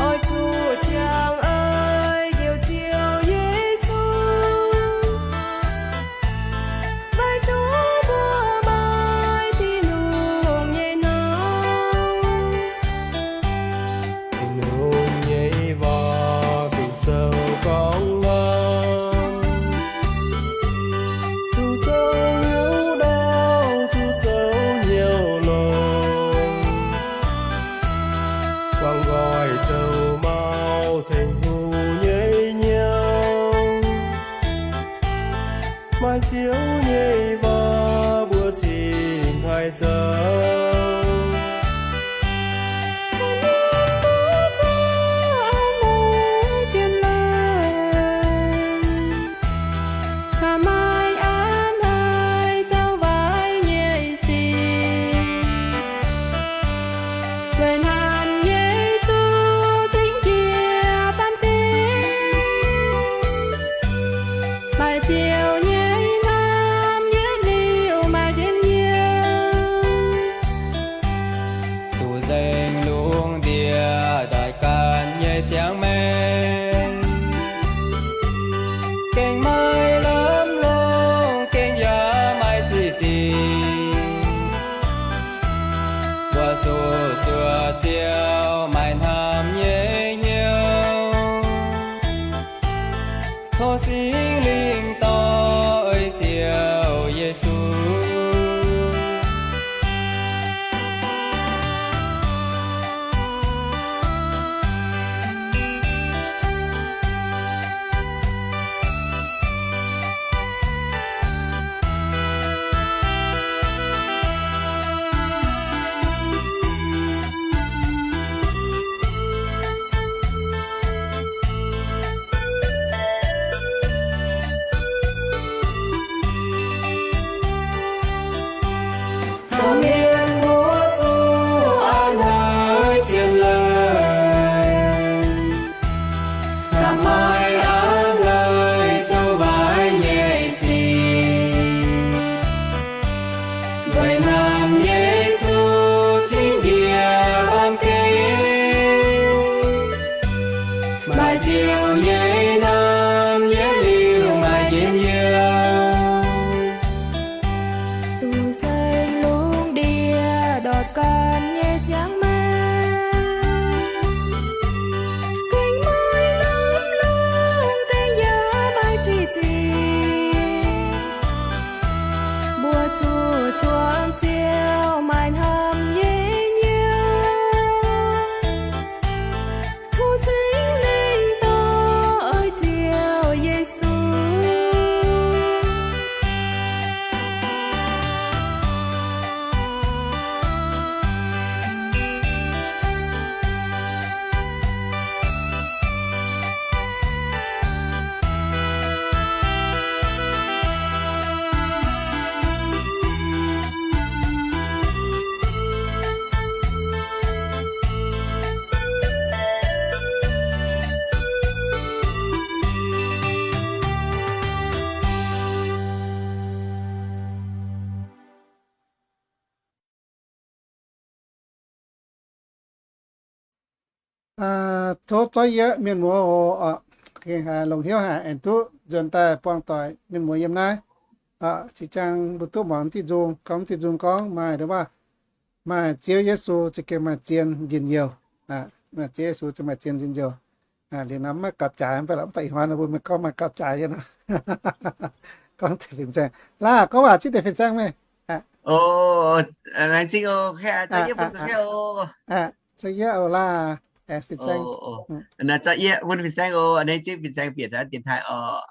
Oix zuqc ziangh eix liouc Ziouv Yesu, maiv dungx mbuo maaih diuh lungh nyei norm. Tin-Hungh nyei waac Ging-Sou gorngv waac, zuqc zoux hnyouv ndorm, zuqc zoux hnyouv longx, guangc nqoi zoux mau ceng-huv nyei hnyouv. Maaih Ziouv nyei waac mbuo cingx haih zoux. Mbuo zuqc muangx zien leiz, haih maaih aav hnoi zoux waaic nyei sic. Weic naaiv Yesu cingx jiex baamh gen, Ziouv nyei hnamv yietc liuz maaih njien-youh. Zuqc nzengc lungh ndiev doic ganh nyei ziangh maengc. Gengh maiv lamh longc, gengh yaac maiv ziqc zingc. Mbuo zuqc zuoqc Ziouv maaih hnamv nyei hnyouv. Tov Singx Lingh dorh ei Ziouv Yesu. Taux mienh mbuo zuqc a'hneiv zien leiz, hnamv maiv a'hneiv zoux waaic nyei sic. Weic naaic Yesu cingx njiec baamh gen, maaih Ziouv nyei hnamv yietc liuz maaih njien-youh. Zuqc nzengc lungh ndiev doic ganh nyei ziangh maengc, gengh maiv lamh longc, gengh yaac maiv ziqc zingc. Mbuo zuqc zuangx Ziouv maaih hnamv nyei hnyouv. Tov Singx Lingh dorh ei Ziouv Yesu. Tov zorqv yie mienh muoz oc, longc hnyouv haic aengx duqv nzuonx daaih buangh doic mienh muoz yiem naaiv. Zinh ziangh mbuo duqv muangx diuh nzung, gorngv diuh nzung gorngv maaih ndo waac, maaih Ziouv Yesu za'gengh maaih zien njien-youh. Maaih Ziouv Yesu za'gengh maaih zien njien-youh. Liuz nor maiv gapv jaaix, mv baac mv baac ih hnoi mbuo mienh gorngv maaih gapv jaaix nyei nor. Gorngv deix fin-saeng. Laah, gorngv waac zipv deix fin-saeng meih. Laengz zingh oc, zorqv yie bun ga'heiv oc. Zorqv yie oc laah, fin-saeng. Zorqv yie bun fin-saeng oc, a'hneiv zipv fin-saeng bieqc taux dienx taaih oc.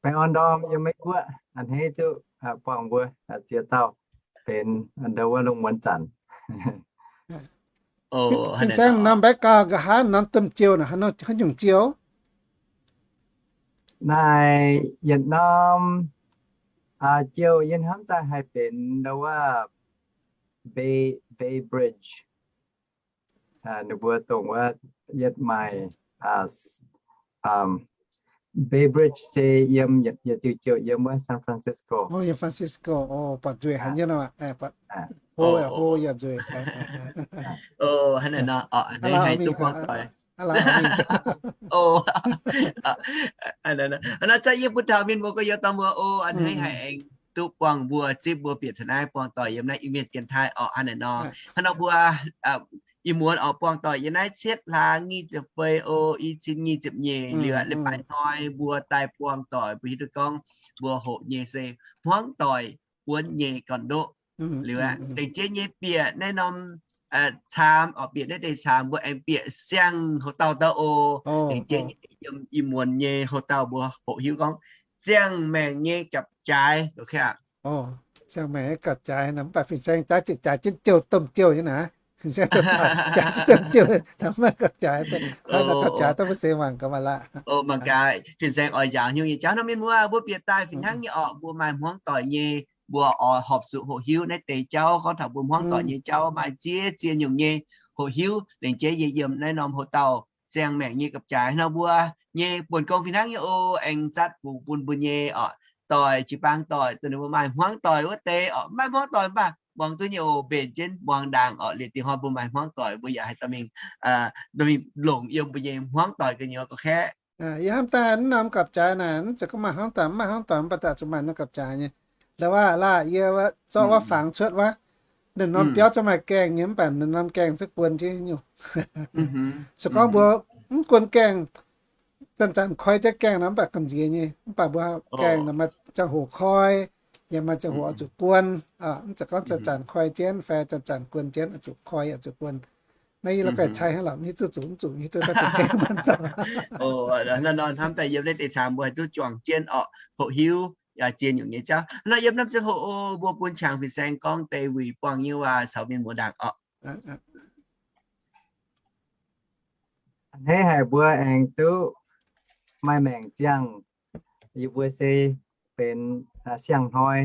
Baengh orn ndorm yiem Meiv Guoqv, a'hneiv duqv buangh mbuo ziex dauh benx ndo wuov lungh muonz zanc. Fin-saeng norm background nqa'haav norm domh jouh naaic, haaix nyungc jouh? Naaic yietc norm jouh yie hnamv daaih haih benx ndo wuov Bay, Bay Bridge. Ninh mbuo dongh wuov yietv maaih Bay Bridge se yiem yietc diuh jouh yiem wuov San Francisco. Yiem Francisco, buatc nzueic haic nyei nor. Hlo yaac hlo yaac nzueic. Hnangv naaic nor, a'hneiv haih duqv buangh doic. Nor zorqv yie bun taux mienh muoz gorx-youz dorh mbuo oc, a'hneiv haih aengx duqv buangh mbuo, zipv mbuo bieqc taux naaiv buangh doic yiem naaiv Iu-Mienh dienx taaih orqc. Hnangv naaic nor, hnangv nor mbuo ih muonz oix buangh doic yiem naaiv cietv hlaax nyic ziepc feix oc, i cin nyic ziepc nyeic liuz aqv, leiz-baaix hnoi mbuo daaih buangh doic, mbuo hiuv duqv gorngv mbuo hoqc nyei se hmuangv doic buonv nyei gorn-ndoqv. Liuz aqv, dengc jeiv nyei bieqc naaiv norm caam, oix bieqc naaiv deix caam mbuo aengx bieqc siang-houx dauh daaih oc. Dengc jeiv nyei yiem ih muonz nyei houx dauh mbuo hoqc hiuv gorngv ziangh maengc nyei gapv-jaaix. Ziangh maengc nyei gapv-jaaix nor, mv baac fin-saeng jaaix jienv jouh domh jouh nyei naaic. Fin-saeng jaaix jienv domh jouh, mv baac gapv-jaaix, gapv-jaaix daaih mbuo seix mangc gaax maah laah. Mangc gaax fin-saeng oix njaaux hnyouv nyei jauv nor. Mienh muoz, mbuo bieqc daaih fih hnangv nyei orqc, mbuo maaih hmuangv doic nyei, mbuo oix horpc zuqc hoqc hiuv naaiv deix jauv. Gorngv taux mbuo hmuangv doic nyei jauv maaih ziex ziex nyungc nyei hoqc hiuv, dengc jeiv yie yiem naaiv norm houx dauh ziangh maengc nyei gapv-jaaix nor mbuo nyei buonc gong fih hnangv nyei oc, aengx zatv fungx bun mbuo nyei oc, doic, jiu-baang doic, dongh ninh mbuo maaih hmuangv doic wuov deix oc, maaih hmuangv doic mv baac muangx duqv nyei oc, mbenc jienv muangx ndaangc oc, liuz dingc hnoi mbuo maaih hmuangv doic mbuo yaac haih dorh mingh, dorh mingh longc yiem mbuo nyei hmuangv doic gu'nyuoz gorqv-kaeqv. Yie hnamv daaih mv norm gapv-jaaix naaic, mv zeiz gorngv maaih hmuangv doic, mv maaih hmuangv doic mv baac daaih zuqc maaih norm gapv-jaaix nyei. La'waac laah yie zorqv wuov fangx cuotv wuov, ninh norm biauv zungv maaih gaengh nyei mv baac ninh norm gaengh zungv guon jienv nyungc. Se gorngv mbuo mv guon gaengh, zanc-zanc koi jienv gaengh nor mv baac gamh nziex nyei, mv baac mbuo gaengh nor maaih ziangh hoc koi, yaac maaih ziangh hoc oix zuqc guon. Mv zeiz gorngv zanc-zanc koi jienv fai zanc-zanc guon jienv, oix zuqc koi oix zuqc guon. Naaiv yie la'guaih cai hnangv lorqc, mv hiuv duqv zuqc mv zuqc, hiuv duqv daaih fih zengv mangc dauh. Hnangv nor hnamv daaih yiem naaiv deix caangx mbuo haih duqv juangc jienv orqc, hoqc hiuv yaac ziex nyungc nyei jauv. Hnangv nor yiem naaiv ziangh hoc mbuo bun Qangx fin-saeng gorngv deix wuic buangh nyei waac caux mienh muoz ndaangc orqc. A'hneiv haic mbuo aengx duqv maaih maengc ziangh. Yie mbuo se benx siang-hnoi,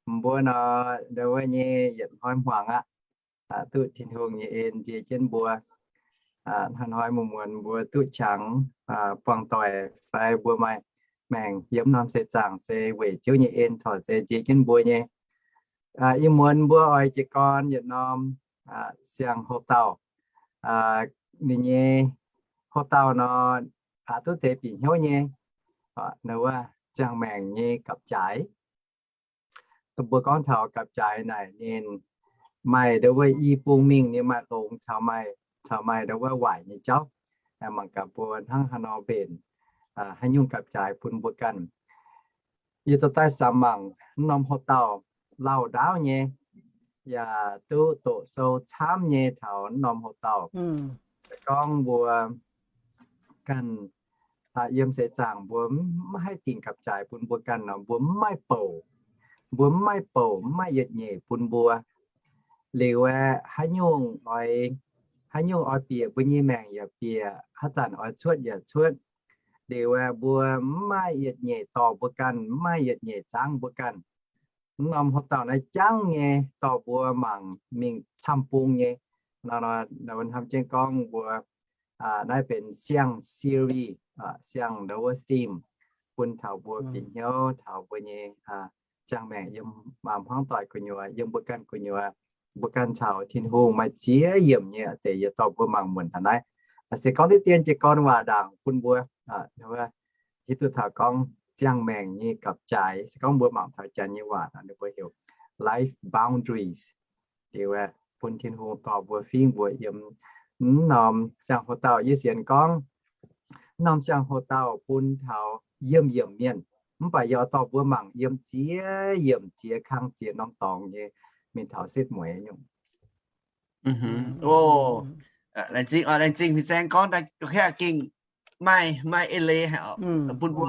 mbuo nor ndau wuov nyei yietc hnoi hmuangx aqv. Duqv Tin-Hungh nyei en nzie jienv mbuo. Hnoi-hnoi muonz-muonz mbuo duqv qangx buangh doic fai mbuo maaih maengc yiem norm seix zaangc se weic Ziouv nyei en corc se nzie jienv mbuo nyei. Ih muonz mbuo oix jiez gorn yietc norm siang-houx-dauh. Ninh nyei houx-dauh nor, aqc duqv deix bieqc hnyouv nyei, wuov ziangh maengc nyei gapv-jaaix. Mbuo gorngv taux gapv-jaaix naaic ninh maaih ndau wuov i bung mingh ninh maaih longx caux maaih, caux maaih ndau wuov waaic nyei jauv. Mangc gaax mbuo hnangv haaix nor mbenc, haaix nyungc gapv-jaaix bun mbuo ganh. Yie zoux daaih samx mangc norm houx-dauh lauh ndaauv nyei, yaac duqv doqc sou camv nyei taux norm houx-dauh. Gorngv mbuo ganh yiem seix zaangc mbuo mv haih dingc gapv-jaaix bun mbuo ganh nor, mbuo mv maaih bouc, mbuo mv maaih bouc, mv maaih yietc nyeic bun mbuo. Liuz aeqv, haaix nyungc oix, haaix nyungc oix bieqc mbuo nyei maengc yaac bieqc, haaix zanc oix cuotv yaac cuotv. Liuz aeqv, mbuo mv maaih yietc nyeic dorh mbuo ganh, mv maaih yietc nyeic zaangv mbuo ganh. Mv norm houx-dauh naaiv jangv nyei dorh mbuo mangc mingh camv-bung nyei. Nor, nor, nor hnamv jienv gorngv mbuo naaiv benx siang-series, siang ndau wuov theme, bun taux mbuo bieqc hnyouv taux mbuo nyei ziangh maengc yiem hmuangv doic gu'nyuoz, yiem mbuo ganh gu'nyuoz, mbuo ganh caux Tin-Hungh maaih ziex yiemc nyei deix yie dorh mbuo mangc muonc taux naaiv. Se gorngv diqv dien jiez gorn waac ndaangc bun mbuo hiuv duqv taux gorngv ziangh maengc nyei gapv-jaaix. Se gorngv mbuo mangc taux Janx nyei waac nor ninh mbuo heuc life boundaries. Liuz aeqv, bun Tin-Hungh dorh mbuo fingx mbuo yiem mv norm siang-houx-dauh. Yie sienx gorngv mv norm siang-houx-dauh bun taux yiemh yiemc mienh, mv baac yie oix dorh mbuo mangc yiem ziex yiemc ziex kang ziex norm dorngx nyei mingh taux setv mueiz nyungc. Laengz zingh, laengz zingh fin-saeng gorngv daaih ga'hea gengh maaih, maaih eix leiz haic oc, bun mbuo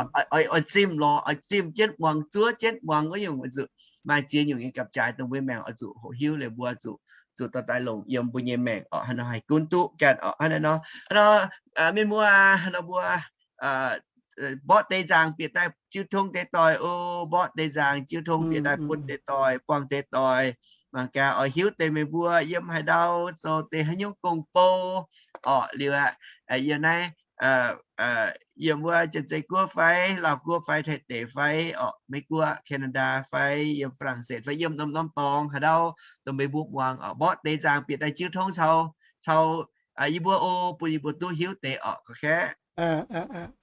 oix zimh lorz, oix zimh jienv muangx, zuov jienv muangx wuov nyungc oix zuqc maaih ziex nyungc nyei gapv-jaaix dongh mbuo maengc oix zuqc hoqc hiuv liuz mbuo zuqc, zuqc dorh daaih longc yiem mbuo nyei maengc oc. Hnangv nor haih gunv duqv ganh oc. Hnangv nor, hnangv nor, mienh muoz, hnangv nor mbuo mborqv deix nzaangc bieqc daaih jiu tong deix doic oc. Mborqv deix nzaangc jiu tong bieqc daaih bun deix doic, buangh deix doic. Mangc gaax oix hiuv deix meih mbuo yiem haaix ndau zoux deix haaix nyungc gong-bou orqc. Liuz aqv, yiem naaiv, yiem wuov Janx-Zei Guoqv fai, Laauh Guoqv fai, Taiv deic fai orqc, Meiv Guoqv, Canada fai, yiem Faa^lang^setv fai, yiem norm-norm dorngx haaix ndau dongh meih mbuo muangx orqc, mborqv deix nzaangc bieqc daaih jiu tong caux, caux yie mbuo oc, bun yie mbuo duqv hiuv deix orqc, gorqv-kaeqv.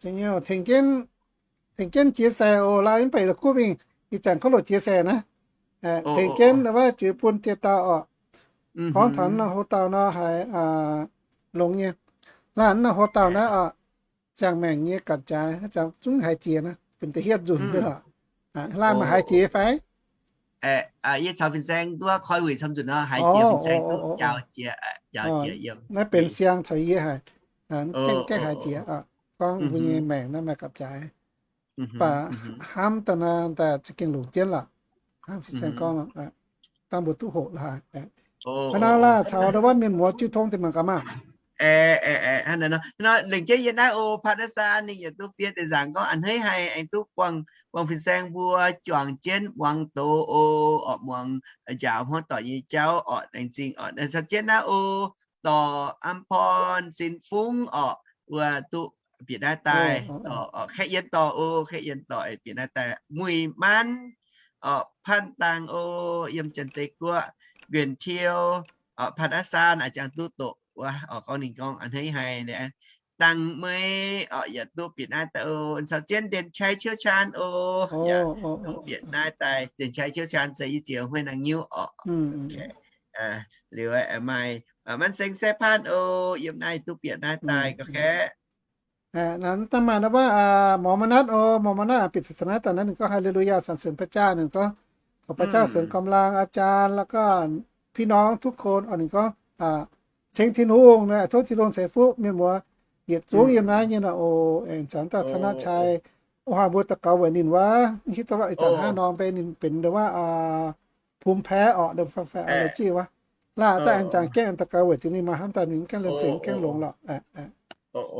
Tengx jienv, tengx jienv chia sẻ oc. Laaix mv baac la'kuqv mingh, ih zanc gorngv loc chia sẻ naaiv. Tengx jienv wuov juix bun dieh dauh orqc. Gorngv taux naaiv houx dauh nor haiz longx nyei. Laaix naaiv houx dauh naaiv orqc, ziangh maengc nyei gapv-jaaix zungv haiz jiex naaiv, benx da'hietv nzunc nyei lorqc. Laaix maaih haiz jiex fai? Yie caux fin-saeng duqv koi wuic camv nzunc nor, haiz jiex, fin-saeng duqv jaaux jiex, jaaux jiex yiem. Naaiv benx siang caux yie haic, gaengh haiz jiex. Gorngv mbuo nyei maengc naaiv maaih gapv-jaaix, baac hnamv daaih naaiv daaih za'gengh longc jienv lorqc. Hnangv fin-saeng gorngv, dangh mbuo duqv hoqc lorqc. Hnangv naaiv laaix caux ndau wuov mienh muoz jiu tong deix mangc gaax maah. Hnangv naaiv nor, lengc jienv yie naaiv oc, Patasa ninh yietc duqv fiev deix nzaangc gorngv a'hneiv haic aengx duqv buangh, buangh fin-saeng mbuo juangc jienv muangx doz oc, orqc, muangx njaaux hmuangv doic nyei jauv orqc, laengz zingh orqc. Caux jienv naaiv oc, dorh Am Porn, Sin Fungx orqc, wuov duqv bieqc naaiv daaih, kaeqv yienh dorh o, kaeqv yienh dorh bieqc naaiv daaih muic manv, orqc, Panh Dangh o, yiem Janx-Zei Guoqv, Nguyen Thieu, orqc, Panh Aav Saan, a'jangv duqv doqc wuov, orqc, gorngv ninh gorngv a'hneiv haic, Dangh Meix, orqc, yaac duqv bieqc naaiv daaih o, caux jienv Ndien Chai Qiu Chaan o, yaac duqv bieqc naaiv daaih. Ndien Chai Qiu Chaan se yie ziex hueiv naang nyiuv orqc. Liuz maaih Manv Seng Sae Panh o, yiem naaiv duqv bieqc naaiv daaih ga'kaeqv. Naaiv daaih maaih wuov, หมอมนัส o, หมอมนัส bieqc naaiv daaih naaiv ninh gorngv ฮาเลลูยา สรรเสริญพระเจ้า ninh gorngv ขอพระเจ้าเสริมกำลังอาจารย์ แล้วก็พี่น้องทุกคน orqc, ninh gorngv ceng Tin-Hungh, tov Tin-Hungh ceix fuqv mienh muoz yietc zungv yiem naaiv nyei nor o. Aengx caux daaih ธนชัย o, hnangv mbuo daux gaux weic ninh wuov, hiuv duqv lorqc, ih zanc hnangv nor mbe ninh benx wuov ภูมิแพ้ orqc, fai fai la'jiuv wuov. Laaih daaih aengx jangx gaengh daux gaux weic deix ninh maaih hnamv daaih ninh gaengh liemh zingx gaengh longx lorqc.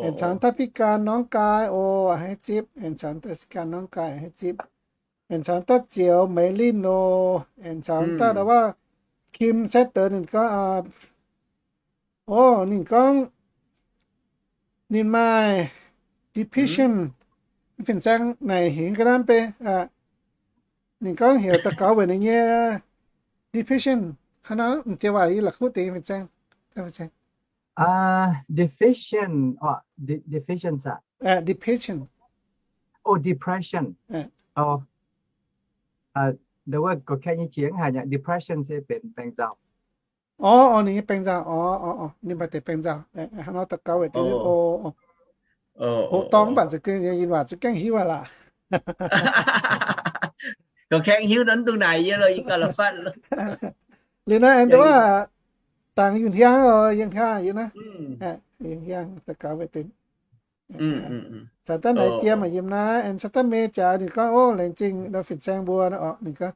Aengx caux daaih พิการ น้องกาย o, a'hneiv zipv. Aengx caux daaih พิการ น้องกาย a'hneiv zipv. Aengx caux daaih Zioux Meix Linh o. Aengx caux daaih wuov Kim Saeqv Deix ninh gorngv, o, ninh gorngv ninh maaih depression. Fin-saeng naaic hingx ga'naaiv mbe, ninh gorngv heuc daux gaux weic ninh nyei depression. Hnangv naaiv m'jiex waac yie la'kuqv deix fin-saeng. Deficient, deficient, depression, oh, depression. Wuov gorqv-kaeqv nyei qiex haic nyei, depression se benx baengh nzauh. Orqc, orqc, ninh nyei baengh nzauh, orqc, orqc, ninh maaih deix baengh nzauh. Hnangv nor daux gaux weic deix, o, o, hoqc dorngx mv baac za'gengh yinh waac za'gengh hiuv aqv laac. Gorqv-kaeqv hiuv nor mv dungx naaic yie lo, yie gauh la'fatv. Liuz naaiv aengx wuov dangx Yunh Hiang, o, Yunh Hiang yie naaiv, Yunh Hiang daux gaux weic deix. Caux daaih Naix Jiem yiem naaiv, aengx caux daaih Mei Jaax ninh gorngv, o, laengz zingh nor fin-saeng mbuo orqc, ninh gorngv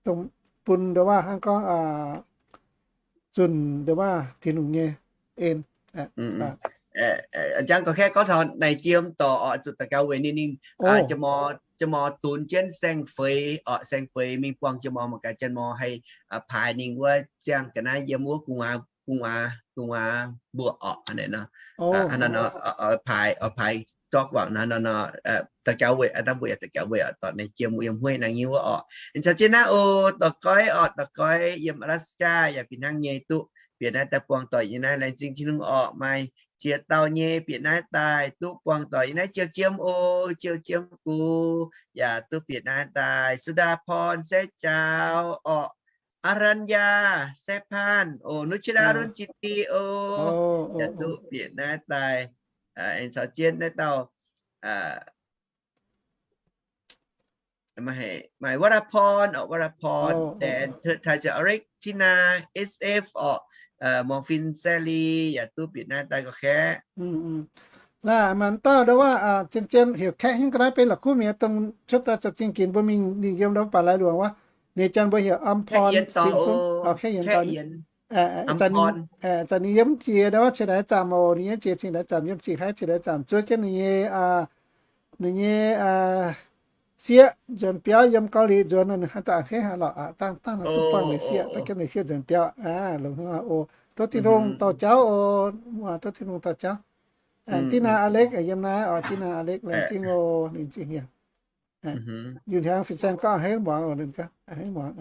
dongh bun nduov waac hnangv gorngv zunc nduov waac Tin-Hungh nyei en. Jangx gorqv-kaeqv gorngv taux Naix Jiem dorc orqc, zuqc daux gaux weic ninh, ninh jiez mor dunx jienv saeng-feix orqc, saeng-feix mingh buangh jiez mor mangc gaax jiez mor haih paaix ninh wuov ziangh ga'naaiv yiem wuov gu'nguaaz, gu'nguaaz, gu'nguaaz mbuoqc orqc, hnangv naaiv nor. Paaix, paaix zorqv guangc nor, daux gaux weic, aa, dangh mbuo yaac daux gaux weic orqc, dorc Naix Jiem yiem hueiv naaiv nyei wuov orqc. Aengx caux jienv naaiv o, dorc Goiv orqc, dorc Goiv yiem Alaska yaac fih hnangv nyei duqv bieqc naaiv daaih buangh doic yiem naaiv. Laengz zingh Tin-Hungh orqc, maaih ziex dauh nyei bieqc naaiv daaih duqv buangh doic yiem naaiv. Jiou Jiem o, Jiou Jiem Gux yaac duqv bieqc naaiv daaih. Sudaphorn Saeqv Jaaux orqc, Aranya Saeqv Panh o, Nuchila Runjiti o, yaac duqv bieqc naaiv daaih. Aengx caux jienv naaiv dauh maaih Waraphorn orqc, Waraphorn, then Taiza Eric, Tina, S F orqc, Muangh Fin, Sally yaac duqv bieqc naaiv daaih gorqv-kaeqv. Laaih maanc dauh nduov waac zien-zien heuc kaeqv hingv ga'naaiv beiv la'kuqv mi'aqv, dongh cuotv daaih za'gengh ginx mbuo mingh ninh yiem nduov baac lai luangc wuov. Ninh janx mbuo heuc Amphorn Sinfun, kaeqv yienx dorh. Zanc ninh yiem jiex nduov waac cingx ndaix zaamc oc, ninh yiem jiex cingx ndaix zaamc, yiem Cing Haiv cingx ndaix zaamc zuov jienv ninh nyei, ninh nyei sieqv nzuonx biauv yiem Gauv Liqc nzuonx, ninh hnangv daaih a'hneiv haic lorqc. Dangh, dangh nor duqv buangh ninh sieqv, dangh jienv ninh sieqv nzuonx biauv, longc haaix oc. Tov Tin-Hungh dorh jauv oc, tov Tin-Hungh dorh jauv. Dinh Naa Aa Lekv yiem naaiv oc, Dinh Naa Aa Lekv laengz zingh oc, laengz zingh yie. Yunh Hiang fin-saeng gorngv a'hneiv muangx oc, ninh gorngv a'hneiv muangx.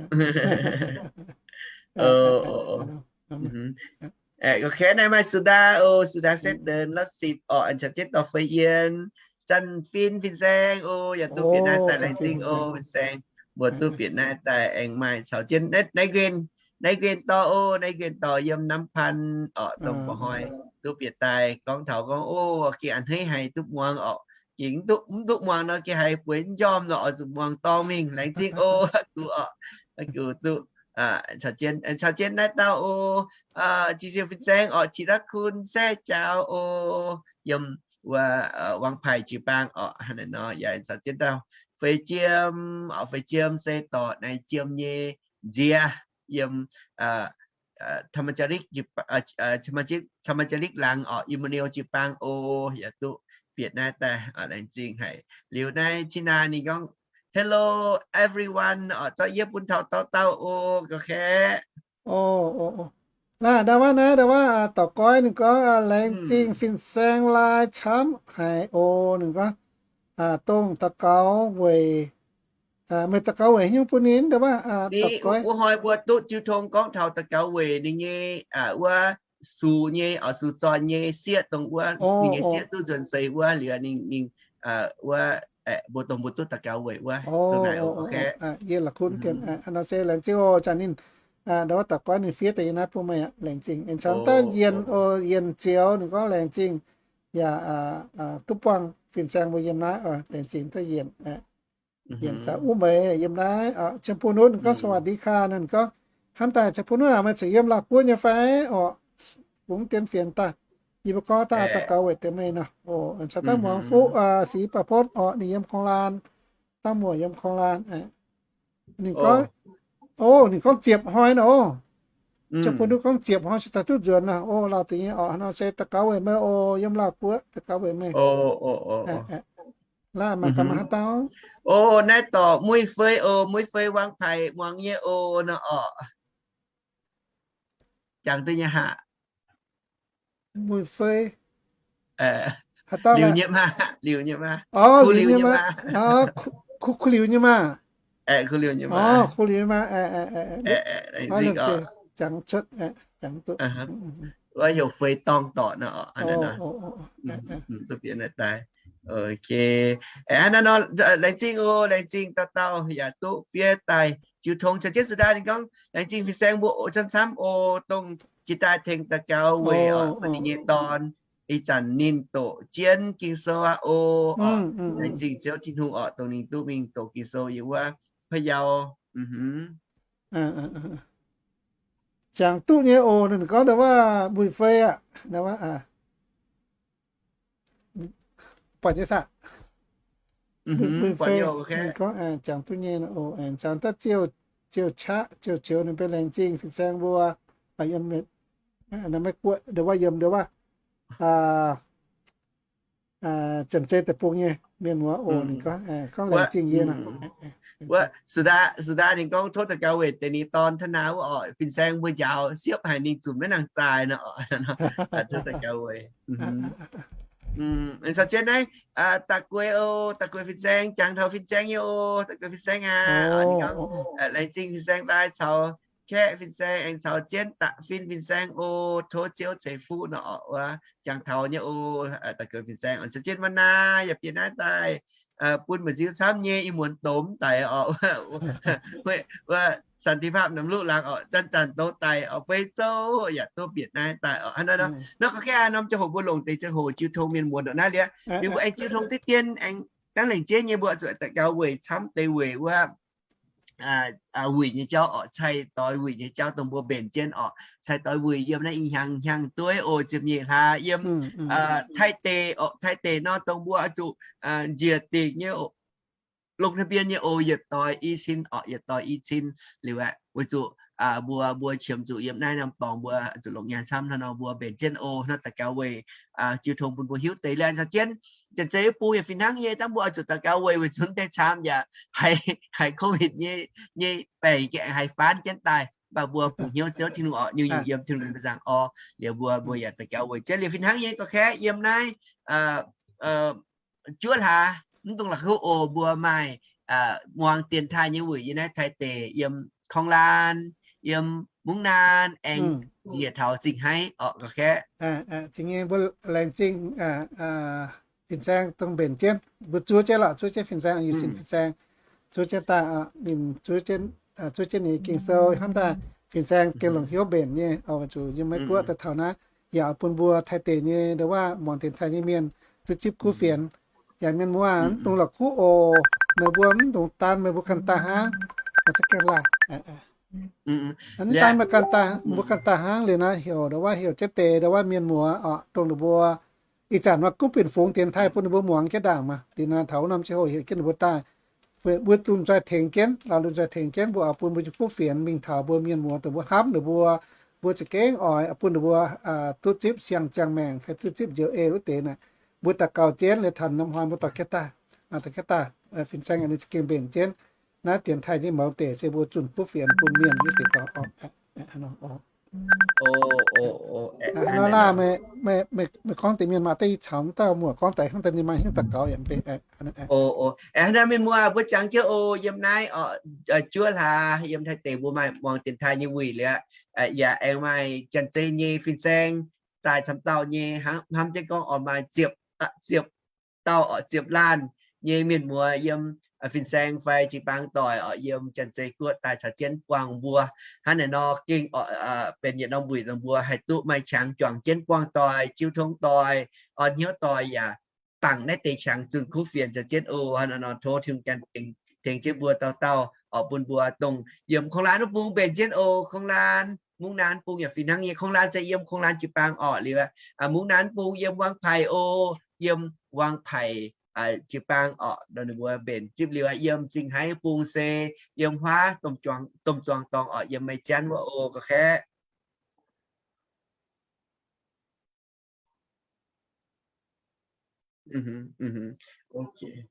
Gorqv-kaeqv naaiv maaih Suda oc, Suda Saeqv Deix, La'sipc orqc, aengx caux jienv dorh Feix Yien, Zanh Fin fin-saeng oc, yaac duqv bieqc naaiv daaih. Laengz zingh oc fin-saeng, mbuo duqv bieqc naaiv daaih. Aengx maaih caux jienv Naaiv Nquin, Naaiv Nquin dorh oc, Naaiv Nquin dorh yiem Nam Panh orqc, dongh mba'hnoi duqv bieqc daaih gorngv taux gorngv, o, gengh a'hneiv haic duqv muangx orqc. Gengh mv duqv muangx nor gengh haiz bueix mv njormh nor oix zuqc muangx dorngx mingh. Laengz zingh oc, gux orqc, gux duqv caux jienv, caux jienv naaiv dauh oc, Ziex Ziouv fin-saeng orqc, Qi La'kun Saeqv Jaaux oc, yiem wuov Wangpaaix jiu-baang orqc. Hnangv naaiv nor yaac caux jienv dauh Feix Jiem orqc, Feix Jiem se dorc Naaiv Jiem nyei nziex yiem ธรรมจาริก jiu-baang, ธรรมจาริก laangz orqc, Immanuel jiu-baang oc, yaac duqv bieqc naaiv daaih. Laengz zingh haic. Liuz naaiv Tina ninh gorngv, Hello everyone orqc, zorqv yie bun taux dauh dauh oc, gorqv-kaeqv. Laaih ndau wuov naaiv, ndau wuov daux gaux ninh gorngv, laengz zingh fin-saeng laai camv haic oc. Ninh gorngv, dongh daux gaux weic, meih daux gaux weic haaix nyungc bun ninh, ndau wuov daux gaux? Wuov hnoi mbuo duqv jiu tong gorngv taux daux gaux weic ninh nyei wuov sux nyei, oix sux zorn nyei sieqv dongh wuov, ninh nyei sieqv duqv nzuonx seix wuov liuz ninh, ninh wuov, mbuo dongh mbuo duqv daux gaux weic wuov. Yie la'kuqv dien, nor se laengz zingh oc, zanc ninh ndau wuov daux gaux ninh fiev deix yie naaiv bun meih aqv. Laengz zingh. Aengx caux dauh Yienc oc, Yienc Zioux, ninh gorngv laengz zingh yaac duqv buangh fin-saeng mbuo yiem naaiv oc. Laengz zingh dauh Yienc. Yienc caux Uv Meix yiem naaiv. Cien Bung Nutv ninh gorngv สวัสดีค่ะ ninh gorngv, hnamv daaih Cien Bung Nutv aac, meih ziouc yiem Laauh Guoqv nyei fai? Oc, fungx dien fienx daaih. Yie mbuo gorngv daaih daux gaux weic deix meih nor. Oc, caux dauh muangx fuqv Six Ba'Potv oc, ninh yiem Kong Laan. Dauh muoc yiem Kong Laan. Ninh gorngv, o, ninh gorngv ziepc hnoi nor. Cien Bung Nutv gorngv ziepc hnoi se daaih duqv nzuonx nor. O, lauh deix nyei oc. Nor se daux gaux weic meih oc, yiem Laauh Guoqv daux gaux weic meih. Laaih maaih dauh, maaih haaix dauh? O, naaiv dorc Muiv Fei oc, Muiv Fei Wang Paic muangx nyei oc nor orqc. Jangx duqv nyei haic. Muiv Fei. Haaix dauh? Liuz nyei maah, liuz nyei maah. Orqc, liuz nyei maah. Kuv, kuv liuz nyei maah. Kuv liuz nyei maah. Jangx cuotv, jangx duqv. Wuov heuc Fei Dorng dorc nor. Ok. Naaiv nor, laengz zingh oc, laengz zingh dauh dauh yaac duqv fiev daaih jiu tong. Caux jienv Sudaa ninh gorngv, laengz zingh fin-saeng mbuo camv-camv oc, dongh jiex daaih tengx daux gaux weic oc, bun ninh nyei dorn. Ih zanc ninh doqc jienv Ging-Sou aqv oc. Laengz zingh Ziouv Tin-Hungh oc, dongh ninh duqv mingh doqc Ging-Sou yiem wuov Payau. Jangx duqv nyei oc. Ninh gorngv ndau wuov Muiv Fei aqv, ndau wuov buatc nyei saah? Muiv Fei, ninh gorngv jangx duqv nyei. Aengx caux daaih Ziouv, Ziouv Qaqv, Ziouv Qioux ninh benx laengz zingh fin-saeng mbuo yiem, maiv guoqv ndau wuov, yiem ndau wuov Janx-Zei Deic-Bung nyei mienh muoz oc. Ninh gorngv, gorngv laengz zingh yie nor. Wuov Sudaa ninh gorngv tov daux gaux weic deix ninh dorn taux naaiv wuov oc, fin-saeng mbuo njaaux siepv haic ninh zunc maiv nangc zaaix nor. Tov daux gaux weic. Caux jienv naaiv, da'gueix oc, da'gueix fin-saeng, jangx taux fin-saeng nyei oc, da'gueix fin-saeng aac. Laengz zingh fin-saeng daaih caux kaeqv fin-saeng aengx caux jienv da'fin fin-saeng oc. Tov Ziouv ceix fuqv nor oc, wuov jangx taux nyei oc, da'gueix fin-saeng. Caux jienv Maa Naa yaac bieqc naaiv daaih bun mba'nziu camv nyei, ih muonz douz mv daic oc. Wuov สันติภาพ namx luqv laangz oc, zanc-zanc douz daic oc, beiv zouv yaac duqv bieqc naaiv daaih oc. Hnangv naaiv nor, nor gorngv gaengh norm ziangh hoc mbuo longc deix ziangh hoc jiu tong mienh muoz ndongc naaiv liuz, liuz mbuo aengx jiu tong diqv dien aengx dangv lengc jeiv nyei mbuo zuqc daux gaux weic camv deix weic wuov wuic nyei jauv oc, cai doix wuic nyei jauv dongh mbuo mbenc jienv oc, cai doix wuic yiem naaiv i hnyangx hnyangx dueiv oc, ziepc nyeic hlaax yiem Taiv deic oc, Taiv deic nor dongh mbuo oix zuqc njiec dingc nyei oc, longc ทะเบียน nyei oc, yietc doix i cin oc, yietc doix i cin liuz aeqv, weic zuqc mbuo, mbuo qiemx zuqc yiem naaiv norm dorngx mbuo zuqc longc nyaanh camv hnangv nor mbuo mbenc jienv oc. Hnangv daux gaux weic jiu tong bun mbuo hiuv deix liangx caux jienv, janx-zei wuov bung yaac fih hnangv nyei, dangh mbuo oix zuqc daux gaux weic, weic zuqc deix camv yaac haiz, haiz COVID nyei, nyei baengc gengh haiz faanv jienv daaih, mv baac mbuo bungx hnyouv Ziouv Tin-Hungh oc, nyungc-nyungc yiem Tin-Hungh nyei nzaangc oc. Liuz mbuo, mbuo yaac daux gaux weic jienv liuz fih hnangv nyei gorngv kaeqv yiem naaiv juov hlaax mv dungx la'kuqv oc, mbuo maaih muangx dienx taaih nyei wuic yiem naaiv Taiv deic, yiem Korng Laan, yiem Mungv Naan, aengx njiec taux Zingh Haiv oc, gorngv kaeqv. Zingh nyei mbuo laengz zingh fin-saeng dongh mbenc jienv, mbuo zuov jienv lorqc, zuov jienv fin-saeng, yuc sin fin-saeng, zuov jienv daaih, ninh zuov jienv, zuov jienv ninh nyei Ging-Sou hnamv daaih, fin-saeng gengh longc hnyouv mbenc nyei oc, weic zuqc yiem Meiv Guoqv daaih taux naaiv, yaac bun mbuo Taiv deic nyei ndau wuov muangx dienx taaih nyei mienh duqv zipv kuv fienx. Yaac mienh muoz mv dungx la'kuqv oc. Meih mbuo mv dungx daan meih mbuo ganh daaih hnangv. Mv daan meih ganh daaih, mbuo ganh daaih hnangv liuz naaiv heuc ndau wuov, heuc jienv deix ndau wuov mienh muoz oc, dongh ninh mbuo ih zanc maaih gunv bienh fungx dienx taaih bun ninh mbuo muangx jienv ndaangc maah. Liuz naaiv taux wuov norm ziangh hoc heuc jienv ninh mbuo daaih, mbuo dungx nzoih tengx jienv, laaix dungx nzoih tengx jienv, mbuo oix bun mbuo nyei kuv fienx mingh taux mbuo mienh muoz dongh mbuo hnamv ninh mbuo, mbuo za'gengh oix bun ninh mbuo duqv zipv siang-ziangh maengc fai duqv zipv njoux eix wuov deix naaic. Mbuo daux gaux jienv liuz taux norm hnoi mbuo dorh jienv daaih, dorh jienv daaih, fin-saeng ninh za'gengh mbenc jienv naaiv dienx taaih nyei mouz deic se mbuo zunh kuv fienx bun mienh nyei deix dorngx oc. Hnangv naaiv meih, meih gorngv deix mienh maaih deix camv dauh muoc gorngv daaih hnangv deix ninh maaih hnyouv daux gaux yaac mv bei. Hnangv naaiv mienh muoz mbuo jangx jienv oc, yiem naaiv oc, juov hlaax yiem Taiv deic mbuo maaih muangx dienx taaih nyei wuic liuz, yaac aengx maaih janx-zei nyei fin-saeng daaih camv dauh nyei, hnamv jienv gorngv oix maaih ziepc, ziepc dauh oc, ziepc laanh nyei mienh muoz yiem fin-saeng fai jiu-baang doic oc, yiem janx-zei guoqv daaih caux jienv buangh mbuo. Hnangv naaiv nor gengh oc, benx yietc norm wuic nor mbuo haih duqv maaih qangx juangc jienv buangh doic, jiu tong doic, orn hnyouv doic yaac bangc naaiv deix qangx zunh kuv fienx caux jienv oc. Hnangv naaiv nor tov Tin-Hungh ganh tengx jienv mbuo dauh dauh oc, bun mbuo dongh yiem Kong Laanh wuov bung mbenc jienv oc. Kong Laanh, Mungv Naanv bung yaac fih hnangv nyei. Kong Laanh se yiem Kong Laanh jiu-baang oc liuz, Mungv Naanv bung yiem Wangv Paic oc, yiem Wangv Paic jiu-baang oc, ninh mbuo mbenc zipv liuz yiem Zingh Haiv bung se yiem huaav domh zuangx dorngx oc, yiem Meiv Janv wuov oc, gorqv-kaeqv.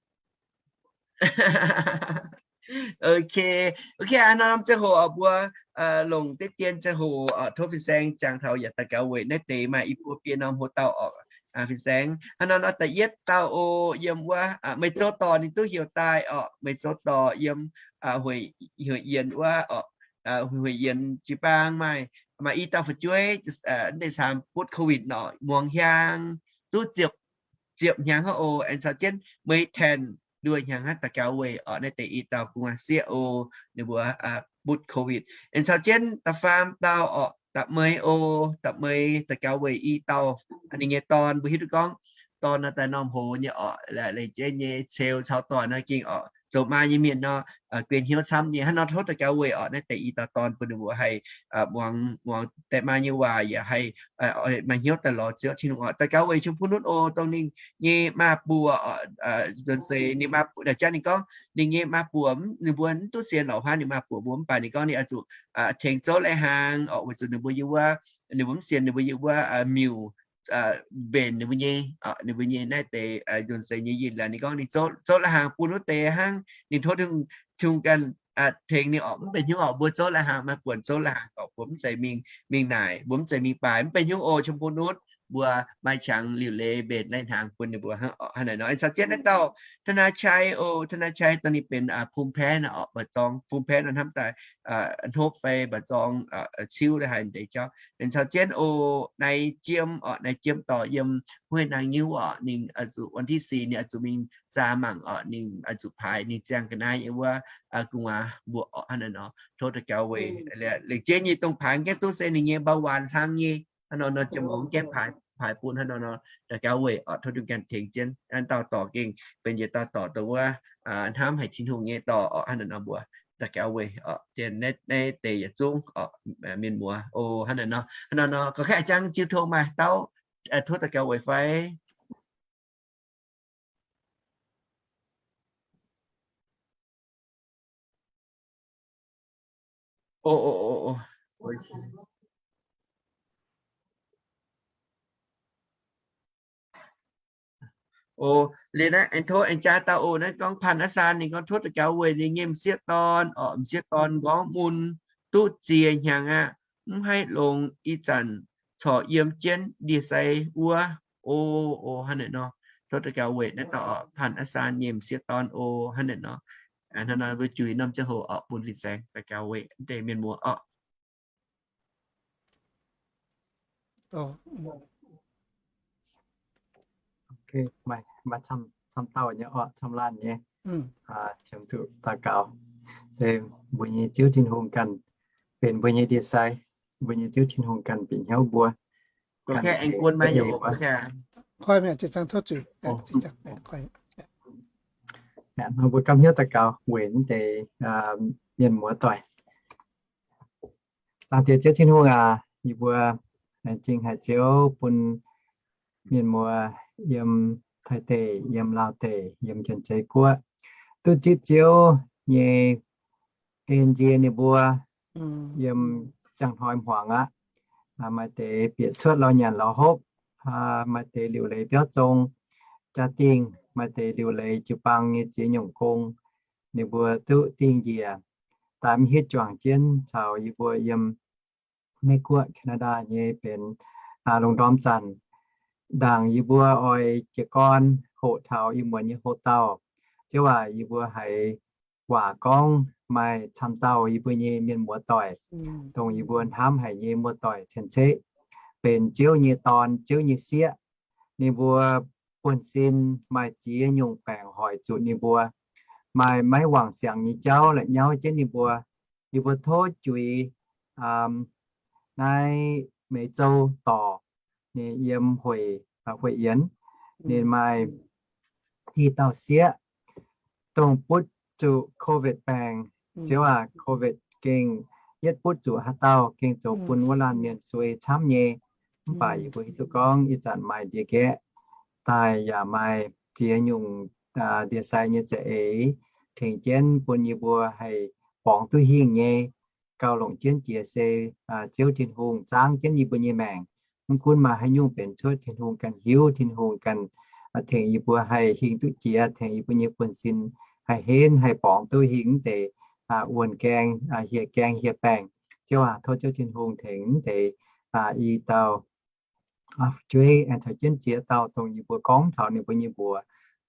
Ok, hnangv norm ziangh hoc oc mbuo longc deix dien ziangh hoc oc, tov fin-saeng jangx taux yaac daux gaux weic naaiv deix maaih i buo biei norm hoc-dauh oc. Fin-saeng hnangv nor nor da'yietv dauh oc, yiem wuov meih zoux dorh ninh duqv heuc daaih oc, meih zoux dorh yiem Hueix Yienx wuov oc, Hueix Yienx jiu-baang maaih, maaih i dauh fu'jueiv deix camv butv COVID nor muangx hiaang duqv ziepc, ziepc hnyangx hnangv oc, aengx caux jienv Meiv Taen nduoh hnyangx hnangv, daux gaux weic oc naaiv deix i dauh gu'nguaaz sieqv oc, ninh mbuo butv COVID. Aengx caux jienv da'faam dauh oc, Da'meix oc, Da'meix daux gaux weic i dauh ninh nyei dorn, mbuo hiuv duqv gorngv dorn nor daaih norm hoz nyei oc, laengz jeiv nyei ceux caux doic nor gengh oc zoux maa nyei mienh nor, guen hnyouv camv nyei. Hnangv nor tov daux gaux weic oc naaiv deix i dauh dorn bun ninh mbuo haih muangx, muangx deix maa nyei waac yaac haih maaih hnyouv daaih lorz Ziouv Tin-Hungh oc. Daux gaux weic Chong Pun Nutv oc, dongh ninh nyei maa buoc oc, nzuonx seix ninh maa buoc, jangx ninh gorngv ninh nyei maa buoc, ninh mbuo mv duqv sienx lorqc hnangv ninh maa buoc mbuo, mv baac ninh gorngv ninh oix zuqc tengx zouv lai-hnaangx oc, weic zuqc ninh mbuo yiem wuov, ninh mbuo mv sienx ninh mbuo yiem wuov miuc mbenc ninh mbuo nyei, ninh mbuo nyei naaiv deix nzuonx seix nyei yinh laanh. Ninh gorngv ninh zouv lai-hnaangx bun wuov deix hnangv, ninh tov Tin-Hungh ganh tengx ninh oc, mv benx hnyouv oc, mbuo zouv lai-hnaangx maaih buonc zouv lai-hnaangx oc, mbuo mv zeiz mingh, mingh naaic, mbuo mv zeiz mingh baaix, mv benx hnyouv oc, Chong Pun Nutv, mbuo maaih qangx liuc leiz mbenc lai-hnaangx bun ninh mbuo hnangv oc. Hnangv naaiv nor aengx caux jienv naaiv dauh ธนชัย oc, ธนชัย dongh ninh benx Phung Paeqv nor oc, mba'zorng Phung Paeqv nor hnamv daaih hnopv fai mba'zorng ciuv haaix deix jauv. Aengx caux jienv oc Nai Jiem oc, Nai Jiem dorh yiem Hueih Naang Nyiuv oc, ninh oix zuqc วันที่สี่ ninh oix zuqc mingh zaa mangc oc, ninh oix zuqc paaix ninh ziangh ga'naaiv yiem wuov gu'nguaaz mbuoqc oc. Hnangv naaiv nor tov daux gaux weic laengz jeiv nyei dongh paaix gaengh duqv se ninh nyei เบาหวาน hlang nyei. Hnangv nor nor jiem mbuo gaengh paaix, paaix bun hnangv nor nor daux gaux weic oc, tov Tin-Hungh ganh tengx jienv. Hnangv dauh dorc gengh benx yietc dauh dorc dongh wuov hnamv haic Tin-Hungh nyei dorc oc. Hnangv naaiv nor mbuo daux gaux weic oc, dien naaiv deix yietc zungv oc, mienh muoz oc. Hnangv naaiv nor, hnangv naaiv nor gorqv-kaeqv jangx jiu tong maaih dauh tov daux gaux weic fai? Liuz naaiv aengx tov aengx jaa dauh oc, naaiv gorngv Panh Aa Saan ninh gorngv tov daux gaux weic ninh nyei m'sieqv dorn oc, m'sieqv dorn nqorngv mun duqv ziex hnyangx aqv, mv haih longx, ih zanc corc yiem jienv ndie-sai wuov. O, o, hnangv naaiv nor, tov daux gaux weic naaiv dauh oc, Panh Aa Saan nyei m'sieqv dorn oc. Hnangv naaiv nor, hnangv naaiv nor mbuo juix norm ziangh hoc oc bun fin-saeng daux gaux weic deix mienh muoz oc. Maaih camv dauh nyei oc, camv laanh nyei. Qiemx zuqc daux gaux. Se mbuo nyei Ziouv Tin-Hungh ganh benx mbuo nyei ndie-sai, mbuo nyei Ziouv Tin-Hungh ganh bieqc hnyouv mbuo. Mbuo gapv hnyouv daux gaux weic naaiv deix mienh muoz doic. Zaangc Diex Ziouv Tin-Hungh aac, yie mbuo laengz zingh haic Ziouv bun mienh muoz yiem Taiv deic, yiem Laauv deic, yiem Janx-Zei Guoqv duqv zipv Ziouv nyei en nzie ninh mbuo yiem ziangh hnoi hmuangx aqv. Maaih deix bieqc cuotv lorz nyanc lorz hopv, maaih deix liuc leiz biauv zong jaa-dingh, maaih deix liuc leiz jiu-baang nyei ziex nyungc gong, ninh mbuo duqv dingh njiec daaih mv hiuv juangc jienv caux yie mbuo yiem Meiv Guoqv, Canada nyei benx lungh ndorm zanc. Ndaangc yie mbuo oix jiez gorn hoqc taux ih muonz nyei hoc-dauh, ziouc waac yie mbuo haiz waac gorngv maaih camv dauh yie mbuo nyei mienh muoz-doic, dongh yie mbuo hnamv haic nyei muoz-doic cien-ceqv, benx Ziouv nyei dorn, Ziouv nyei sieqv. Ninh mbuo buonv-sin maaih ziex nyungc baengc hoic zuqc ninh mbuo, maaih maiv wangc siangx nyei jauv la'nyauv jienv ninh mbuo. Yie mbuo tov juix naaiv Meiv Zouv dorc, ninh yiem Hueix, Hueix Yienx, ninh maaih i dauh sieqv, dongh butv zuqc COVID baengc. Ziouv aac, COVID gengh yietv butv zuqc haaix dauh gengh zoux bun wuov laanh mienh sueih camv nyei. Mv baac yie mbuo hiuv duqv gorngv ih zanc maaih ndie-nqaeqv daaih yaac maaih ziex nyungc ndie-sai nyei za'eix tengx jienv bun yie mbuo haih borngz duqv hingh nyei. Gauh longc jienv jiex se Ziouv Tin-Hungh zaangv jienv yie mbuo nyei maengc. Mv gunv maaih haaix nyungc benx cuotv, Tin-Hungh ganh hiuv. Tin-Hungh ganh tengx yie mbuo haih hingh duqv jiex, tengx yie mbuo nyei buonv-sin haih henv, haih borngz duqv hingh mv deix wuon-gaeng, hieh gaeng hieh baengc. Ziouv aac, tov Ziouv Tin-Hungh tengx mv deix i dauh fu'jueiv aengx caux jienv ziex dauh dongh yie mbuo gorngv taux ninh mbuo nyei mbuox,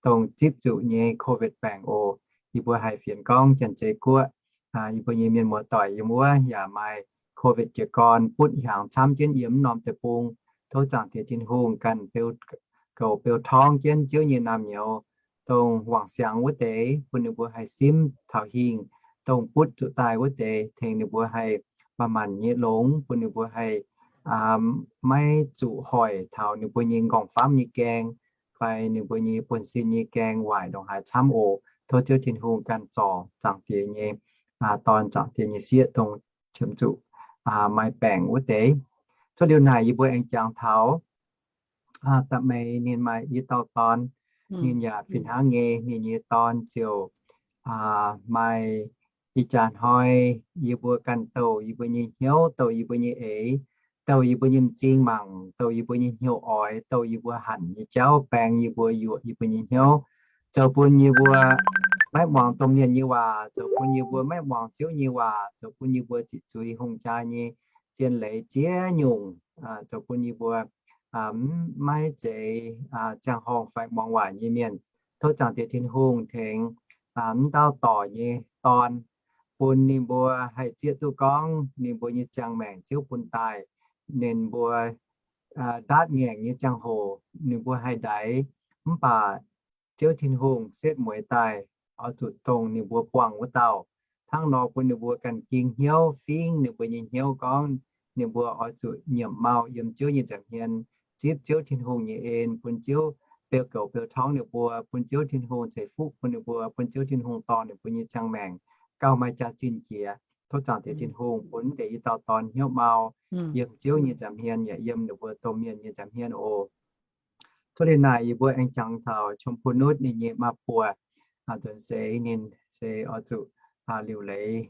dongh zipv zuqc nyei COVID baengc oc. Yie mbuo haih fienx gorngv Janx-Zei Guoqv, yie mbuo nyei mienh muoz-doic yiem wuov yaac maaih COVID jiez gorn butv hiaangx camv jienv yiem mv norm deic-bung. Tov Zaangc Diex Tin-Hungh ganh beu, goux beu torngv jienv Ziouv nyei naamh nyouz, dongh wangc siangx wuov deix, bun ninh mbuo haih simv taux hingh, dongh butv zuqc daaih wuov deix, tengx ninh mbuo haih manc-manc nyei longx, bun ninh mbuo haih maiv zuqc hoic taux ninh mbuo nyei nqorngv-famv nyei gaeng fai ninh mbuo nyei buonv-sin nyei gaeng waaic ndongc haaix camv oc. Tov Ziouv Tin-Hungh ganh zorc Zaangc Diex nyei dorn, Zaangc Diex nyei sieqv dongh qiemx zuqc maaih baengc wuov deix. Cuotv liuz naaic yie mbuo aengx jangx taux da'meix ninh maaih i dauh dorn. Ninh yaac fih hnangv nyei, ninh nyei dorn ziouc maaih ih jaax hnoi yie mbuo ganh douh yie mbuo nyei hnyouv, douh yie mbuo nyei eix, douh yie mbuo nyei m'zing mangc, douh yie mbuo nyei hnyouv oix, douh yie mbuo hanc nyei jauv baeng yie mbuo, yuoqc yie mbuo nyei hnyouv, zoux bun yie mbuo maiv muangx domh mienh nyei waac, zoux bun yie mbuo maiv muangx Ziouv nyei waac, zoux bun yie mbuo ziqc zuiz hungh jaa nyei zien leiz ziex nyungc, zoux bun yie mbuo maiv zeiz ziangh horngh fai muangx waac nyei mienh. Tov Zaangc Diex Tin-Hungh tengx m'dauh dorc nyei dorn, bun ninh mbuo haih zieqv duqv gorngv ninh mbuo nyei ziangh maengc Ziouv bun daaih, ninh mbuo ndaatv ngaengc nyei ziangh hoc ninh mbuo haih ndaix, mv baac Ziouv Tin-Hungh setv mueiz daaih oix zuqc dongh ninh mbuo buangh wuov dauh. Hnangv nor bun ninh mbuo ganh ging hnyouv fingv ninh mbuo nyei hnyouv gorngv ninh mbuo oix zuqc nyiemc mau yiem Ziouv nyei nza'hmien, zipv Ziouv Tin-Hungh nyei en, bun Ziouv beu goux beu torngv ninh mbuo, bun Ziouv Tin-Hungh ceix fuqv bun ninh mbuo, bun Ziouv Tin-Hungh dorh ninh mbuo nyei ziangh maengc gauh maaih jaax-zinh jiex. Tov Zaangc Diex Tin-Hungh bun deix i dauh dorn hnyouv mau yiem Ziouv nyei nza'hmien yaac yiem ninh mbuo domh mienh nyei nza'hmien oc. Cuotv liuz naaic yie mbuo aengx jangx taux Chom Pu Nutv ninh nyei maa-buoc, nzuonx seix ninh se oix zuqc liuc leiz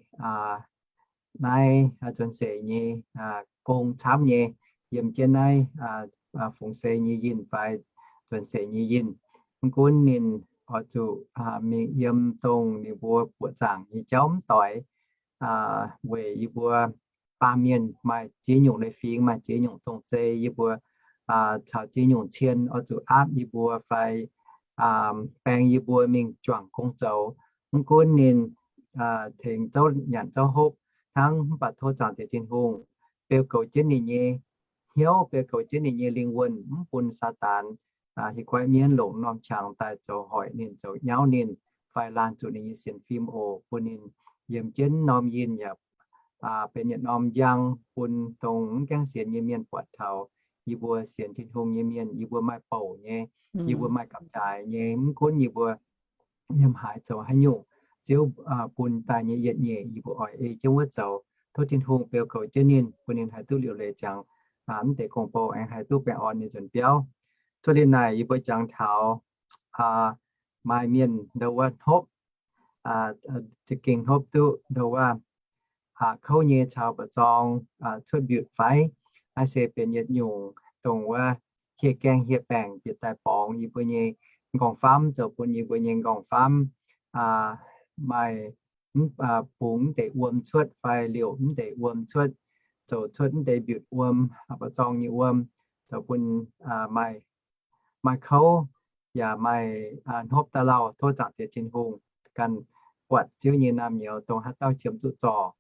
naaiv nzuonx seix nyei gong camv nyei, yiem jienv naaiv fungx seix nyei yinh fai nzuonx seix nyei yinh. Mv gunv ninh oix zuqc mingh yiem dongh ninh mbuo buoqc zaangc nyei jauv mv doix, weic yie mbuo baamh mienh maaih ziex nyungc leiz-fingx, maaih ziex nyungc zong-zei, yie mbuo caux ziex nyungc cien oix zuqc aapv yie mbuo fai baeng yie mbuo mingh juangc gong zoux. Mv gunv ninh tengx zouv nyanc zouv hopv hnangv, mv baac tov Zaangc Diex Tin-Hungh beu goux jienv ninh nyei hnyouv, beu goux jienv ninh nyei lingh wuonh, mv bun Saadaan hieh guaiv mienv longc norm qangx daaih zoux hoic ninh, zoux nyauv ninh, fai laanh zuqc ninh nyei sienx fim oc. Bun ninh yiem jienv norm yinh yaac benx yietc norm njang bun dongh mv gaengh sienx nyei mienh buatc taux yie mbuo sienx Tin-Hungh nyei mienh, yie mbuo maaih bouc nyei, yie mbuo maaih gapv-jaaix nyei. Mv gunv yie mbuo yiem haaix zoux haaix nyungc, Ziouv bun daaih nyei yietc nyeic yie mbuo oix ei jienv wuov zoux. Tov Tin-Hungh beu goux jienv ninh, bun ninh haih duqv liuc leiz ziangx mv deix gong-bou, aengx haih duqv baengh orn nyei nzuonx biauv. Cuotv liuz naaic yie mbuo jangx taux maaih mienh ndau wuov hnopv, za'gengh hnopv duqv ndau wuov kouv nyei caux mba'zorng cuotv mbiutc fai. Naaiv se benx yietc nyungc dongh wuov hieh gaengh hieh baengc bieqc daaih borngz yie mbuo nyei nqorngv-famv, zoux bun yie mbuo nyei nqorngv-famv maaih bungx mv deix wuom cuotv fai liouc mv deix wuom cuotv, zoux cuotv mv deix mbiutc wuom, mbu'zorng nyei wuom, zoux bun maaih, maaih kouv, yaac maaih hnopv daaih lauh. Tov Zaangc Diex Tin-Hungh ganh buatc Ziouv nyei naamh nyouz dongh haaix dauh qiemx zuqc zorc.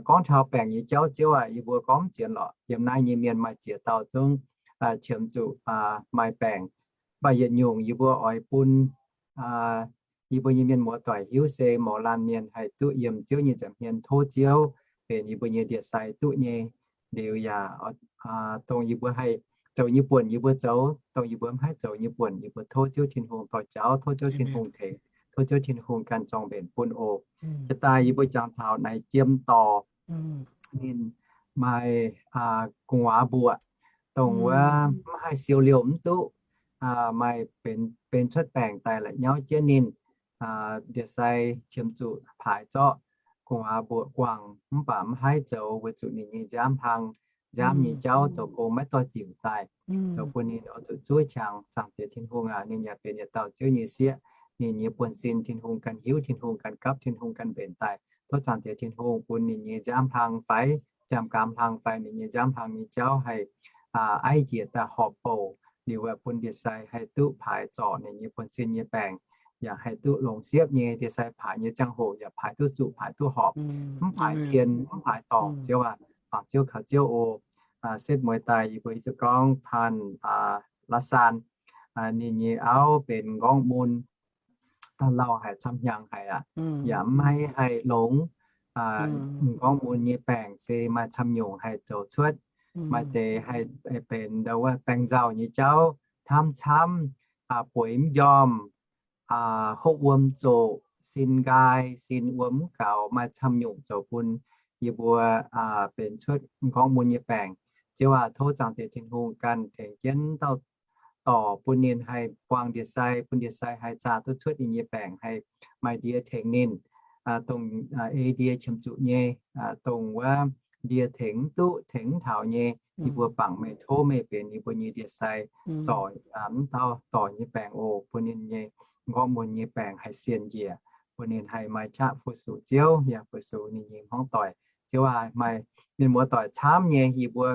Gorngv taux baengc nyei jauv, Ziouv aac, yie mbuo gorngv mv ziex lorqc. Yiem naaiv nyei mienh maaih ziex dauh zungv qiemx zuqc maaih baengc. Mv baac yietc nyungc yie mbuo oix bun yie mbuo nyei mienh muoz-doic hiuv se mouz laanh mienh haih duqv yiem Ziouv nyei nza'hmien tov Ziouv benx yie mbuo nyei ndie-sai duqv nyei. Liuz yaac dongh yie mbuo haih zoux nyei buonc yie mbuo zoux, dongh yie mbuo mv haih zoux nyei buonc yie mbuo tov Ziouv Tin-Hungh dorh jauv, tov Ziouv Tin-Hungh tengx, tov Ziouv Tin-Hungh ganh zorng mbenc bun oc. Jiex daaih yie mbuo jangx taux naaiv jiem dorh ninh maaih gu'nguaaz mbuoqc, dongh wuov mv haih siou liouh mv duqv, maaih benx, benx cuotv baengc daaih la'nyauv jienv ninh. Ndie-sai qiemx zuqc paaix zorqv gu'nguaaz mbuoqc guangc mv baac mv haih zoux weic zuqc ninh nyei nziaamv hlang, nziaamv nyei jauv zoux gong maiv dorh diuc daaih, zoux bun ninh oix zuqc zuov qangx. Zaangc Diex Tin-Hungh aac, ninh yaac benx yietc dauh Ziouv nyei sieqv. Ninh nyei buonv-sin Tin-Hungh ganh hiuv, Tin-Hungh ganh gapv, Tin-Hungh ganh mbenc daaih. Tov Zaangc Diex Tin-Hungh bun ninh nyei nziaamv hlang fai nziaamv gaam hlang fai ninh nyei nziaamv hlang nyei jauv haih aiv njiec daaih horpc bouc. Liuz aeqv, bun ndie-sai haih duqv paaix zorc ninh nyei buonv-sin nyei baengc, yaac haih duqv longx siepv nyei. Ndie-sai paaix nyei ziangh hoc yaac paaix duqv zuqc, paaix duqv horpc, mv paaix pien, mv paaix dorngc. Ziouv aac, bangc Ziouv kaux Ziouv oc. Setv mueiz daaih yie mbuo hiuv duqv gorngv Paan La'saan, ninh nyei auv benx m'nqorngv mun, da'lauh haic, camv hnyangx haic aqv, yaac mv haih, haih longx. M'nqorngv mun nyei baengc se maaih camv nyungc haih zoux cuotv. Maaih deix haih benx ndau wuov baengh nzauh nyei jauv, hnamv camv, bueix mv njormh, hopv wuom zoqc, sin nqaai, sin wuom mv gaux, maaih camv nyungc zoux bun yie mbuo benx cuotv m'nqorngv mun nyei baengc. Ziouv aac, tov Zaangc Diex Tin-Hungh ganh tengx jienv dauh dorc bun ninh haih buangh ndie-sai, bun ndie-sai haih zaah duqv cuotv ninh nyei baengc, haih maaih ndie tengx ninh, dongh ei ndie qiemx zuqc nyei, dongh wuov ndie tengx mv duqv, tengx mv taux nyei. Yie mbuo bangc meih, tov meih benx yie mbuo nyei ndie-sai, zorc mv dauh dorc nyei baengc oc, bun ninh nyei m'nqorngv mun nyei baengc haih sienx njiec, bun ninh haih maaih qaqv fu-sux Ziouv yaac fu-sux ninh nyei hmuangv doic. Ziouv aac, maaih mienh muoz-doic camv nyei, yie mbuo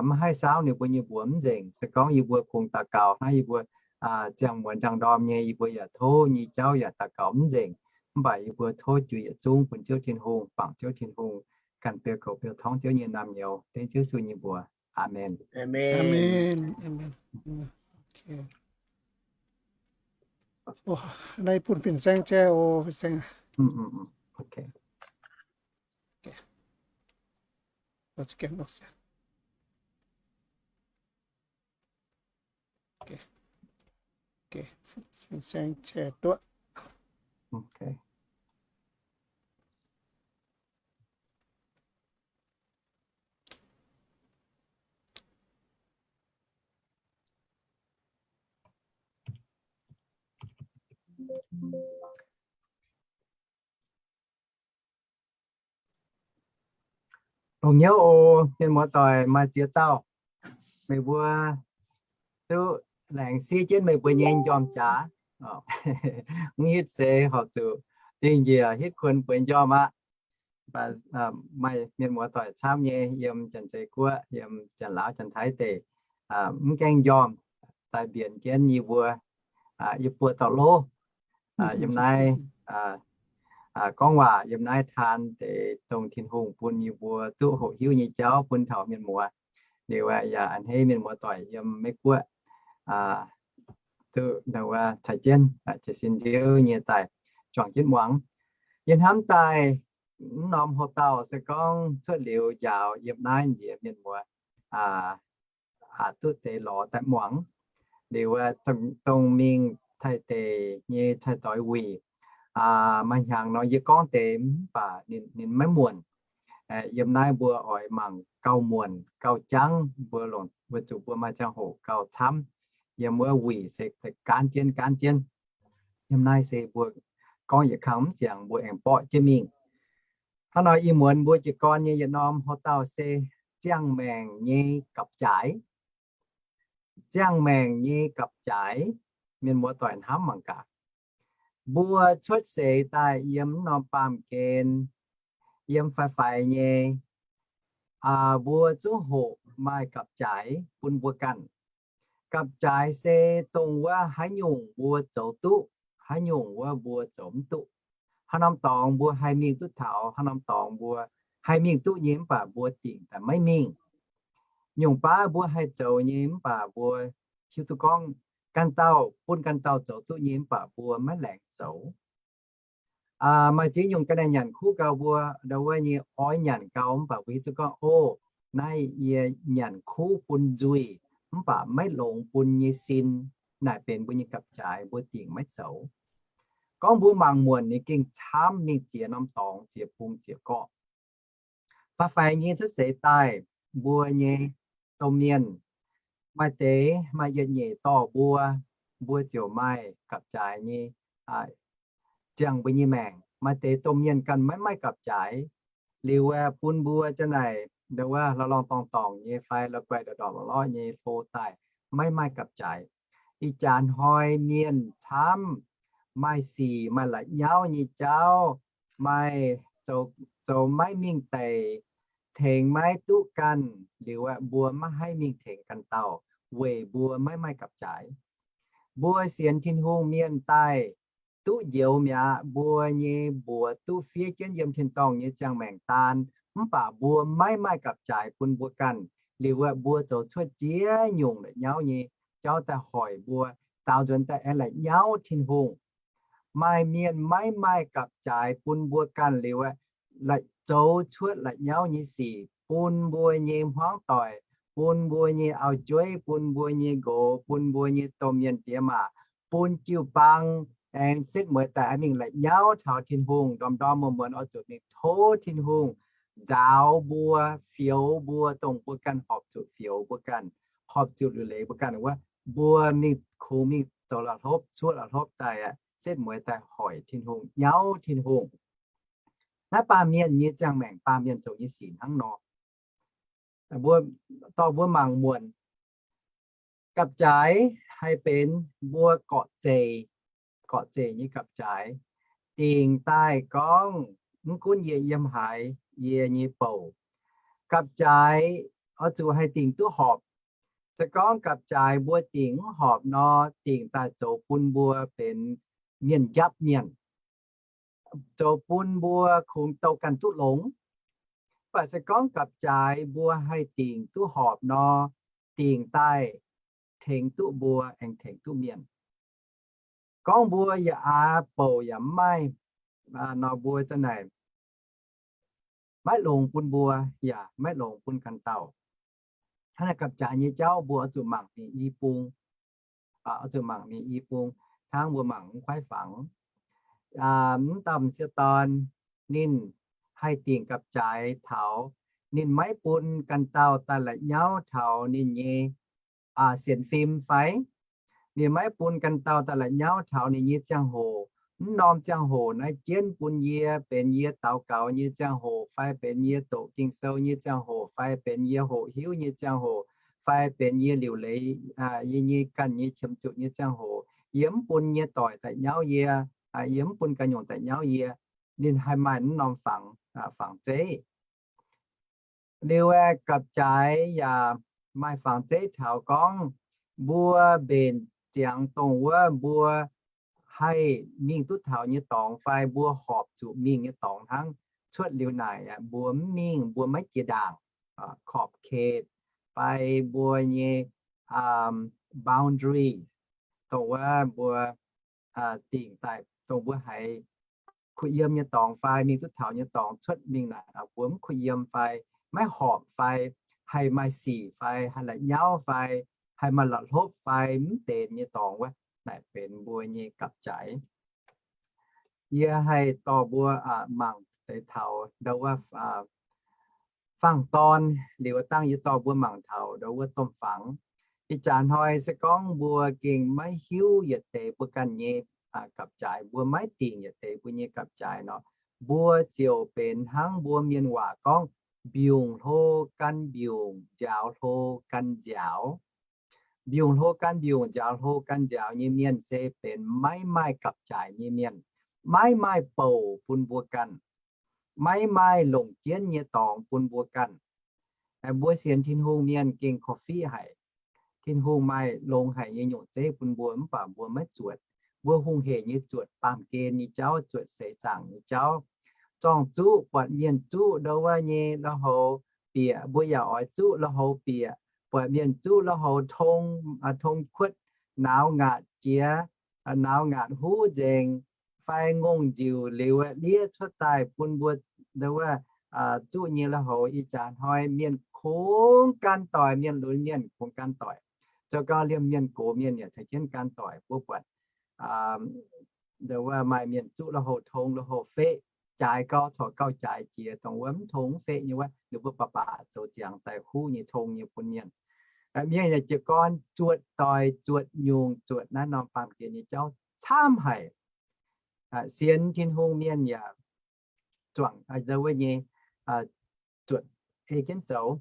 mv haih saauv ninh mbuo nyei mbuox mv nzengc. Se gorngv yie mbuo kungx daux gaux hnangv yie mbuo ziangh muonz ziangh ndorm nyei, yie mbuo yaac tov nyei jauv yaac daux gaux mv nzengc. Mv baac yie mbuo tov juix yietc zungv bun Ziouv Tin-Hungh, bangc Ziouv Tin-Hungh ganh beu goux beu torngv Ziouv nyei naamh nyouz. Dengv Ziouv Yesu nyei mbuox. Aamen. Naaiv bun fin-saeng jaiv oc, fin-saeng. Fin-saeng jaiv duqv. Longx hnyouv oc, mienh muoz-doic maaih ziex dauh, meih mbuo duqv laengz siev jienv meih mbuo nyei njormh jaax. Mv hitv se horpc zuqc dingh njiec hitv kuonx bueix njormh aqv. Maaih mienh muoz-doic camv nyei yiem Janx-Zei Guoqv, yiem Janx-Laauv, Janx-Taiv deic, mv gaengh njormh daaih mbienx jienv yie mbuo, yie mbuo dauh lov yiem naaiv gorngv waac, yiem naaiv taan deix dongh Tin-Hungh bun yie mbuo duqv hoqc hiuv nyei jauv bun taux mienh muoz. Liuz yaac a'hneiv mienh muoz-doic yiem Meiv Guoqv duqv caux jienv jiez sin nziouv nyei daaih juangc jienv muangx. Yie hnamv daaih mv norm hoc-dauh se gorngv cuotv liuz njaaux yiem naaiv njiec mienh muoz aqc duqv deix lorz daaih muangx. Liuz dongh mingh Taiv deic nyei cai-doix wuic, maaih hnyangx nor yie gorngv deix mv baac ninh maiv muonc. Yiem naaiv mbuo oix mangc gauh muonc gauh jangv, mbuo longc weic zuqc mbuo maaih ziangh hoc gauh camv. Yiem wuov wuic se gaanv jienv gaanv jienv. Yiem naaiv se mbuo gorngv yietc kang mv ziangx mbuo aengx borqv jienv mingh. Hnangv nor ih muonz mbuo jiez gorn nyei yietc norm hoc-dauh se ziangh maengc nyei gapv-jaaix. Ziangh maengc nyei gapv-jaaix, mienh muoz-doic hnamv mangc gaax. Mbuo cuotv seix daaih yiem mv norm baamh gen, yiem faix-faix nyei mbuo zungv hoqc maaih gapv-jaaix bun mbuo ganh. Gapv-jaaix se dongh wuov haaix nyungc mbuo zoux duqv, haaix nyungc wuov mbuo zoux mv duqv. Haaix norm dorngx mbuo haih mingh duqv taux, haaix norm dorngx mbuo haih mingh duqv nyei mv baac mbuo dingc daaih maiv mingh. Nyungc baav mbuo haih zoux nyei mv baac mbuo hiuv duqv gorngv ganh dauh bun ganh dauh zoux duqv nyei mv baac mbuo maiv laengz zoux. Maaih ziex nyungc ga'naaiv nyanc kuv gau mbuo, ndau wuov nyei oix nyanc gau mv baac mbuo hiuv duqv gorngv, o, naaiv yie nyanc kuv bun nzuih mv baac maiv longx bun nyei sin, naaic benx mbuo nyei gapv-jaaix mbuo dingc maiv zoux. Gorngv mbuo mangc muonc ninh gengh camv mingh ziex norm dorngx, ziex bung ziex gorqv. Faix-faix nyei cuotv seix daaih, mbuo nyei domh mienh maaih deix maaih yietc nyeic dorh mbuo, mbuo ziouc maaih gapv-jaaix nyei ziangh mbuo nyei maengc. Maaih deix domh mienh ganh maiv maaih gapv-jaaix, liuz aeqv, bun mbuo za'naaic ndau wuov lorqc lorqc dorngc dorngc nyei fai la'guaih ndorqc ndorqc lorqc lorqc nyei hlo daaih maiv maaih gapv-jaaix. Ih jaax hnoi mienh camv, maaih sic maaih la'nyauv nyei jauv, maaih zoux maiv mingh deic, tengx maiv duqv ganh, liuz aeqv, mbuo maiv haih mingh tengx ganh dauh weic mbuo maiv maaih gapv-jaaix. Mbuo sienx Tin-Hungh mienh daaih duqv njoux mi'aqv, mbuo nyei mbuox duqv fiev jienv yiem tin-dorngh nyei ziangh maengc daan, mv baac mbuo maiv maaih gapv-jaaix bun mbuo ganh. Liuz aeqv, mbuo zoux cuotv ziex nyungc la'nyauv nyei jauv daaih hoic mbuo, daaux nzuonx daaih aengx la'nyauv Tin-Hungh. Maaih mienh maiv maaih gapv-jaaix bun mbuo ganh liuz aeqv, zoux cuotv la'nyauv nyei sic bun mbuo nyei hmuangv doic, bun mbuo nyei auv-jueiv, bun mbuo nyei nqox, bun mbuo nyei domh mienh diex maac, bun jiu-baang aengx setv mueiz daaih mingh la'nyauv taux Tin-Hungh. Ndorm-ndorm muonz-muonz oix zuqc mingh tov Tin-Hungh nzaaux mbuo, fioux mbuo, dongh mbuo ganh horpc zuqc fioux mbuo ganh, horpc zuqc liuc leiz mbuo ganh wuov, mbuo mingh kungx mingh zoux la'hlopv, cuotv la'hlopv daaih aeqv, setv mueiz daaih hoic Tin-Hungh, nyauv Tin-Hungh. Naaiv baamh mienh nyei ziangh maengc, baamh mienh zoux nyei sic hnangv nor. Mbuo, dorh mbuo mangc muonc, gapv-jaaix haih benx mbuo gorqv-zeih, gorqv-zeih nyei gapv-jaaix. Dingc daaih gorngv, mv gunv yie yiem haaix, yie nyei bouc, gapv-jaaix oix zuqc haih dingc duqv horpc. Se gorngv gapv-jaaix mbuo dingc mv horpc nor, dingc daaih zoux bun mbuo benx mienh njapv mienh, zoux bun mbuo kungx douh ganh duqv longx. Mv baac se gorngv gapv-jaaix mbuo haih dingc duqv horpc nor, dingc daaih tengx duqv mbuo aengx tengx duqv mienh. Gorngv mbuo yaac aav bouc yaac mv maaih nor, mbuo za'naaic maiv longx bun mbuo, yaac maiv longx bun ganh dauh. Hnangv naaiv gapv-jaaix nyei jauv mbuo oix zuqc mangc mingh i bung, oix zuqc mangc mingh i bung, hnangv mbuo mangc mv kuaaiv fangx. Mv dauh m'sieqv dorn, ninh haih dingc gapv-jaaix taux ninh maiv bun ganh dauh daaih la'nyauv taux ninh nyei sienx fim fai ninh maiv bun ganh dauh daaih la'nyauv taux ninh nyei ziangh hoc. Mv norm ziangh hoc naaiv jienv bun yie benx yie daux gaux nyei ziangh hoc, fai benx yie doqc Ging-Sou nyei ziangh hoc, fai benx yie hoqc hiuv nyei ziangh hoc, fai benx yie liuc leiz yie nyei ganh nyei qiemx zuqc nyei ziangh hoc. Yie mv bun nyei doic daaih nyauv yie, yie mv bun ganh nyungc daaih nyauv yie. Ninh haih maaih mv norm fangx, fangx zeiv. Liuz aeqv, gapv-jaaix yaac maaih fangx zeiv taux gorngv mbuo mbenc ziangx dongh wuov mbuo haih mingh duqv taux nyei dorngx fai mbuo horpc zuqc mingh nyei dorngx hnangv. Cuotv liuz naaic mbuo mv mingh, mbuo maiv jiex ndaangc, ขอบเขต fai mbuo nyei boundaries, dongh wuov mbuo dingc daaih dongh mbuo haiz kuh yiem nyei dorngx fai mingh duqv taux nyei dorngx cuotv mingh naaic mbuo mv kuh yiem fai maiv horpc fai haih maaih sic fai haih la'nyauv fai haih maaih la'hlopv fai mv benx nyei dorngx wuov, naaic benx mbuo nyei gapv-jaaix. Yie haih dorh mbuo mangc deix taux ndau wuov fangx dorn. Liuz dangh yie dorh mbuo mangc taux ndau wuov domh fangx. Ih jaax hnoi se gorngv mbuo gengh maiv hiuv yietc deix mbuo ganh nyei gapv-jaaix, mbuo maiv dingc yietc deix mbuo nyei gapv-jaaix nor, mbuo ziouc benx hnangv mbuo mienh waac gorngv, mbiungc hlo gan mbiungc, nziaaux hlo gan nziaaux. Mbiungc hlo gan mbiungc, nziaaux hlo gan nziaaux nyei mienh se benx maiv maaih gapv-jaaix nyei mienh, maiv maaih bouc bun mbuo ganh, maiv maaih longc jienv nyei dorngx bun mbuo ganh. Mbuo sienx Tin-Hungh mienh gengh korv-fiqv haic. Tin-Hungh maaih longx haic nyei nyungc zeiv bun mbuo mv baac mbuo maiv zuotc. Mbuo hungh hec nyei zuotc baamh gen nyei jauv, zuotc seix zaangc nyei jauv. Zorng-zuqv buatc mienh zuqv ndo wuov nyei lui-houx bieqc, mbuo yaac oix zuqv lui-houx bieqc. Buatc mienh zuqv lui-houx tong, tong kuotv, nauz ngaatc jiex, nauz ngaatc huv nzengc, fai ngongh nziuc liuz liev cuotv daaih bun mbuo ndo wuov zuqv nyei lui-houx. Ih jaax hnoi mienh kungx gan doic, mienh lunx mienh kungx gan doic. Zoux gau liemh mienh gox mienh yaac caux jienv gan doic. Mbuo buatc ndo wuov maaih mienh zuqv lui-houx tong, lui-houx feqv, jaaix gau, corc gauh jaaix jiex, dongh wuov mv tong mv feqv nyei wuov, ninh mbuo baac baac zoux ziangx daaih huv nyei tong nyei bun mienh. Mienh yaac jiez gorn zuotc doic, zuotc nyungc, zuotc naaiv norm baamh gen nyei jauv camv haic. Sienx Tin-Hungh mienh yaac zuangx ndo wuov nyei zuotc ei jienv zoux.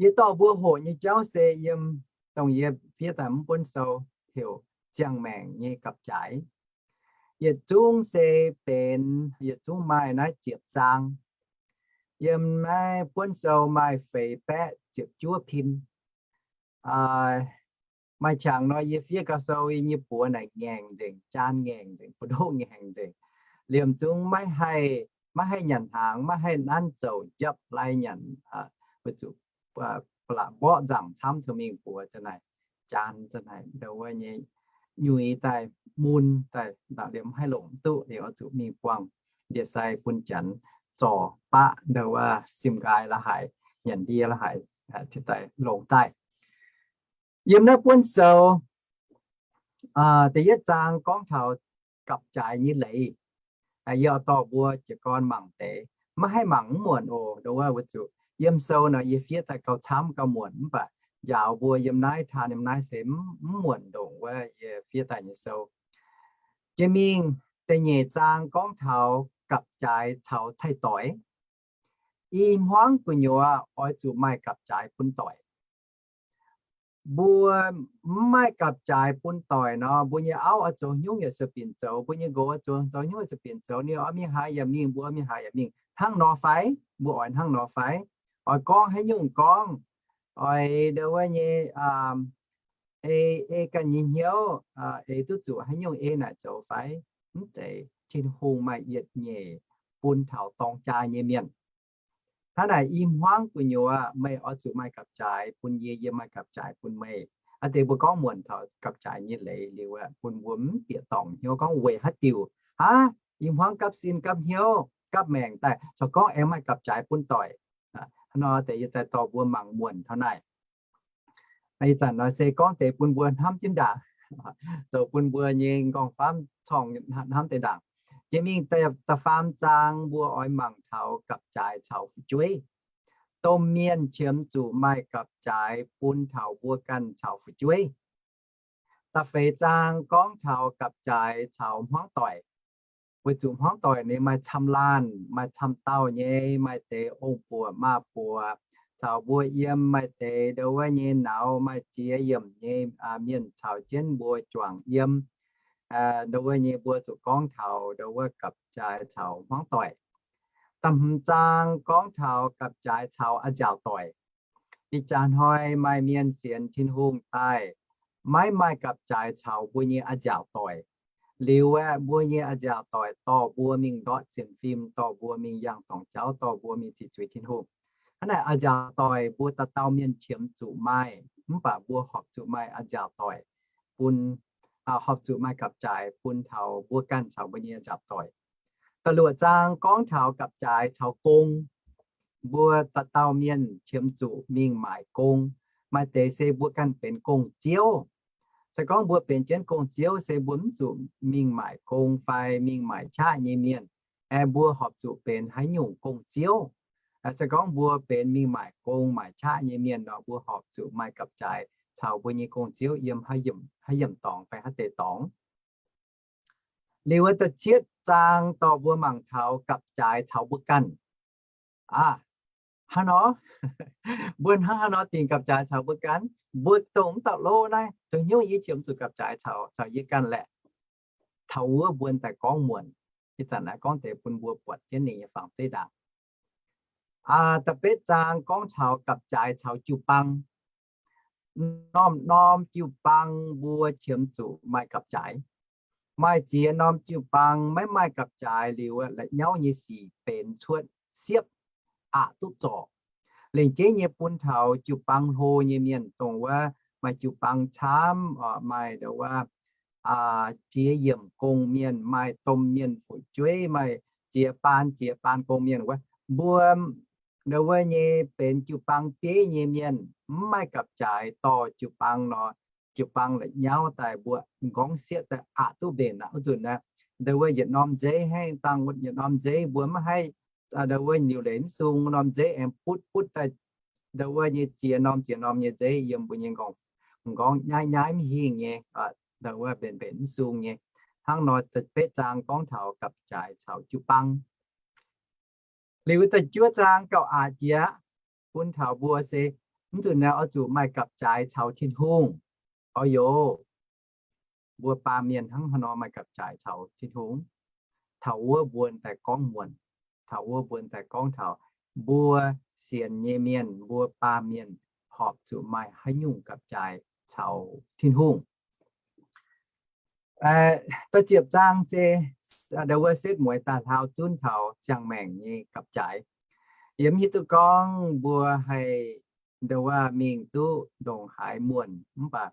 Yie dorh mbuo hoqc nyei jauv se yiem dongh yie fiev daaih mv buonv sou heuc Ziangh Maengc Nyei Gapv-Jaaix. Yietc zungv se benx, yietc zungv maaih naaiv ziepc zaang. Yiem naaiv buonv sou maaih feix baeqv ziepc juov pin. Maaih qangx nor yie fiev gau sou, yie nyei buoz naaic ngaengc nzengc, jaan ngaengc nzengc, buoz-ndoqv ngaengc nzengc. Liemh zungv maiv haih, maiv haih nyanc hnaangx, maiv haih nanv zouc njapv lai nyanc, weic zuqc ba'laqc mborqv nzangc camv, zuqc mingh buoz za'naaic, jaan za'naaic ndo wuov nyei nyuix daaih mun daaih, liemh mv haih longc duqv, liuz oix zuqc mingh buangh ndie-sai bun janx zorc baqv ndo wuov sim nqaai la'haic, nyanc ndie la'haic, cingx daaih longc daaih. Yiem naaiv buonv sou da'yietv zaang gorngv taux gapv-jaaix nyei leiz. Yie dorh mbuo jiez gorn mangc deix, maiv haih mangc mv muonc oc. Ndo wuov weic zuqc yiem sou nor yie fiev daaih gauh camv gauh muonc, mv baac njaaux mbuo yiem naaiv taan yiem naaiv se mv muonc ndongc wuov yie fiev daaih nyei sou. Jiex mingh da'nyeic zaang gorngv taux gapv-jaaix caux cai-doix. I hmuangv gu'nyuoz oix zuqc maaih gapv-jaaix bun doic. Mbuo mv maaih gapv-jaaix bun doic nor, mbuo nyei auv oix zoux haaix nyungc yaac sueih binc zoux, mbuo nyei nqox oix zoux haaix nyungc yaac sueih binc zoux, ninh oix mingh haaix yaac mingh, mbuo mingh haaix yaac mingh, hnangv nor fai? Mbuo oix hnangv nor fai? Oix gorngv haaix nyungc gorngv, oix ndo wuov nyei ei, ei ganh nyei hnyouv, ei duqv zuqc haaix nyungc ei naaic zoux fai? Mv zeiz. Tin-Hungh maaih yietc nyeic bun taux dorng jaa nyei mienh. Hnangv naaic, i hmuangv gu'nyuoz meih oix zuqc maaih gapv-jaaix bun yie, yie maaih gapv-jaaix bun meih. Aa deix mbuo gorngv muonc taux gapv-jaaix nyei leiz liuz, bun mbuo mv bieqc dorngc hnyouv gorngv weic haaix diuc, aav, i hmuangv gapv sin gapv hnyouv gapv maengc daaih corc gorngv aengx maaih gapv-jaaix bun doic. Hnangv nor deix yie daaih dorh mbuo mangc muonc taux naaic. Ih zanc nor se gorngv deix bun mbuo hnamv jienv ndaangc, zoux bun mbuo nyei nqorngv-famv corngh hnamv deix ndaangc. Jiex mingh da'faam zaang mbuo oix mangc taux gapv-jaaix caux fu'jueiv. Domh mienh qiemx zuqc maaih gapv-jaaix bun taux mbuo ganh caux fu'jueiv. Da'feix zaang gorngv taux gapv-jaaix caux hmuangv doic. Weic zuqc hmuangv doic ninh maaih camv laanh, maaih camv dauh nyei, maaih deix ong-buoc maa-buoc caux mbuo yiem, maaih deix ndo wuov nyei nauz maaih ziex yiemc nyei mienh caux jienv mbuo juangc yiem. Ndo wuov nyei mbuo zuqc gorngv taux ndo wuov gapv-jaaix caux hmuangv doic. Da'hmz zaang gorngv taux gapv-jaaix caux a'nziaauc doic. Ih jaax hnoi maaih mienh sienx Tin-Hungh daaih maiv maaih gapv-jaaix caux mbuo nyei a'nziaauc doic. Liuz aeqv, mbuo nyei a'nziaauc doic dorh mbuo mingh ndortv sienx fim, dorh mbuo mingh yangh dorngc jauv, dorh mbuo mingh ziqc zuiz Tin-Hungh. Hnangv naaic, a'nziaauc doic mbuo dauh dauh mienh qiemx zuqc maaih, mv baac mbuo horpc zuqc maaih a'nziaauc doic bun, horpc zuqc maaih gapv-jaaix bun taux mbuo ganh caux mbuo nyei a'nziaauc doic. Da'luoqc zaang gorngv taux gapv-jaaix caux gong. Mbuo dauh dauh mienh qiemx zuqc mingh maaic gong. Maaih deix se mbuo ganh benx gong-ziouv. Se gorngv mbuo benx jienv gong-ziouv se mbuo mv zuqc mingh maaic gong fai mingh maaic qaqv nyei mienh. Aeqv, mbuo horpc zuqc benx haaix nyungc gong-ziouv? Se gorngv mbuo benx mingh maaic gong maaic qaqv nyei mienh nor, mbuo horpc zuqc maaih gapv-jaaix caux mbuo nyei gong-ziouv yiem haaix yiemc dorngx fai haaix deix dorngx. Liuz wuov da'cietv zaang dorh mbuo mangc taux gapv-jaaix caux mbuo ganh. Aav, hnangv nor, mbuo hnangv haaix nor dingc gapv-jaaix caux mbuo ganh? Mbuo dongh mv dauh lov naaiv, zoux hnyouv yie qiemx zuqc gapv-jaaix caux, caux yie ganh laeh. Taux wuov mbuo daaih gorngv muonc. Ih zanc naaiv gorngv deix bun mbuo buatc jienv ninh nyei fangx zeiv ndaangc. Da'betv zaang gorngv taux gapv-jaaix caux jiu-baang. Norm-norm jiu-baang mbuo qiemx zuqc maaih gapv-jaaix. Maaih ziex norm jiu-baang maiv maaih gapv-jaaix liuz, la'nyauv nyei sic benx cuotv siepv, aqc duqv zorc. Lengc jeiv nyei bun taux jiu-baang hlo nyei mienh, dongh wuov maaih jiu-baang camv, maaih ndau wuov ziex yiemc gong mienh, maaih domh mienh fu'jueiv, maaih ziex baan ziex baan gong mienh wuov, mbuo ndau wuov nyei benx jiu-baang bieiv nyei mienh, mv maaih gapv-jaaix dorh jiu-baang nor, jiu-baang la'nyauv daaih mbuo m'nqorngv siepv daaih aqc duqv mbenc aqv. Wuov nzunc naaiv, ndau wuov yietc norm nzeiv, haih dangh yietc norm nzeiv mbuo maiv haih, ndau wuov liuc leiz mv sung, norm nzeiv aengx butv butv daaih, ndau wuov nyei ziex norm ziex norm nyei nzeiv yiem mbuo nyei m'nqorngv nyaiv nyaiv mv hingh nyei, ndau wuov mbenc mbenc mv sung nyei. Hnangv nor da'betv zaang gorngv taux gapv-jaaix caux jiu-baang. Liuz da'juov zaang gauh aqc jiex bun taux mbuo se, mv nzunc naaiv oix zuqc maaih gapv-jaaix caux Tin-Hungh. Oix yoc, mbuo baamh mienh hnangv haaix nor maaih gapv-jaaix caux Tin-Hungh? Taux wuov mbuo daaih gorngv muonc, taux wuov mbuo daaih gorngv taux mbuo sienx nyei mienh, mbuo baamh mienh horpc zuqc maaih haaix nyungc gapv-jaaix caux Tin-Hungh. Da'ziepc zaang se ndau wuov setv mueiz daaih hlaau zunv taux ziangh maengc nyei gapv-jaaix. Yie mv hiuv duqv gorngv mbuo haih ndau wuov mingh duqv ndongc haaix muonc, mv baac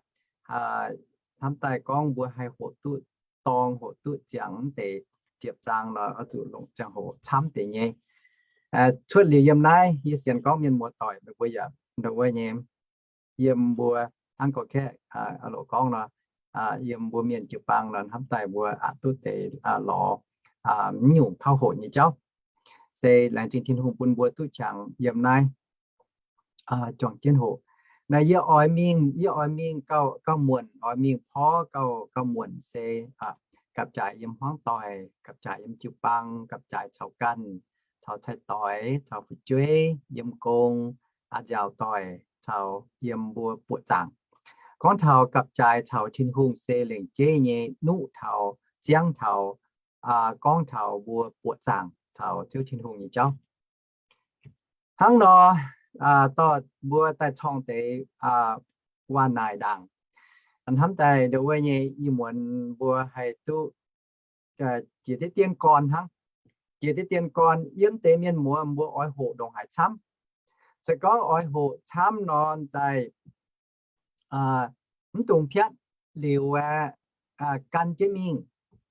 hnamv daaih gorngv mbuo haih hoqc duqv dorng, hoqc duqv ziangx deix ziepc zaang nor, oix zuqc longc ziangh hoc camv deix nyei. Cuotv liuz yiem naaiv, yie sienx gorngv mienh muoz-doic meih mbuo yaac ndau wuov nyei, yiem mbuo hnangv gorx-kaeqv loz gorngv nor, yiem mbuo mienh jiu-baang nor, hnamv daaih mbuo aqc duqv deix lorz mv nyungc kauv hoqc nyei jauv. Se laengz zingh Tin-Hungh bun mbuo duqv qangx yiem naaiv juangc jienv hoqc. Naaiv yie oix mingh, yie oix mingh gauh, gauh muonc, oix mingh porv gauh, gauh muonc se gapv-jaaix yiem hmuangv doic, gapv-jaaix yiem jiu-baang, gapv-jaaix caux ganh, caux cai-doix, caux fu'jueiv, yiem gong, a'nziaauc doic, caux yiem mbuo buoqc zaangc. Gorngv taux gapv-jaaix caux Tin-Hungh se lengc jeiv nyei nuqv taux, ziangv taux, gorngv taux mbuo buoqc zaangc caux Ziouv Tin-Hungh nyei jauv. Hnangv nor, dorh mbuo daaih corng deix waac-naaic ndaangc. Hnamv daaih ndau wuov nyei ih muonz mbuo haih duqv jiex diqv dien gorn hnangv. Jiex diqv dien gorn yiem deix mienh muoz mbuo oix hoqc ndongc haaix camv. Se gorngv oix hoqc camv nor daaih mv dungx piatv liuz aeqv, gan jienv mingh,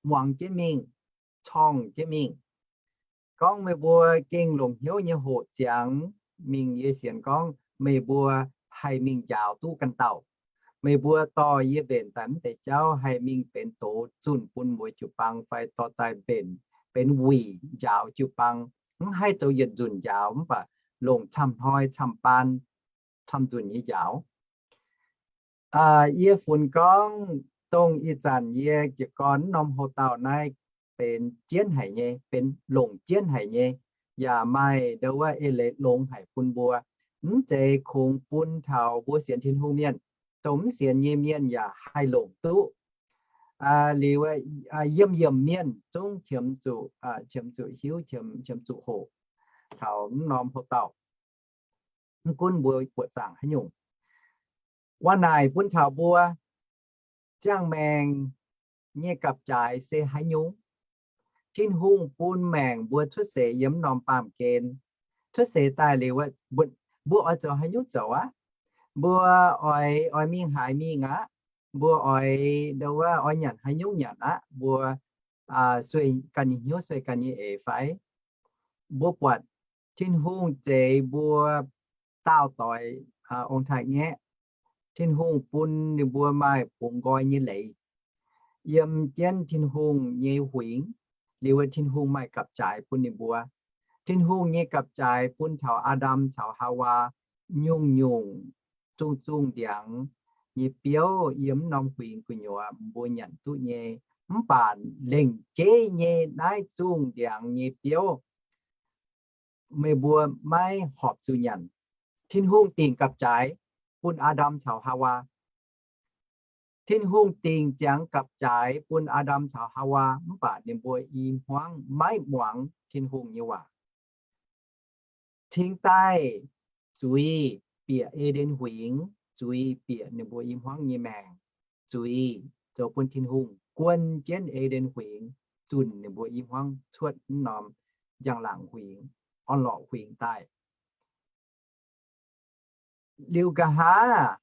muangx jienv mingh, corng jienv mingh. Gorngv meih mbuo gengh longc hnyouv nyei hoqc ziangx mingh, yie sienx gorngv meih mbuo haih mingh njaaux duqv ganh dauh. Meih mbuo dorh yie mbenc daaih mv deix jauv haih mingh benx doz zunh bun mbuo jiu-baang fai dorh daaih mbenc benx wuic njaaux jiu-baang. Mv haih zoux yietc nzunc njaaux mv baac longc camv hnoi, camv baan, camv nzunc nyei njaaux. Yie funx gorngv dongh ih zanc yie jiez gorn norm houx-dauh naaiv benx jienv haic nyei, benx longc jienv haic nyei, yaac maaih ndau wuov eix leiz longx haic bun mbuo. Mv zeiz kungx bun taux mbuo sienx Tin-Hungh mienh, dongh mv sienx nyei mienh yaac haih longc duqv. Liuz, yiemh-yiemh mienh zungv qiemx zuqc, qiemx zuqc hiuv, qiemx zuqc hoqc taux mv norm houx-dauh. Mv gunv mbuo buoqc zaangc haaix nyungc. Waac-naaic bun taux mbuo, ziangh maengc nyei gapv-jaaix se haaix nyungc? Tin-Hungh bun maengc mbuo cuotv seix yiem mv norm baamh gen. Cuotv seix daaih liuz, mbuo oix zoux haaix nyungc zoux aqv? Mbuo oix, oix mingh haaix mingh aqv? Mbuo oix ndau wuov oix nyanc haaix nyungc nyanc aqv? Mbuo sueih ganh nyei hnyouv, sueih ganh nyei eix fai? Mbuo buatc Tin-Hungh zeix mbuo daauh doix ong-taaix-ngaeqv. Tin-Hungh bun ninh mbuo maaih bungx nqoi nyei leiz yiem jienv Tin-Hungh nyei huingx. Liuz, Tin-Hungh maaih gapv-jaaix bun ninh mbuo. Tin-Hungh nyei gapv-jaaix bun taux Aa^ndam caux Haawaa nyungc-nyungc zungh zungh ndiangx nyei biouv yiem mv norm huingx gu'nyuoz mbuo nyanc duqv nyei. Mv baac lengc jeiv nyei naaiv zungh ndiangx nyei biouv meih mbuo maiv horpc zuqc nyanc. Tin-Hungh dingc gapv-jaaix bun Aa^ndam caux Haawaa. Tin-Hungh dingc ziangx gapv-jaaix bun Aa^ndam caux Haawaa, mv baac ninh mbuo i hmuangv maiv muangx Tin-Hungh nyei waac. Cingx daaih zuiz bieqc E^nden Huingx, zuiz bieqc ninh mbuo i hmuangv nyei maengc, zuiz zoux bun Tin-Hungh guon jienv E^nden Huingx, zunc ninh mbuo i hmuangv cuotv mv norm njang-laangc huingx, orn-lorqc huingx daaih. Liuz nqa'haav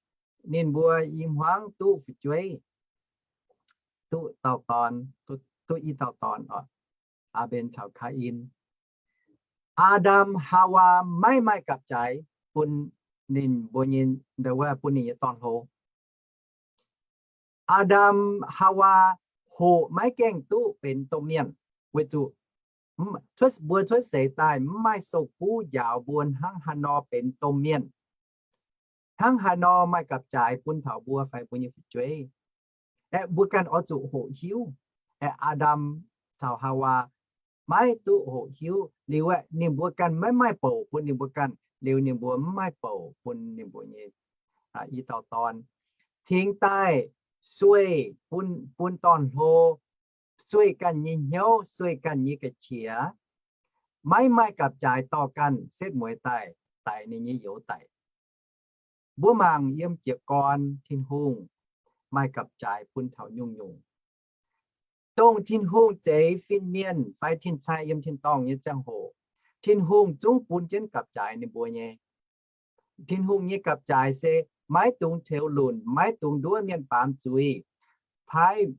ninh mbuo i hmuangv duqv fu'jueiv, duqv dauh dorn, duqv, duqv i dauh dorn oc, Aa^mben caux Kaa^in. Aa^ndam Haawaa maiv maaih gapv-jaaix bun ninh mbuo nyei, bun ninh nyei dorn-hlo. Aa^ndam Haawaa hoqc maiv gaengh duqv benx domh mienh, weic zuqc mbuo cuotv seix daaih mv maaih sou-guv njaaux mbuo hnangv haaix nor benx domh mienh, hnangv haaix nor maaih gapv-jaaix bun taux mbuo fai mbuo nyei fu'jueiv. Aeqv, mbuo ganh oix zuqc hoqc hiuv. Aeqv, Aa^ndam caux Haawaa maiv duqv hoqc hiuv liuz, aeqv, ninh mbuo ganh maiv maaih bouc bun ninh mbuo ganh liuz, ninh mbuo mv maaih bouc bun ninh mbuo nyei i dauh dorn. Cingx daaih sueih bun, bun dorn-hlo, sueih ganh nyei hnyouv, sueih ganh nyei ga'qiex, maiv maaih gapv-jaaix dorh ganh setv mueiz daaih daix ninh nyei youz daic. Mbuo mangc yiem jiez gorn Tin-Hungh maaih gapv-jaaix bun taux nyungc-nyungc. Dongh Tin-Hungh zeix fin-mienh fai tin-cai yiem tin-dorngh nyei ziangh hoc, Tin-Hungh zungv bun jienv gapv-jaaix ninh mbuo nyei. Tin-Hungh nyei gapv-jaaix se maiv dungx ceux lunc, maiv dungx nduov mienh baamz zuiz, paaiv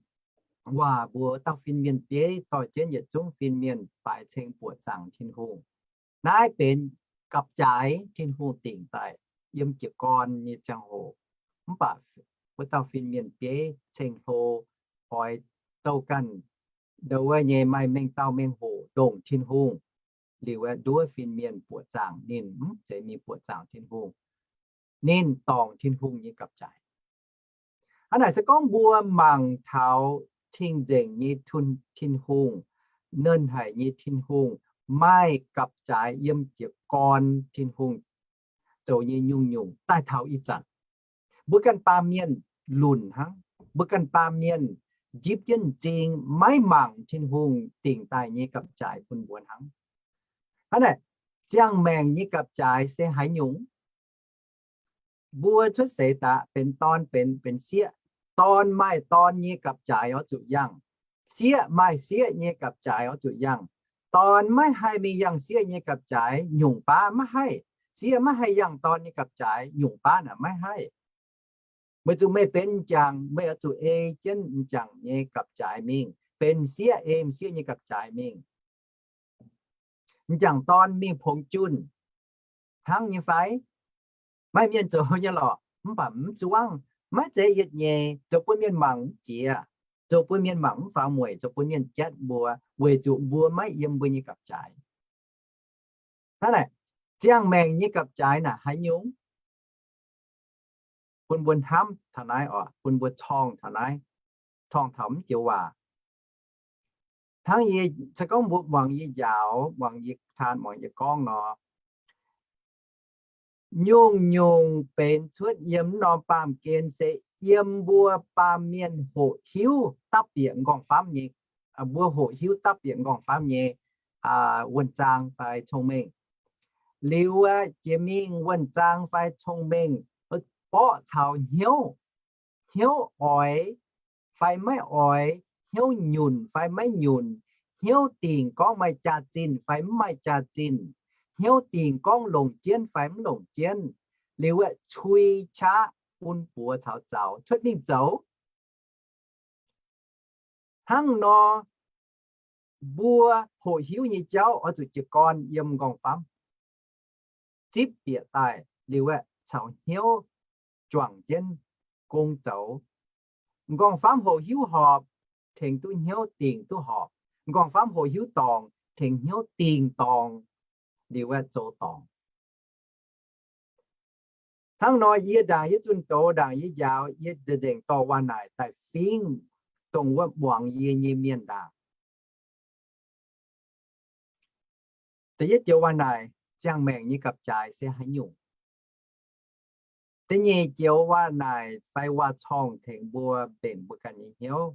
waac mbuox dauh fin-mienh bieiv dorh jienv yietc zungv fin-mienh baaix ceng buoqc zaangc Tin-Hungh. Naaiv benx gapv-jaaix Tin-Hungh dingc daaih yiem jiez gorn nyei ziangh hoc. Mv baac wuov dauh fin-mienh bieiv ceng-hlo oix douh ganh ndo wuov nyei maaih mengh dauh mengh hoc ndongc Tin-Hungh, liuz aeqv, nduov fin-mienh buoqc zaangc ninh, mv zeiz mingh buoqc zaangc Tin-Hungh. Ninh dorngc Tin-Hungh nyei gapv-jaaix. Hnangv naaic se gorngv mbuo mangc taux cing-nzengc nyei Tin-Hungh, nernh haic nyei Tin-Hungh, maaih gapv-jaaix yiem jiez gorn Tin-Hungh zoux nyei nyungc-nyungc daaih taux ih zanc. Mbuo ganh baamh mienh lunc hnangv. Mbuo ganh baamh mienh njipv jienv m'zing maiv mangc Tin-Hungh dingc daaih nyei gapv-jaaix bun mbuo hnangv. Hnangv naaic, ziangh maengc nyei gapv-jaaix se haaix nyungc? Mbuo cuotv seix daaih benx dorn, benx, benx sieqv. Dorn maaih dorn nyei gapv-jaaix oix zuqc yangh. Sieqv maaih sieqv nyei gapv-jaaix oix zuqc yangh. Dorn maiv haih mingh yangh sieqv nyei gapv-jaaix nyungc baav, maiv haih. Sieqv maiv haih yangh dorn nyei gapv-jaaix nyungc baav naaic, maiv haih. Weic zuqc meih benx m'jangc, meih oix zuqc ei jienv m'jangc nyei gapv-jaaix mingh. Benx sieqv, ei m'sieqv nyei gapv-jaaix mingh. M'jangc dorn mingh pongx junh hnangv nyei fai? Maaih mienh zoux nyei lorqc, mv baac mv zuangv. Maiv zeiz yietc nyei, zoux bun mienh mangc mv jiex, zoux bun mienh mangc mv faaux mueic, zoux bun mienh jatv mbuo, weic zuqc mbuo maiv yiem mbuo nyei gapv-jaaix. Hnangv naaic, ziangh maengc nyei gapv-jaaix naaic haaix nyungc? Bun mbuo hnamv taux naaiv oc, bun mbuo corngh taux naaiv, corngh taux mv joux waac. Hnangv yie se gorngv mbuo muangx yie njaaux, muangx yie taan, muangx yie gorngv nor, nyungc-nyungc benx cuotv yiem mv norm baamh gen se yiem mbuo baamh mienh hoqc hiuv dapv bieqc m'nqorngv-famv nyei, mbuo hoqc hiuv dapv bieqc m'nqorngv-famv nyei wuonh zaang fai cong-mengh. Liuz aqv, jiex mingh wuonh zaang fai cong-mengh, borqv caux hnyouv, hnyouv oix fai maiv oix, hnyouv nyunc fai maiv nyunc, hnyouv dingc gorngv maaih jaax-zinh fai mv maaih jaax-zinh, hnyouv dingc gorngv longc jienv fai mv longc jienv, liuz aeqv, cui qaqv bun buoz caux zaux cuotv mingh zoux. Hnangv nor, mbuo hoqc hiuv nyei jauv oix zuqc jiez gorn yiem m'nqorngv-famv zipv bieqc daaih liuz aeqv, caux hnyouv juangc jienv gong zoux. M'nqorngv-famv hoqc hiuv horpc, tengx duqv hnyouv dingc duqv horpc. M'nqorngv-famv hoqc hiuv dorngc, tengx hnyouv dingc dorngc, liuz aeqv, zoux dorngc. Hnangv nor, yie ndaangc yie zunh doz, ndaangc yie njaaux, yie nzengc dorh waac naaic daaih fingv dongh wuov muangx yie nyei mienh ndaangc. Da'yietv joux waac naaic, ziangh maengc nyei gapv-jaaix se haaix nyungc? Da'nyeic joux waac naaic fai waac-corngh tengx mbuo mbenc mbuo ganh nyei hnyouv.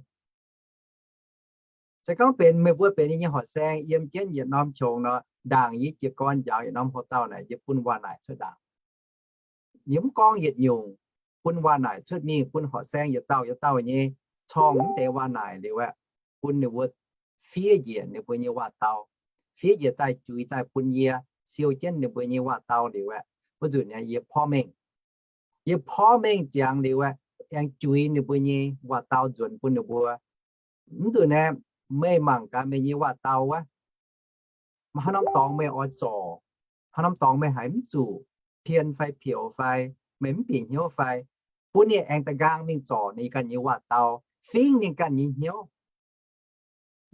Se gorngv benx meih mbuo benx yie nyei horqc saeng yiem jienv yietc norm qongx nor, ndaangc yie jiez gorn njaaux yietc norm hoc dauh naaic, yie bun waac-naaic cuotv ndaangc. Yie mv gorngv yietc nyungc, bun waac-naaic cuotv mingh, bun horqc saeng yietc dauh yietc dauh nyei corng mv deix waac-naaic liuz aeqv, bun ninh mbuo fiev njiec ninh mbuo nyei waac-dau, fiev njiec daaih juix daaih bun yie siou jienv ninh mbuo nyei waac-dau liuz aeqv, wuov nzunc yie porv mengh, yie porv mengh ziangx liuz aeqv, aengx juix ninh mbuo nyei waac-dau nzuonx bun ninh mbuo. Mv nzunc aeqv, meih mangc gaax meih nyei waac-dau wuov, haaix norm dorngx meih oix zorc, haaix norm dorngx meih haiz mv zuqc, pien fai pioux fai, meih mv bieqc hnyouv fai, bun ninh aengx da'nqaang mingh zorc ninh ganh nyei waac-dau, fingx ninh ganh nyei hnyouv.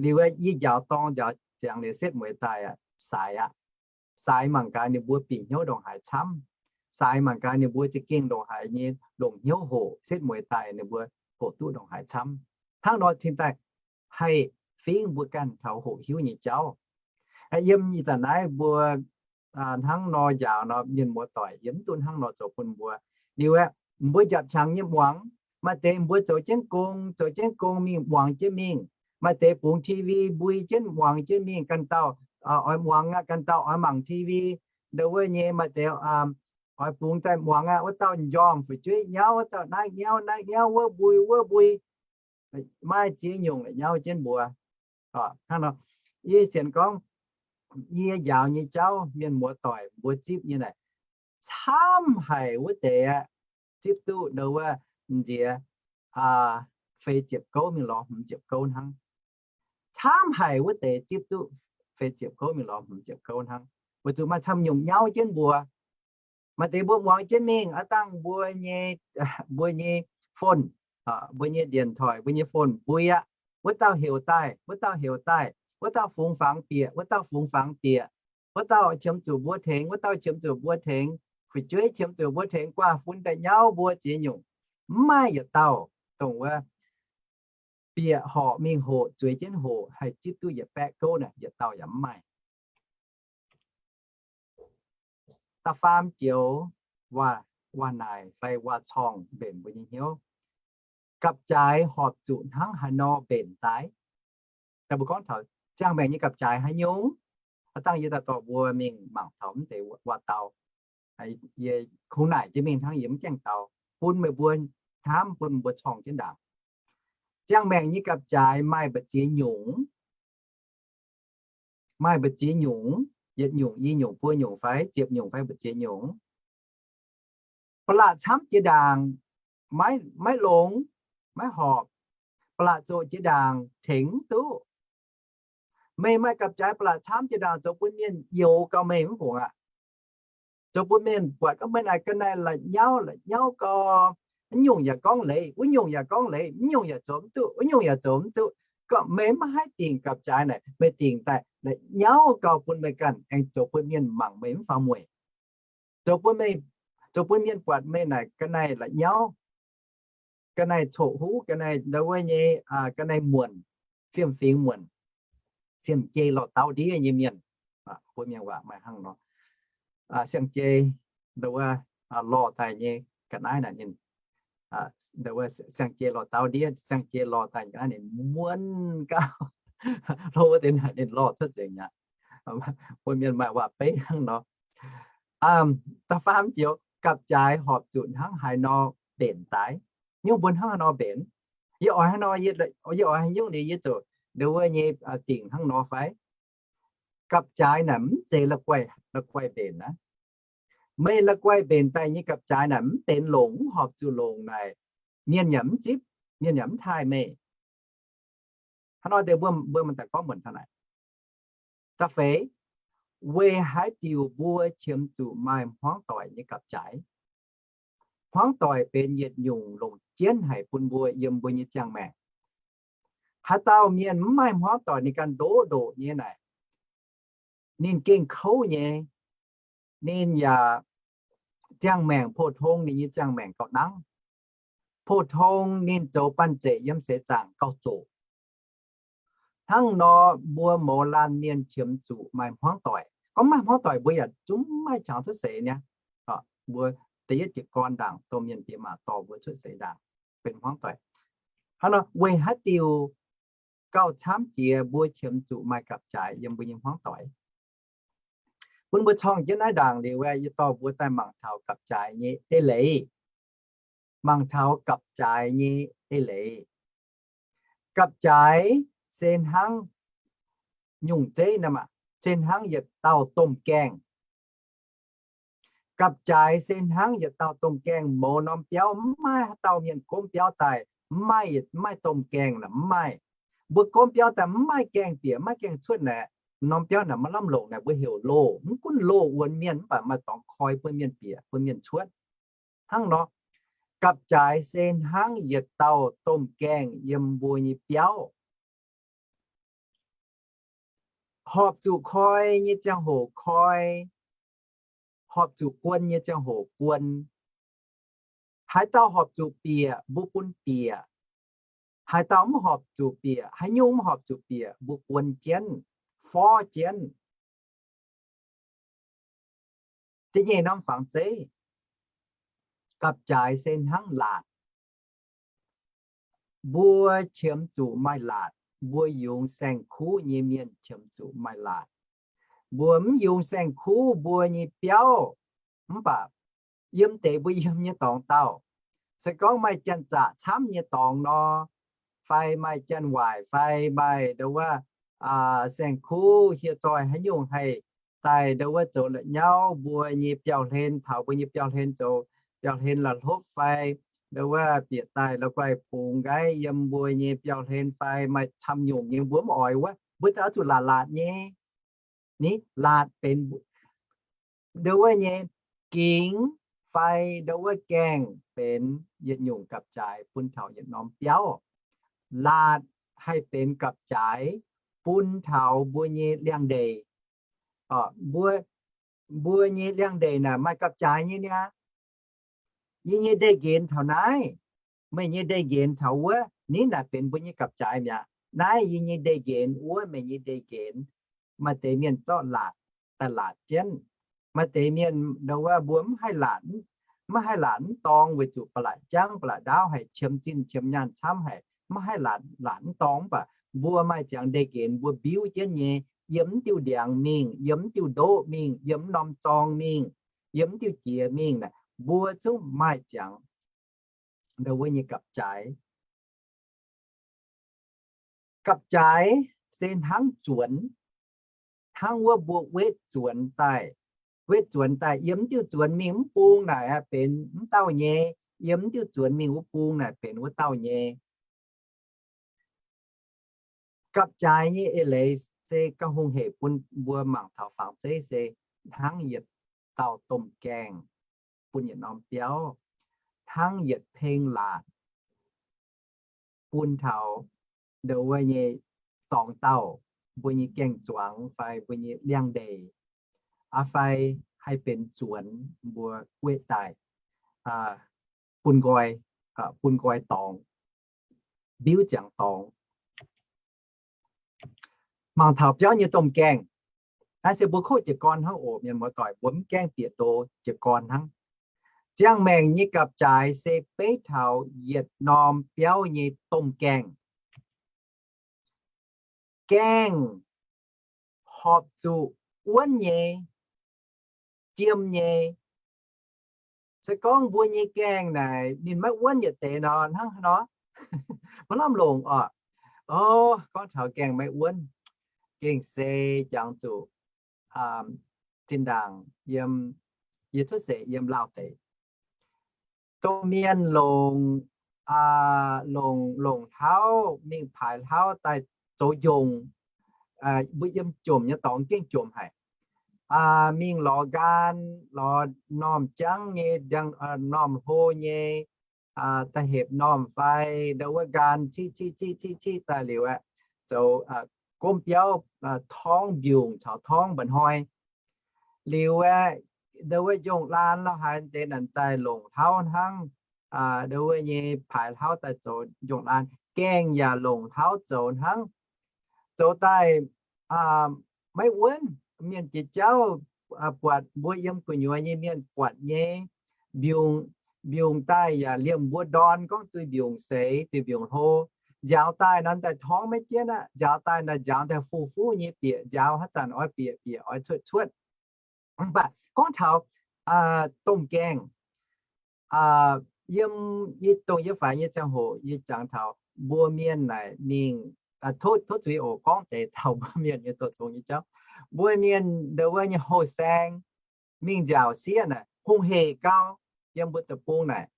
Liuz yie njaaux dorng njaaux ziangx liuz setv mueiz daaih aqv, saaix aqv. Saaix mangc gaax ninh mbuo bieqc hnyouv ndongc haaix camv. Saaix mangc gaax ninh mbuo za'gengh ndongc haaix nyei longc hnyouv hoqc, setv mueiz daaih ninh mbuo hoqc duqv ndongc haaix camv. Hnangv nor cingx daaih haih fingx mbuo ganh taux hoqc hiuv nyei jauv. Yiem ih zanc naaiv mbuo hnangv nor njaaux nor, mienh muoz doic, yie mv duqv hnangv nor zoux bun mbuo. Liuz aeqv, mbuo njapc qangx nyei muangx, maaih deix mbuo zoux jienv gong, zoux jienv gong mingh muangx jienv mingh. Maaih deix bungx TV mbui jienv muangx jienv mingh, ganh dauh oix muangx aqv, ganh dauh oix mangc TV. Ndau wuov nyei maaih deix oix bungx daaih muangx aqv, wuov dauh njormh fu'jueiv nyauv, wuov dauh naaiv nyauv, naaiv nyauv, wuov mbui, wuov mbui. Maaih ziex nyungc la'nyauv jienv mbuo. Hnangv nor, yie sienx gorngv yie njaaux nyei jauv mienh muoz doic mbuo zipv nyei naaic, camv haic wuov deix aqv, zipv duqv ndau wuov nziex feix ziepc gouv mingh lorz hmz ziepc gouv hnangv. Camv haic wuov deix zipv duqv feix ziepc gouv mingh lorz hmz ziepc gouv hnangv. Weic zuqc maaih camv nyungc nyauv jienv mbuo. Maaih deix mbuo muangx jienv mingh, aav dangh mbuo nyei, mbuo nyei phone, mbuo nyei điện thoại, mbuo nyei phone mbui aqv. Wuov dauh heuc daaih, wuov dauh heuc daaih, wuov dauh fungx fangx bieqc, wuov dauh fungx fangx bieqc, wuov dauh qiemx zuqc mbuo tengx, wuov dauh qiemx zuqc mbuo tengx, fu'jueiv qiemx zuqc mbuo tengx, guaax fun daaih nyauv mbuo ziex nyungc. Mv maaih yietc dauh dongh wuov bieqc horqc mingh hoqc, zueiz jienv hoqc, haih zipv duqv yietc baeqv gouv naaic, yietc dauh yaac mv maaih. Da'faam joux waac-naaic fai waac-corngh mbenc mbuo nyei hnyouv. Gapv-jaaix horpc zuqc hnangv haaix nor mbenc daaih? Daaih mbuo gorngv taux ziangh maengc nyei gapv-jaaix haaix nyungc? Aav dangh yie daaih dorh mbuo mingh mangc taux mv deix waac-dau. Yie kungx naaic jienv mingh hnangv, yie mv gaengh dau, bun meih mbuo hnamv, bun mbuo corngh jienv ndaangc. Ziangh maengc nyei gapv-jaaix maaih mbu'ziex nyungc. Maaih mbu'ziex nyungc, yietc nyungc, i nyungc, buo nyungc fai ziepc nyungc fai mbu'ziex nyungc. Ba'laqc camv jiex ndaangc maiv longx, maiv horpc. Ba'laqc zoqc jiex ndaangc tengx mv duqv. Meih maaih gapv-jaaix ba'laqc camv jiex ndaangc zoux bun mienh youx gau meih mv fungc aqv. Zoux bun mienh buatc gorngv meih naaic ga'naaiv la'nyauv, la'nyauv gau, mv nyungc yaac gorngv leiz, wuov nyungc yaac gorngv leiz, mv nyungc yaac zoux mv duqv, wuov nyungc yaac zoux mv duqv. Gorngv meih maiv haih dingc gapv-jaaix naaic, meih dingc daaih la'nyauv gau bun meih ganh aengx zoux bun mienh mangc meih mv faaux mueic. Zoux bun meih, zoux bun mienh buatc meih naaic ga'naaiv la'nyauv, ga'naaiv coqv-huv, ga'naaiv ndau wuov nyei, ga'naaiv muonc, fiem-fingx muonc, fiem-jei lorh dauv ndiev nyei mienh. Mbuo mienh waac maaih hnangv nor. Siang-jei ndau wuov lorh daaih nyei ga'naaiv naaic ninh, ndau wuov siang-jei lorh dauv ndiev, siang-jei lorh daaih ga'naaiv ninh muonc gauh, hlo wuov deix naaic ninh lorh cuotv nzengc aqv. Mbuo mienh maaih waac-beiv hnangv nor. Da'faam joux, gapv-jaaix horpc zuqc hnangv haaix nor mbenc daaih? Nyungc mbuo hnangv haaix nor mbenc? Yie oix haaix nor, yie oix haaix nyungc liuz yie zuqc ndau wuov nyei dingc hnangv nor fai? Gapv-jaaix naaic mv zeiz la'guaih, la'guaih mbenc aqv. Meih la'guaih mbenc daaih nyei gapv-jaaix naaic mv benx longc, mv horpc zuqc longc naaic, mienh yaac mv zipv, mienh yaac mv taaih meih. Hnangv nor deix mbuo, mbuo mangc daaih gorngv muonc taux naaic. Da'feix, weic haaix diuc mbuo qiemx zuqc maaih hmuangv doic nyei gapv-jaaix? Hmuangv doic benx yietc nyungc longc jienv haic bun mbuo yiem mbuo nyei ziangh maengc. Haaix dauh mienh mv maaih hmuangv doic, ninh ganh ndoqv ndoqc nyei naaic, ninh gengh kouv nyei. Ninh yaac ziangh maengc pou-tong, ninh nyei ziangh maengc gauh nangv. Pou-tong ninh zoux banh zeic yiem seix zaangc gauh zoqc. Hnangv nor mbuo mouz laanh mienh qiemx zuqc maaih hmuangv doic. Gorngv maaih hmuangv doic mbuo yaac zungv maaih qangx cuotv seix niaa. Mbuo da'yietv jiez gorn ndaangc domh mienh diex maac dorh mbuo cuotv seix ndaangc benx hmuangv doic. Hnangv nor weic haaix diuc gauh camv jiex mbuo qiemx zuqc maaih gapv-jaaix yiem mbuo nyei hmuangv doic. Bun mbuo corng jienv naaiv ndaangc liuz, yie dorh mbuo daaih mangc taux gapv-jaaix nyei eix leiz. Mangc taux gapv-jaaix nyei eix leiz. Gapv-jaaix se hnangv nyungc zeiv, se hnangv yietc dauh domh gaengh. Gapv-jaaix se hnangv yietc dauh domh gaengh. Mouz norm biauv mv maaih haaix dauh mienh gomv biauv daaih mv maaih, mv maaih domh gaengh, mv maaih. Mbuo gomv biauv daaih mv maaih gaengh bieqc, mv maaih gaengh cuotv naaic, norm biauv naaic maiv lamh longc naaic, mbuo heuc loh. Mv gunv loh wuonx mienh, mv baac maaih dorngx koi bun mienh bieqc, bun mienh cuotv. Hnangv nor, gapv-jaaix se hnangv yietc dauh domh gaengh yiem mbuo nyei biauv. Horpc zuqc koi nyei ziangh hoc koi, horpc zuqc guon nyei ziangh hoc guon. Haaix dauh horpc zuqc bieqc, mbuo bun bieqc. Haaix dauh mv horpc zuqc bieqc, haaix nyungc mv horpc zuqc bieqc, mbuo guon jienv, forv jienv. Da'nyeic norm fangx zeiv, gapv-jaaix se hnangv laatc. Mbuo qiemx zuqc maaih laatc. Mbuo yungz saeng-kuv nyei mienh qiemx zuqc maaih laatc. Mbuo mv yungz saeng-kuv mbuo nyei biauv, mv baac yiem deix mbuo yiem nyei dorngx daauh, se gorngv maaih janx-zaqc camv nyei dorngx nor, fai maaih janx-waaic, fai maaih ndo wuov saeng-kuv hieh zoih haaix nyungc haih daaih ndo wuov zoux la'nyauv mbuo nyei biauv-hlen, taux mbuo nyei biauv-hlen zoux biauv-hlen la'hlopv fai ndo wuov bieqc daaih la'guaih bungx nqaiv yiem mbuo nyei biauv-hlen fai maaih camv nyungc nyei, mbuo mv oix wuov, mbuo daaih oix zuqc laatc laatc nyei. Ni laatc benx ndo wuov nyei gingx fai ndo wuov gaengh benx yietc nyungc gapv-jaaix bun taux yietc norm biauv. Laatc haih benx gapv-jaaix bun taux mbuo nyei liangx-ndeic. Mbuo, mbuo nyei liangx-ndeic naaic maaih gapv-jaaix nyei niaa. Yie nyei ndeic-nqenx taux naaiv, meih nyei ndeic-nqenx taux wuov, ni naaic benx mbuo nyei gapv-jaaix mi'aqv. Naaiv yie nyei ndeic-nqenx, wuov meih nyei ndeic-nqenx. Maaih deix mienh zorqv laatc daaih laatc jienv. Maaih deix mienh ndo wuov mbuo mv haih laatc, mv haih laatc mv dorngx weic zuqc ba'laqc jangv ba'laqc ndaauv haic, qiemx zinh qiemx nyaanh camv haic, mv haih laatc laatc mv dorngx. Mv baac mbuo maaih ziangx ndeic-nqenx mbuo mbiuv jienv nyei, yiem mv diuh ndiangx mingh, yiem mv diuh ndoqv mingh, yiem mv norm zorng mingh, yiem mv diuh jiex mingh naaic, mbuo zungv maaih ziangx ndo wuov nyei gapv-jaaix. Gapv-jaaix se hnangv zuonx, hnangv wuov mbuo wetv zuonx daaih. Wetv zuonx daaih, yiem mv diuh zuonx mingh mv bung naaic benx mv dauh nyei, yiem mv diuh zuonx mingh wuov bung naaic benx wuov dauh nyei. Gapv-jaaix nyei eix leiz se gauh hungh hec bun mbuo mangc taux fangx zeiv se hnangv yietc dauh domh gaengh bun yietc norm biauv, hnangv yietc peng laatc bun taux ndo wuov nyei dorngx daauh, mbuo nyei gaeng-zuangx fai mbuo nyei liangx-ndeic, aa fai haih benx zuonx mbuo wetv daaih bun nqoi, bun nqoi dorngx, mbiuv ziangx dorngx. Mangc taux biauv nyei domh gaengh. Naaiv se mbuo kov jiez gorn hnangv oc, mienh muoz-doic, mbuo mv gaengh bieqc ndo, jiez gorn hnangv. Ziangh maengc nyei gapv-jaaix se beiv taux yietc norm biauv nyei domh gaengh. Gaengh horpc zuqc wuonv nyei, jiem nyei. Se gorngv mbuo nyei gaengh naaic ninh maiv wuonv yietc deix nor, hnangv haaix nor? Maiv lamh longc oc. O, gorngv taux gaengh maiv wuonv, gengh se jangx zuqc zinh ndaangc yiem, yie cuotv seix yiem Laauh deic, dongh mienh longc, longc, longc hlauv mingh paaix hlauv daaih zoux njongc. Mbuo yiem jomc nyei dorngx gengh jomc haic. Mingh lorz nqaang, lorz normh jangv nyei, normh hlo nyei, da'hepc normh fai ndo wuov nqaang ciqv ciqv ciqv ciqv ciqv daaih liuz aeqv, zoux gomv biauv, torngv mbiungc caux torngv mba'hnoi. Liuz aeqv, ndo wuov njongh laan lorh haaix deix naaic daaih longc hlauv hnangv, ndo wuov nyei paaix hlauv daaih zoux njongh laan, gaengh yaac longc hlauv zoux hnangv. Zoux daaih maiv wuonv, mienh jiex jauv buatc, mbuo yiem gu'nyuoz nyei mienh buatc nyei. Mbiungc, mbiungc daaih yaac liemh mbuo ndorn gorngv duih mbiungc seix, duih mbiungc hlo. njaaux daaih nor daaih torngv maiv jienv aqv. Njaaux daaih naaic njaaux daaih fuv-fuv nyei bieqc, njaaux haaix zanc oix bieqc, bieqc oix cuotv, cuotv. Mv baac gorngv taux domh gaengh, yiem, yie dongh yie faix nyei ziangh hoc yie jangx taux mbuo mienh naaic mingh, tov zuiz oc, gorngv deix taux mbuo mienh nyei doz zong nyei jauv. Mbuo mienh ndau wuov nyei houh saeng mingh nziaauc sieqv naaic hungh hec gau. Yiem mbuo deic-bung naaic,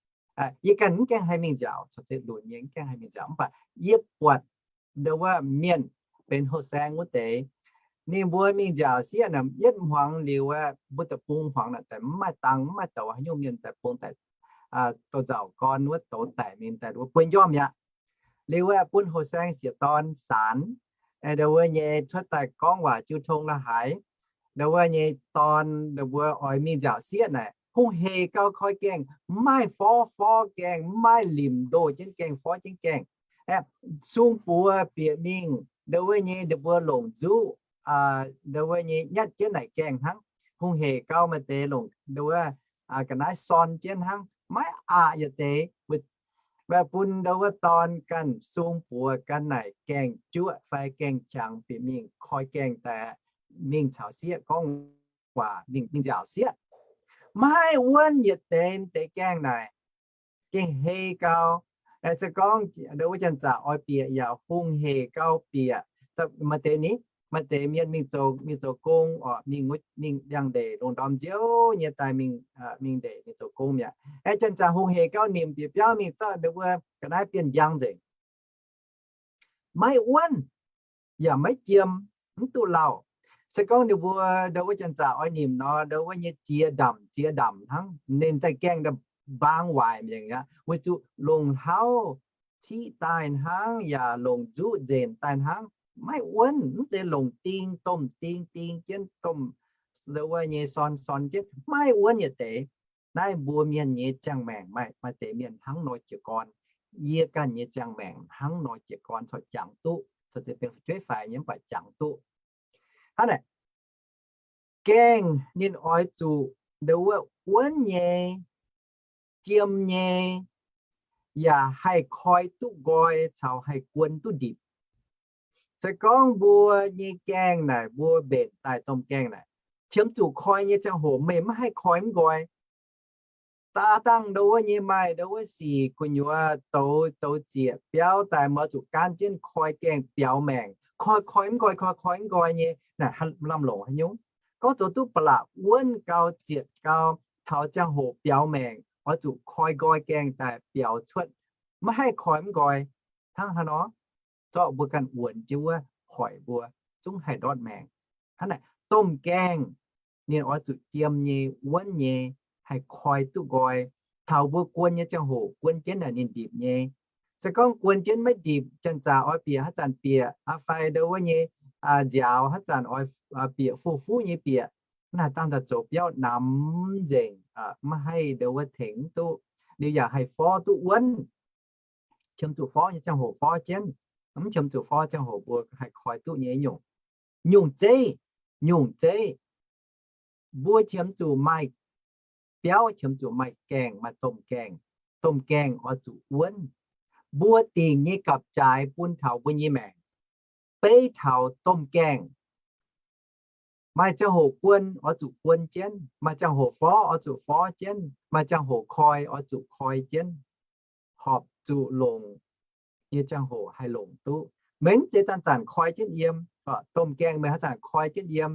yie ganh mv gaengh haih mingh nziaauc, caux zeix lunx nyei mv gaengh haih mingh nziaauc, mv baac yie buatc ndau wuov mienh benx houh saeng wuov deix, ninh mbuo mingh nziaauc sieqv naaic yietv hmuangx liuz, mbuo deic-bung hmuangx naaic daaih mv maaih dangh mv maaih douz, haaix nyungc mienh daaih bung daaih douz-nzauc gorn wuov douz daic mingh daaih wuov bueix njormh mi'aqv. Liuz wuov bun houh saeng sieqv dorn saanx, ndau wuov nyei cuotv daaih gorngv waac jiu tong la'haaix, ndau wuov nyei dorn ndau mbuo oix mingh nziaauc sieqv naaic hungh hec gau koi gaengh, mv maaih forv forv gaengh, mv maaih limc ndoh jienv gaengh forv jienv gaengh. Sung buoz bieqc mingh ndau wuov nyei ndau mbuo longc nzuqv ndau wuov nyei nyatv jienv naaic gaengh hnangv. Hungh hec gau maaih deix longc ndau wuov ga'naaiv sorn jienv hnangv, maiv aqc yietc deix. Bun ndau wuov dorn ganh sung buoz gan naaic gaengh juoqv fai gaengh qangx bieqc mingh koi gaengh daaih mingh caux sieqv gorngv waac, mingh nziaauc sieqv. Maiv wuonv yietc deix, deix gaengh naaic gengh hei gau. Se gorngv ndau wuov janx-zaqc oix bieqc yaac hungh hec gau bieqc. Maaih deix ni, maaih deix mienh mingh zoux, mingh zoux gong oc, mingh, mingh ndiangx-ndeic lungh ndorm nziouv nyei daaih mingh, mingh ndeic mingh zoux gong mi'aqv. Aeqv, janx-zaqc hungh hec gau nimc bieqc biauv mingh zorqv ndau wuov ga'naaiv bienh njang nzengc. Maiv wuonv yaac maiv jiem, mv duqv lauh. Se gorngv ninh mbuo ndau wuov janx-zaqc oix nimc nor, ndau wuov nyei ziex ndamc ziex ndamc hnangv, ninh daaih gaengh mbaang waaic mi'aqv, weic zuqc longc hlauv ciqv daaih hnangv yaac longc nzuqv nzenc daaih hnangv. Maiv wuonv, mv zeiz longc ding, domh ding ding jienv, domh ndau wuov nyei sorn sorn jienv, maiv wuonv yietc deix. Naaiv mbuo mienh nyei ziangh maengc, maaih, maaih deix mienh hnangv nor jiez gorn. Yie ganh nyei ziangh maengc hnangv nor jiez gorn, corc jangx duqv, corc zeiz benx fu'jueiv faix nyei mv baac jangx duqv. Hnangv naaic, gaengh ninh oix zuqc ndau wuov wuonv nyei, jiem nyei, yaac haih koi duqv nqoi caux haih guon duqv ndipc. Se gorngv mbuo nyei gaengh naaic, mbuo mbenc daaih domh gaengh naaic, qiemx zuqc koi nyei ziangh hoc meih maiv haih koi mv nqoi. Daaih dangh ndau wuov nyei maaih ndau wuov sic gu'nyuoz douz, douz zieqc biauv daaih, mbuo zuqc gaanv jienv koi gaengh biaux maengc, koi koi mv nqoi, koi koi mv nqoi nyei naaic, lamh longc haaix nyungc? Gorngv zoux duqv ba'laqc wuonv gau, zieqc gau, taux ziangh hoc biaux maengc oix zuqc koi nqoi gaengh daaih biaux cuotv, maiv haih koi mv nqoi. Hnangv haaix nor? Zorqv mbuo ganh wuonx jienv wuov hoic mbuo zungv haih ndortv maengc. Hnangv naaic, domh gaengh ninh oix zuqc jiem nyei, wuonv nyei, haih koi duqv nqoi. Taux mbuo guon nyei ziangh hoc guon jienv naaic ninh ndipc nyei. Se gorngv guon jienv maiv ndipc, janx-zaqc oix bieqc haaix zanc bieqc, fai ndau wuov nyei nziaaux haaix zanc oix bieqc, fuv-fuv nyei bieqc, naaic dangh daaih zoux biauv namx nzengc, maiv haih ndau wuov tengx mv duqv. Liuz yaac haih forv duqv wuonv. Qiemx zuqc forv nyei ziangh hoc forv jienv, mv qiemx zuqc forv ziangh hoc mbuo haih koi duqv nyei nyungc. Nyungc zeiv, nyungc zeiv, mbuo qiemx zuqc maaih biauv, qiemx zuqc maaih gaengh, maaih domh gaengh. Domh gaengh oix zuqc wuonv. Mbuo dingc nyei gapv-jaaix bun taux mbuo nyei maengc beiv taux domh gaengh. Maaih ziangh hoc guon oix zuqc guon jienv, maaih ziangh hoc forv oix zuqc forv jienv, maaih ziangh hoc koi oix zuqc koi jienv. Horpc zuqc longc nyei ziangh hoc haih longc duqv. Meih mv zeiz zanc-zanc koi jienv yiem. Domh gaengh meih haaix zanc koi jienv yiem,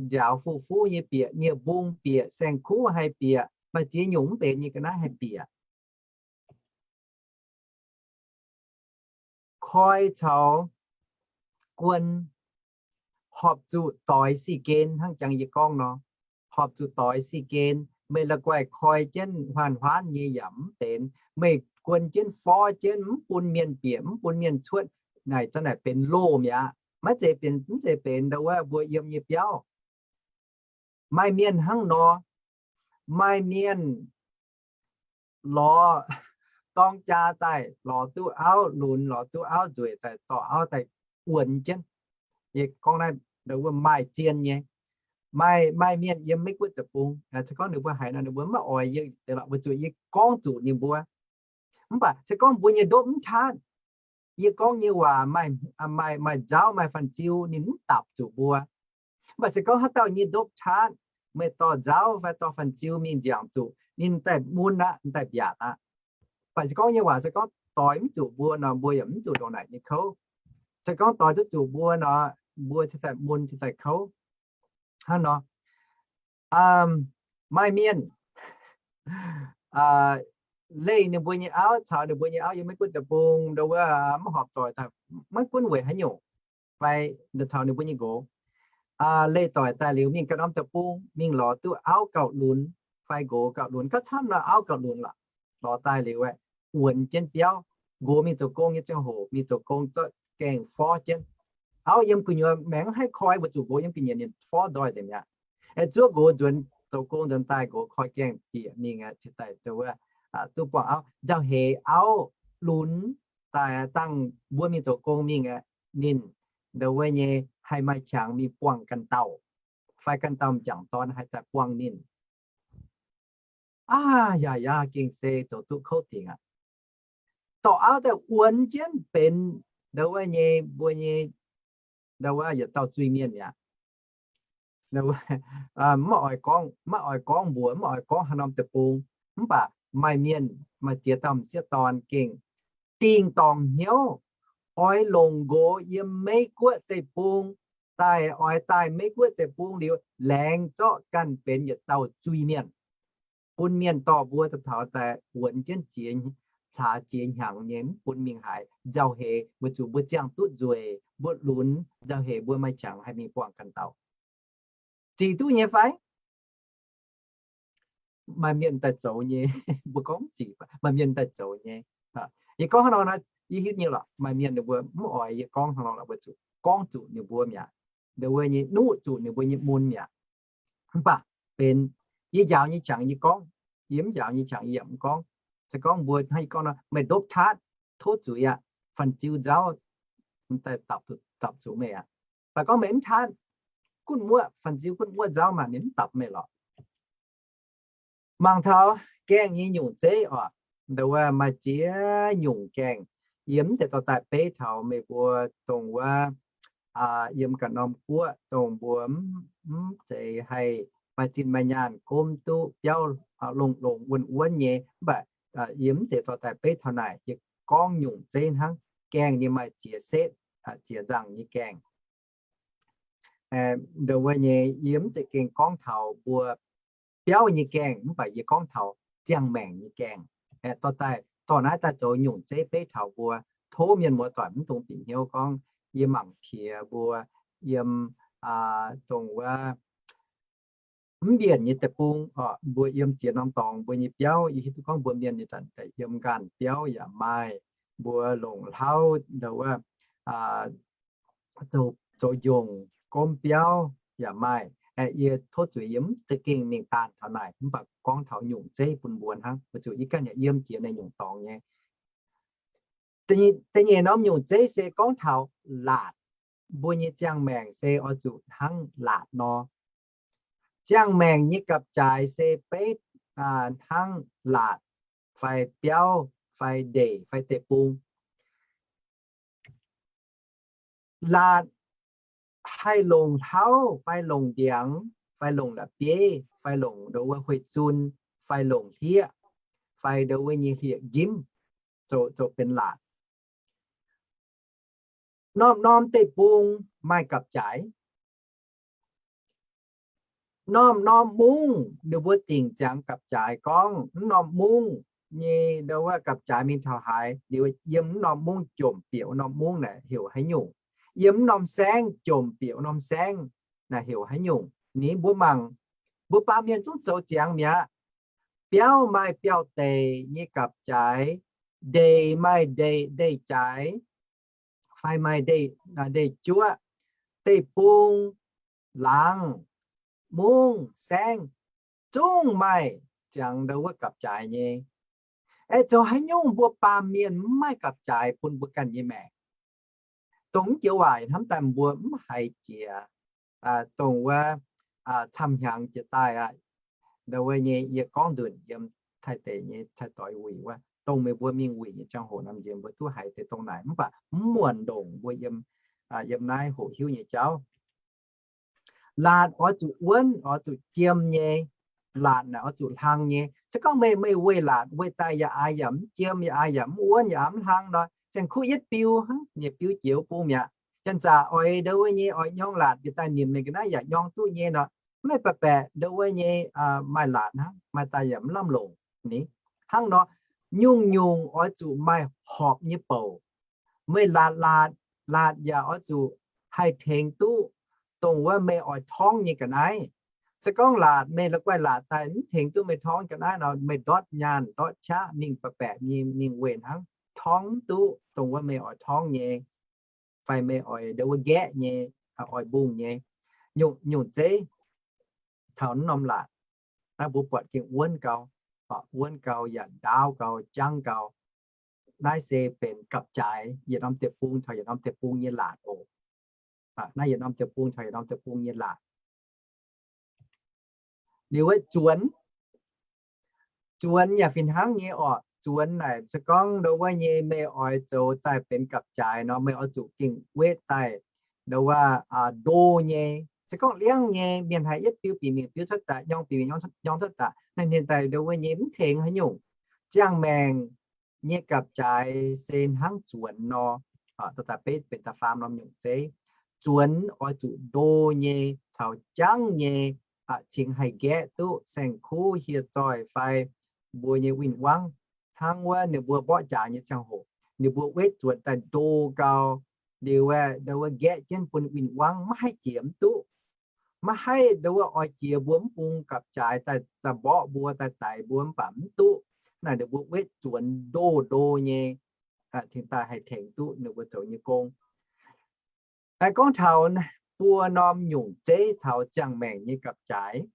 nziaaux fuv-fuv nyei bieqc, nie-mbung bieqc, saeng-kuv haih bieqc, maaih ziex nyungc mv benx nyei ga'naaiv haih bieqc. Koi caux guon horpc zuqc doix si gen hnangv jangx yie gorngv nor. Horpc zuqc doix si gen. Meih la'guaih koi jienv huaanh-huaanv nyei yaac mv benx. Meih guon jienv forv jienv mv bun mienh bieqc, mv bun mienh cuotv, naaic zanc naaic benx loh mi'aqv. Maiv zeiz benx, mv zeiz benx ndau wuov mbuo yiem nyei biauv. Maaih mienh hnangv nor, maaih mienh lorz dorng jaa daaih, lorz duqv auv lunx, lorz duqv auv nzueic daaih, dorh auv daaih wuonx jienv. Yie gorngv naaiv ndau wuov maaih zien nyei. Maaih, maaih mienh yiem Meiv Guoqv deic-bung, se gorngv ninh mbuo haiz nor ninh mbuo maiv oix yie deix lorqc, weic zuqc yie gorngv zuqc ninh mbuo. Mv baac se gorngv mbuo nyei ndopv mv qaqv, Yie gorngv nyei waac maaih, maaih nzauv, maaih fanh ziu, ninh mv dapc zuqc mbuo. Mv baac se gorngv haaix dauh nyei ndopv-taatv, meih dorh nzauv fai dorh fanh ziu mingh nziangc zuqc, ninh daaih mun aqv, daaih mbiaatc aqv. Mv baac se gorngv nyei waac se gorngv doix mv zuqc mbuo nor, mbuo yaac mv zuqc ndongc naaic nyei kouv. Se gorngv doix duqv zuqc mbuo nor, mbuo cingx daaih mun, cingx daaih kouv. Hnangv nor, maaih mienh leih ninh mbuo nyei auv, caux ninh mbuo nyei auv yiem Meiv Guoqv deic-bung, ndo wuov mv horpc doic daaih, maiv gunv weic haaix nyungc, fai caux ninh mbuo nyei nqox leih doic daaih liuz mingh ganh norm deic-bung, mingh lorz duqv auv gauh lunx fai nqox gauh lunx, gauh camv nor auv gauh lunx lorqc. Lorz daaih liuz aeqv, wuonx jienv biauv. Nqox mingh zoux gong nyei ziangh hoc, mingh zoux gong zorqv gaengh forv jienv. Auv yiem gu'nyuoz maengx haih koi, weic zuqc nqox yiem gu'nyuoz ninh forv nzoih nzengc mi'aqv. Aeqv, zuov nqox nzuonx zoux gong nzuonx daaih, nqox koi gaengh bieqc mingh aeqv, cingx daaih ndo wuov duqv buangh auv. Nzauh heix auv lunx daaih dangh mbuo mingh zoux gong mingh aeqv, ninh ndo wuov nyei haih maaih qangx mingh buangh ganh dauh, fai ganh dauh m'jangc dorn haih daaih buangh ninh. Aav, yaac yaac gengh se zoux duqv kouv dingc aqv. Dorh auv daaih wuonx jienv benx ndo wuov nyei, mbuo nyei ndo wuov yietc dauh zuiz-mienh mi'aqv. Maiv oix gorngv, maiv oix gorngv mbuox, maiv oix gorngv haaix norm deic-bung, mv baac maaih mienh, maaih ziex dauh m'sieqv dorn gengh dingh dorngc hnyouv oix longc nqox yiem Meiv Guoqv deic-bung, daaih oix daaih Meiv Guoqv deic-bung liuz, laengz zorqv ganh benx yietc dauh zuiz-mienh, bun mienh dorh mbuo daaih taux daaih wuonx jienv ziex, hlaax ziex hnyangx nyei mv bun mingh haaix. Nzauh heix weic zuqc mbuo ziangh duqv nzueic, mbuo lunx, nzauh heix mbuo maaih qangx haih mingh buangh ganh dauh. Zic duqv nyei fai? Maaih mienh daaih zoux nyei. Mbuo gorngv zic, maaih mienh daaih zoux nyei. Yie gorngv hnangv nor, yie hiuv nyei lorqc, maaih mienh ninh mbuo mv oix yie gorngv hnangv nor lorqc, weic zuqc gorngv zuqc ninh mbuo mi'aqv, ndo wuov nyei nuqv zuqc ninh mbuo nyei mun mi'aqv. Mv baac benx yie njaaux nyei qangx yie gorngv, yie mv njaaux nyei qangx yie yaac mv gorngv. Se gorngv mbuo hnangv yie gorngv nor, meih ndopv-taatv tov zuiz aqv, fanh ziu nzauv daaih dapc zuqc meih aqv. Mv baac gorngv meih mv taatv, gunv muoqv fanh ziu, gunv muoqv nzauv maah, ninh mv dapc meih lorqc. Mangc taux gaengh nyei nyungc zeiv oc. Ndo wuov maaih ziex nyungc gaengh. Yie mv zeiz dorh daaih beiv taux meih mbuo dongh wuov yiem ganh norm guoqv dongh mbuo mv zeiz haih maaih zinh maaih nyaanh gomv duqv biauv longx-longx wuonh wuonv nyei. Mv baac yie mv zeiz dorh daaih beiv taux naaic. Yie gorngv nyungc zeiv hnangv. Gaengh ninh maaih ziex setv, ziex nzangc nyei gaengh. Ndo wuov nyei yie mv zeiz gengh gorngv taux mbuo biauv nyei gaengh, mv baac yie gorngv taux ziangh maengc nyei gaengh. Dorh daaih, dorh naaiv daaih zoux nyungc zeiv beiv taux mbuo. Tov mienh muoz-doic mv dungx bieqc hnyouv gorngv yie mangc piex mbuo yiem dongh wuov mv mbienc nyei deic-bung oc. Mbuo yiem ziex norm dorngx mbuo nyei biauv, yie hiuv duqv gorngv mbuo mienh nyei zanc daaih yiem nqaanh biauv yaac maaih, mbuo longc hlauv ndo wuov zoux njongc gomv biauv yaac maaih. Yie tov zuiz yie mv za'gengh mingh daanh taux naaic, mv baac gorngv taux nyungc zeiv bun mbuo hnangv, weic zuqc yie ganh yaac yiem jiex naaiv nyungc dorngx nyei. Da'nyeic norm nyungc zeiv se gorngv taux laatc. Mbuo nyei ziangh maengc se oix zuqc hnangv laatc nor. Ziangh maengc nyei gapv-jaaix se beiv hnangv laatc fai biauv fai ndeic fai deic-bung. Laatc haih longc hlauv fai longc ndiangx fai longc la'bieiv fai longc ndo wuov huih zun fai longc hlieqv fai ndo wuov nyei hlieqv-njimv zoux, zoux benx laatc. Norm-norm deic-bung maaih gapv-jaaix. Norm-norm mungv ninh mbuo dingc ziangx gapv-jaaix gorngv mv norm mungv nyei ndo wuov gapv-jaaix mingh taux haaix, liuz yiem mv norm mungv jomc bieqc wuov norm mungv naaic heuc haaix nyungc. Yiem mv norm saengv jomc bieqc wuov norm saengv naaic heuc haaix nyungc. Ni mbuo mangc, mbuo baamh mienh zungv zoux ziangx mi'aqv. Biauv maaih biauv-deic nyei gapv-jaaix, ndeic maaih ndeic, ndeic-jaaix, fai maaih ndeic, ndeic-juoqv, deic-bung, laangz, mungv, saengv, zungv maaih ziangx ndo wuov gapv-jaaix nyei. Aeqv, zoux haaix nyungc mbuo baamh mienh mv maaih gapv-jaaix bun mbuo ganh nyei maengc? Dongh mv joux waac hnamv daaih mbuo mv haiz jiex, dongh wuov camv hnyangx jiex daaih aqv. Ndo wuov nyei yie gorngv nzunc yiem Taiv deic nyei Taiv doix wuic wuov, dongh meih mbuo mingh wuic nyei ziangh hoc nor, mbuo duqv haiz deix dongh naaic, mv baac mv muonc ndongc mbuo yiem, yiem naaiv hoqc hiuv nyei jauv. Laatc oix zuqc wuonv, oix zuqc jiem nyei. Laatc naaic oix zuqc hlang nyei. Se gorngv meih, meih weih laatc weih daaih yaac aax yaac mv jiem, yaac aax yaac mv wuonv, yaac aax mv hlang nor, saeng-kuv yietv biu hnangv, ninh biu jiex wuov bung mi'aqv. Janx-zaqc oix ndau wuov nyei, oix nyorng laatc bieqc daaih nimc mingh ga'naaiv yaac nyorng duqv nyei nor, mv baeqc baeqc ndau wuov nyei maaih laatc hnangv, maaih daaih yaac mv lamh longc ni. Hnangv nor, nyungc-nyungc oix zuqc maaih horpc nyei bouc. Meih laatc, laatc, laatc yaac oix zuqc haih tengx duqv dongh wuov meih oix torngv nyei ga'naaiv. Se gorngv laatc, meih la'guaih laatc daaih mv tengx duqv meih torngv ga'naaiv nor, meih ndortv nyaanh ndortv qaqv mingh baeqc baeqc nyei mingh weic hnangv, torngv mv duqv dongh wuov meih oix torngv nyei, fai meih oix ndau wuov nqaeqv nyei, oix mbungh nyei. Nyungc, nyungc zeiv taux naaiv norm laatc, naaiv mbuo buatc gengh wuonv gau, wuonv gau yaac ndaauv gau, jangv gau. Naaiv se benx gapv-jaaix yietc norm deic-bung taux yietc norm deic-bung nyei laatc oc. Naaiv yietc norm deic-bung taux yietc norm deic-bung nyei laatc. Liuz wuov zuonx, zuonx yaac fih hnangv nyei oc. Zuonx naaic se gorngv ndau wuov nyei meih oix zoux daaih benx gapv-jaaix nor, meih oix zuqc gengh wetv daaih ndau wuov ndo nyei. Se gorngv liangv nyei mienh haih yietv biu bieqc mingh biu cuotv daaih, nyorng bieqc mingh nyorng cuotv daaih, naaiv ninh daaih ndau wuov nyei mv tengx haaix nyungc. Ziangh maengc nyei gapv-jaaix se hnangv zuonx nor, dorh daaih beiv benx da'faam norm nyungc zeiv. Zuonx oix zuqc ndo nyei caux jangv nyei, cingx haih nqaeqv duqv saeng-kuv hieh zoih fai mbuo nyei win-wangv. Hnangv wuov ninh mbuo mborqv jaax nyei ziangh hoc, ninh mbuo wetv zuonx daaih ndo gau, liuz ndau wuov nqaeqv jienv bun win-wangv maiv haih jiex mv duqv. Maiv haih ndau wuov oix jiex mbuo mv bung gapv-jaaix daaih mborqv mbuo daaih daix mbuo mv baac mv duqv. Naaiv ninh mbuo wetv zuonx ndo ndo nyei, cingx daaih haih tengx duqv ninh mbuo zoux nyei gong. Gorngv taux buo norm nyungc zeiv taux ziangh maengc nyei gapv-jaaix,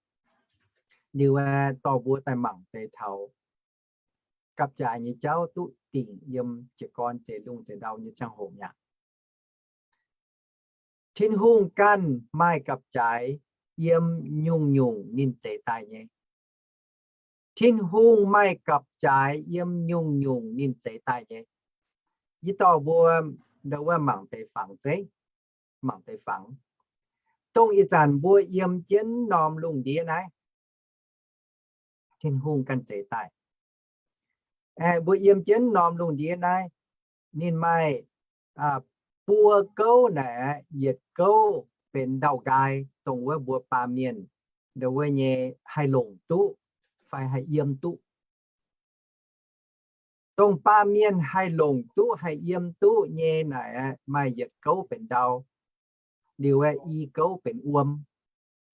liuz dorh mbuo daaih mangc deix taux gapv-jaaix nyei jauv duqv dingc yiem jiez gorn zeix lungh zeix ndau nyei ziangh hoc mi'aqv. Tin-Hungh ganh maaih gapv-jaaix yiem nyungc-nyungc ninh zeix daaih nyei. Tin-Hungh maaih gapv-jaaix yiem nyungc-nyungc ninh zeix daaih nyei. Yie dorh mbuo ndau wuov mangc deix fangx zeiv, mangc deix fangx. Dongh ih zanc mbuo yiem jienv norm lungh ndiev naaiv, Tin-Hungh ganh zeix daaih. Aengx mbuo yiem jienv norm lungh ndiev naaiv, ninh maaih buo gouv naaic, yietc gouv benx ndau-nqaai, dongh wuov mbuo baamh mienh ndau wuov nyei haih longc duqv fai haih yiem duqv. Dongh baamh mienh haih longc duqv haih yiem duqv nyei naaic, maaih yietc gouv benx ndau, liuz i gouv benx wuom,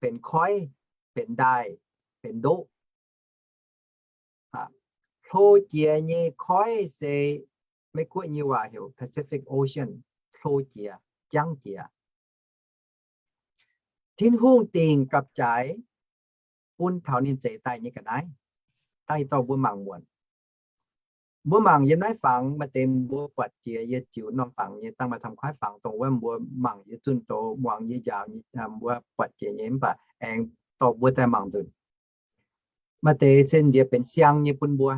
benx koiv, benx ndaaih, benx ndoqv. Hlo jiex nyei koiv se Meiv-Guoqv nyei waac heuc Pacific Ocean, hlo jiex, jangv jiex. Tin-Hungh dingc gapv-jaaix bun taux ninh zeix daaih nyei ga'naaiv. Dangh yie dorh mbuo mangc muonc. Mbuo mangc yiem naaiv fangx, maaih deix mbuo buatc jiex yie ziux norm fangx nyei, dangh maaih camv kuaaiv fangx dongh wuov mbuo mangc yie zunh doz muangx yie njaaux, mbuo buatc jiex nyei mv baac aengx dorh mbuo daaih mangc nzunc. Maaih deix se nziex benx siang nyei bun mbuo.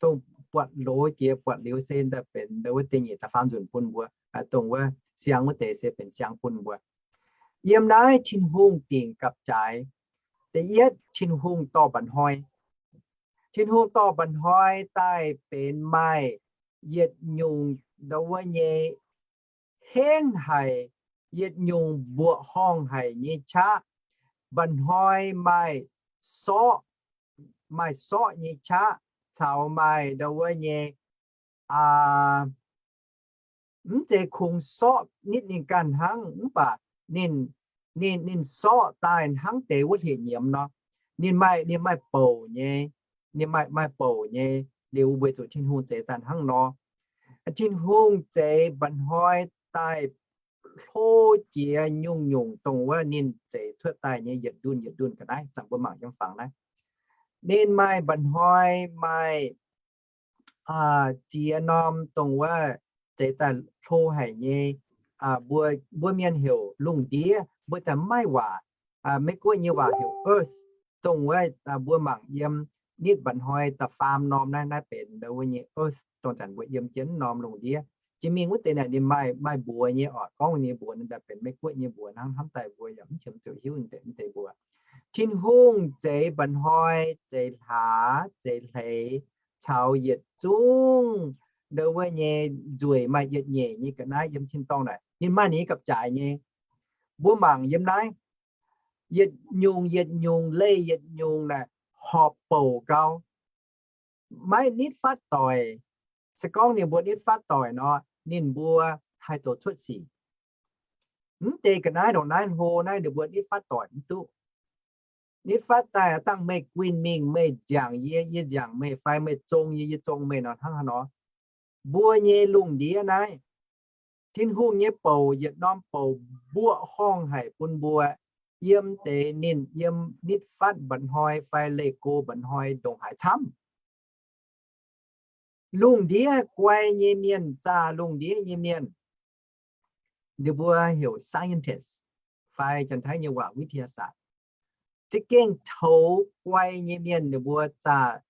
Dongh buatc loz jiex buatc liuz se daaih benx wuov deix nyeic da'faam nzunc bun mbuo. Dongh wuov siang wuov deix se benx siang bun mbuo. Yiem naaiv Tin-Hungh dingc gapv-jaaix. Da'yietv, Tin-Hungh dorh mba'hnoi. Tin-Hungh dorh mba'hnoi daaih benx maaih yietc nyungc ndau wuov nyei henv haic, yietc nyungc mbuoqc horngh haic nyei qaqv. Mba'hnoi maaih sorqv, maaih sorqv nyei qaqv caux maaih ndau wuov nyei, mv zeiz kungx sorqv nitv ninh ganh hnangv, mv baac ninh, ninh, ninh sorqv daaih hnangv deix wuov hlieqv-nyiemz nor. Ninh maaih, ninh maaih bouc nyei, ninh maaih, maaih bouc nyei, liuz weic zuqc Tin-Hungh zeix daaih hnangv nor. Tin-Hungh zeix mba'hnoi daaih hlo jiex nyungc-nyungc dongh wuov ninh zeix cuotv daaih nyei yietc ndunh yietc ndunh ga'naaiv. Zanc mbuo mangc yiem fangx naaiv, ninh maaih mba'hnoi maaih ziex norm dongh wuov zeix daaih hlo haic nyei. Mbuo, mbuo mienh heuc lungh ndiev, mbuo daaih maiv waac. Meiv-Guoqv nyei waac heuc earth. Dongh wuov mbuo mangc yiem nitv mba'hnoi da'faam norm naaiv, naaiv benx wuov nyei, dongh zanc mbuo yiem jienv norm lungh ndiev. Jiex mingh wuov deix naaic ninh maaih, maaih mbuox nyei orqc, gorngv ninh mbuox ninh daaih benx Meiv Guoqv nyei mbuox hnangv, hnamv daaih mbuo yaac mv qiemx ziouc hiuv deix mbuox. Tin-Hungh zeix mba'hnoi, zeix hlaax, zeix hleix, caux yietc zungv ndo wuov nyei nzueic maaih yietc nyeic nyei ga'naaiv yiem tin-dorngh naaic, ninh maaih ninh nyei gapv-jaaix nyei. Mbuo mangc yiem naaiv, yietc nyungc yietc nyungc leih yietc nyungc naaic horpc bouc gau, maiv nitv fatv doic. Se gorngv ninh mbuo nitv fatv doic nor, ninh mbuo haih zoux cuotv sic. Mv deix ga'naaiv ndongc naaiv hlo naaiv ninh mbuo nitv fatv doic mv duqv. Nitv fatv daaih dangh meih guinh mingh, meih nziangc yie, yie nziangc meih, fai meih zong yie, yie zong meih nor, hnangv haaix nor. Mbuo nyei lungh ndiev naaiv, Tin-Hungh nyei bouc yietc norm bouc mbuoqc horngh haic bun mbuo, yiem deix ninh yiem nitv fatv mba'hnoi fai leih go mba'hnoi ndongc haaix camv. Lungh ndiev guai nyei mienh, zaah lungh ndiev nyei mienh, ninh mbuo heuc scientist fai Janx-Taiv nyei waac วิทยาศาสตร์. Za'gengh toux guai nyei mienh ninh mbuo zaah,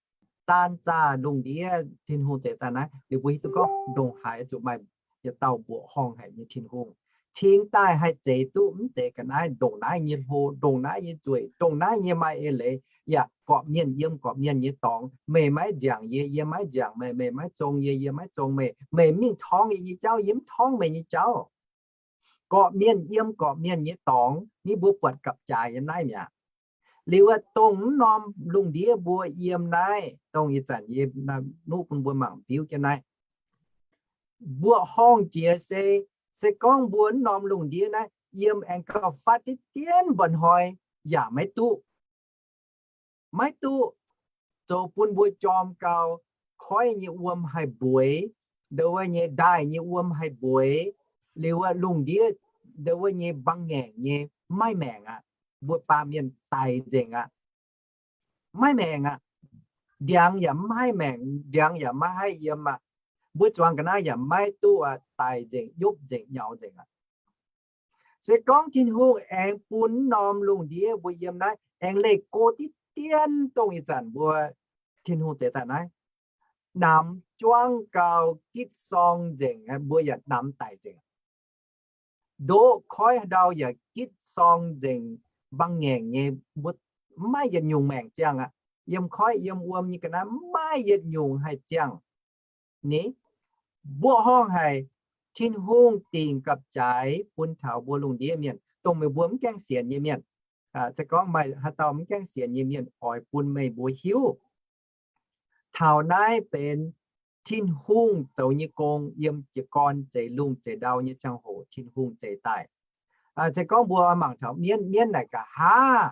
daan zaah lungh ndiev Tin-Hungh zeix daaih naaiv, ninh mbuo hiuv duqv gorngv ndongc haaix zuqc maaih yietc dauh mbuoqc horngh haic nyei Tin-Hungh cingx daaih haih zeix duqv mv deix ga'naaiv ndongc naaiv nyei hlo, ndongc naaiv nyei nzueic, ndongc naaiv nyei maaih eix leiz, yaac gorqv-mienh yiem gorqv-mienh nyei dorngx. Meih maiv nziangc yie, yie maiv nziangc meih, meih maiv zong yie, yie maiv zong meih, meih mingh torngv yie nyei jauv, yie mv torngv meih nyei jauv. Gorqv-mienh yiem gorqv-mienh nyei dorngx, ninh mbuo buatc gapv-jaaix yiem naaiv mi'aqv. Liuz wuov dongh mv norm lungh ndiev mbuo yiem naaiv, dongh ih zanc yie nuqv bun mbuo mangc biuv jienv naaiv, mbuoqc horngh jiex se, se gorngv mbuo mv norm lungh ndiev naaiv yiem aengx gauh fatv diqv dienv mba'hnoi yaac maiv duqv. Maiv duqv. Zoux bun mbuo jorm gau, koiv nyei wuom haih mbueix, ndo wuov nyei ndaaih nyei wuom haih mbueix, liuz wuov lungh ndiev ndo wuov nyei mbang ngaengc nyei maiv maengc aqv. Mbuo baamh mienh daic nzengc aqv. Maiv maengc aqv. Ndiangx yaac maiv haih maengc, ndiangx yaac maiv haih yiem aqv. Mbuo zuangx ga'naaiv yaac maiv duqv aqv, daic nzengc, yopv nzengc, nyaux nzengc aqv. Se gorngv Tin-Hungh aengx bun norm lungh ndiev mbuo yiem naaiv aengx leih go diqv dienv dongh ih zanc mbuo Tin-Hungh zeix daaih naaiv, namx juangv gau gitv sorng nzengc, mbuo yaac namx daic nzengc. Ndoqv koiv ndau yaac gitv sorng nzengc, mbang ngaengc nyei, mbuo maiv yietc nyungc maengc ziangh aqv. Yiem koiv yiem wuom nyei ga'naaiv maiv yietc nyungc haih ziangh. Ni, mbuoqc horngh haic, Tin-Hungh dingc gapv-jaaix bun taux mbuo lungh ndiev mienh, dongh meih mbuo mv gaengh sienx nyei mienh. Se gorngv maaih haaix dauh mv gaengh sienx nyei mienh oix bun meih mbuo hiuv, taux naaiv benx Tin-Hungh zoux nyei gong yiem jiez gorn zeix lungh zeix ndau nyei ziangh hoc Tin-Hungh zeix daaih. Se gorngv mbuo mangc taux mienv, mienv naaic nqa'haav,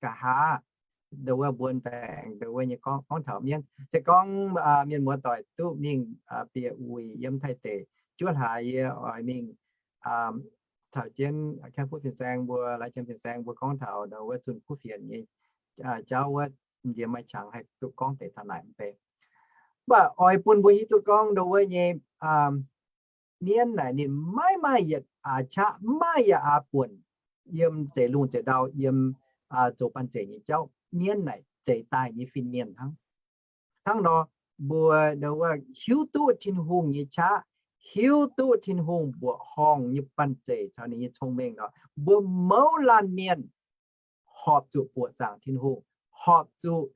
nqa'haav, ndo wuov mbuo aengx ndo wuov nyei gorngv, gorngv taux mienv. Se gorngv mienh muoz doic duqv mingh bieqc wuic yiem Taiv deic, juov hlaax yie oix mingh caux jienv Kaeqv Kuv Fin-Saeng mbuo, Lai Jiem Fin-Saeng mbuo gorngv taux ndo wuov zunh kuv fienx nyei jauv wuov, yie maaih qangx haih duqv gorngv deix taux naaic mv bei. Mv baac oix bun mbuo hiuv duqv gorngv ndo wuov nyei mienv naaic ninh maiv maaih yietc aax qaqv, maiv maaih yietc aax buonc yiem zeix lungh zeix ndau, yiem zoux banh zeic nyei jauv. Mienv naaic zeix daaih nyei fin-mienh hnangv. Hnangv nor, mbuo ndo wuov hiuv duqv Tin-Hungh nyei qaqv, hiuv duqv Tin-Hungh mbuoqc horngh nyei banh zeic caux ninh nyei cong-mengh nor, mbuo mouz laanh mienh horpc zuqc buoqc zaangc Tin-Hungh, horpc zuqc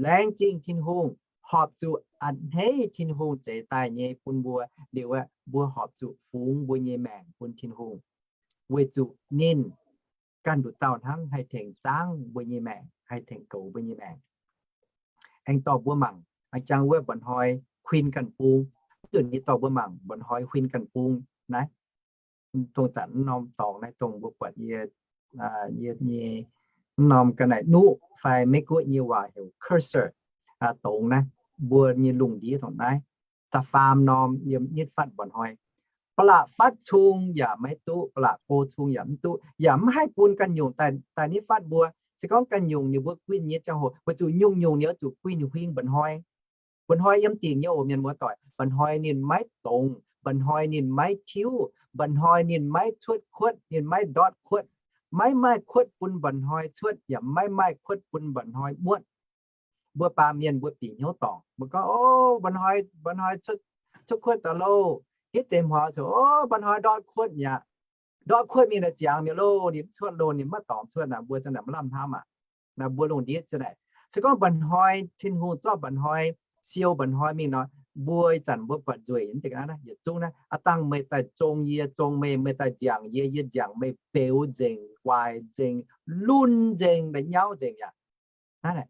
laengz zingh Tin-Hungh, horpc zuqc a'hneiv Tin-Hungh zeix daaih nyei bun mbuo. Liuz aeqv, mbuo horpc zuqc fungx mbuo nyei maengc bun Tin-Hungh, weic zuqc ninh ganh nduqc dauh hnangv haih tengx zaangv mbuo nyei maengc, haih tengx goux mbuo nyei maengc. Aengx dorh mbuo mangc, jangx wuov mba'hnoi huin ganh bung, mv zuqc nyei dorh mbuo mangc mba'hnoi huin ganh bung naaiv. Dongh zanc mv norm dorngx naaiv dongh mbuo buatc yie, yie nyei mv norm ga'naaiv nuqv fai Meiv Guoqv nyei waac heuc cursor, dongz naaiv, mbuo nyei lungh ndiev dongh naaiv, da'faam norm yiem nitv fatv mba'hnoi. Ba'laqc fatv cung yaac maiv duqv, ba'laqc go cung yaac mv duqv, yaac mv haih bun ganh nyungc daaih nitv fatv mbuo. Se gorngv ganh nyungc ninh mbuo guinh nyei ziangh hoc, weic zuqc nyungc-nyungc ninh oix zuqc guinh huing mba'hnoi. Mba'hnoi yiem dingc nyei oc, mienh muoz doic. Mba'hnoi ninh maiv dongz, mba'hnoi ninh maiv tiuv, mba'hnoi ninh maiv cuotv kuotv, ninh maiv ndortv kuotv. Maiv maaih kuotv bun mba'hnoi cuotv, yaac maiv maaih kuotv bun mba'hnoi muotv. mbuo baamh mienh mbuo bieqc hnyouv dorngc. Mbuo gorngv, O, mba'hnoi, mba'hnoi cuotv kuotv daaih loh. Hitv deix hmuangx ziouc, O, mba'hnoi ndortv kuotv mi'aqv. Ndortv kuotv mingh naaic ziangx mi'aqv loh, ninh mv cuotv loh, ninh maiv dorngc cuotv naaic, mbuo za'naaic maiv lamh hnamv aqv. Naaic mbuo lungh ndiev za'naaic. Se gorngv mba'hnoi Tin-Hungh zorqv mba'hnoi siou mba'hnoi mingh nor, mbuo ih zanc mbuo buatc nzueic, yietc zungv naaiv, Aa dangh meih daaih zong yie, zong meih, meih daaih nziangc yie, yie nziangc meih, beux nzengc, waaic nzengc, lunx nzengc, la'nyauv nzengc yaac.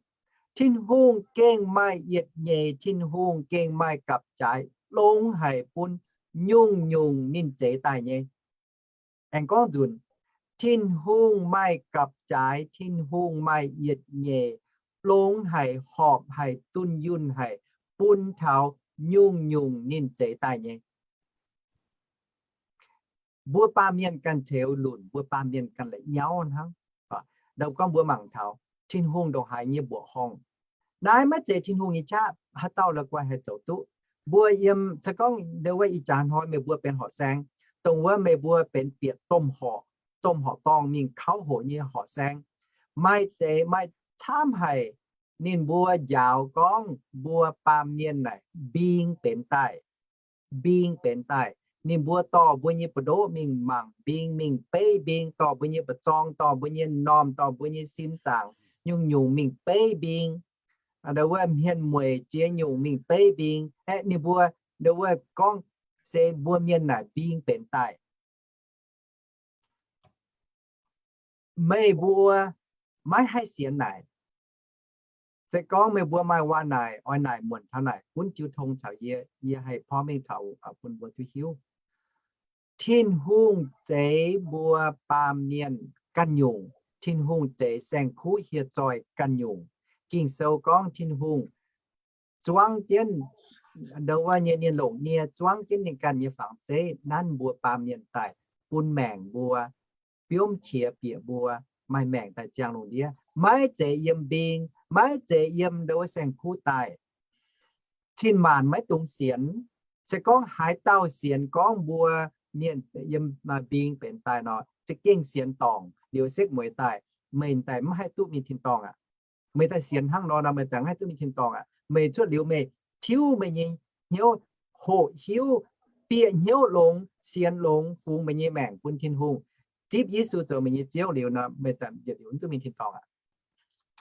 Tin-Hungh gengh maaih yietc nyeic, Tin-Hungh gengh maaih gapv-jaaix, longx haic bun nyungc-nyungc ninh zeix daaih nyei. Aengx gorngv nzunc, Tin-Hungh maaih gapv-jaaix, Tin-Hungh maaih yietc nyeic, longx haic, horpc haic, dunh yunh haic, bun taux nyungc-nyungc ninh zeix daaih nyei. Mbuo baamh mienh ganh ceux lunc, mbuo baamh mienh ganh la'nyauv hnangv. Ndau gorngv mbuo mangc taux Tin-Hungh ndongc haaix nyei mbuoqc horngh. Naaiv maiv zeiz Tin-Hungh nyei qaqv, haaix dauh la'guaih haih zoux duqv. Mbuo yiem, se gorngv ndau wuov ih jaax hnoi meih mbuo benx horqc saeng, dongh wuov meih mbuo benx bieqc domh horqc, domh horqc dorngh mingh kauv hoqc nyei horqc saeng, maaih deix maaih camv haic, ninh mbuo njaaux gorngv mbuo baamh mienh naaic mbing benx daaih, mbing benx daaih. Ninh mbuo dorh mbuo nyei buoz-ndoqv mingh mangc mbing, mingh beiv mbing, dorh mbuo nyei mba'zorng, dorh mbuo nyei m'normh, dorh mbuo nyei sin zaangc, nyungc-nyungc mingh beiv mbing. Ndau wuov hmien mueic ziex nyungc mingh beiv mbing. Aeqv, ninh mbuo ndau wuov gorngv se mbuo mienh naaic mbing benx daaih. Meih mbuo maiv haih sienx naaic. Se gorngv meih mbuo maaih waac naaic, oix naaic muonc taux naaic, gunv jiu tong caux yie, yie haih porv mengh taux bun mbuo duqv hiuv. Tin-Hungh zeix mbuo baamh mienh ganh nyungc. Tin-Hungh zeix saeng-kuv hieh zoih ganh nyungc. Ging-Sou gorngv Tin-Hungh zuangv jienv ndau wuov nyei, ninh longc nie zuangv jienv ninh ganh nyei fangx zeiv nanv mbuo baamh mienh daaih bun maengc mbuo, biomv qiex bieqc mbuo maaih maengc daaih ziangh lungh ndiev. Maiv zeiz yiem mbing, maiv zeiz yiem ndau wuov saeng-kuv daaih. Cin-maanc maiv dungx sienx. Se gorngv haaix dauh sienx gorngv mbuo mienh yiem mbing benx daaih nor, za'gengh sienx dorngc liuz setv mueiz daaih, meih daaih mv haih duqv mingh tin-dorngh aqv. Meih daaih sienx hnangv nor nor, meih daaih mv haih duqv mingh tin-dorngh aqv. Meih cuotv liuz meih tiuv meih nyei hnyouv, hoqc hiuv, bieqc hnyouv longx, sienx longx, fungx meih nyei maengc bun Tin-Hungh, zipv Yesu zoux meih nyei Ziouv liuz nor, meih daaih yietc liuz mv duqv mingh tin-dorngh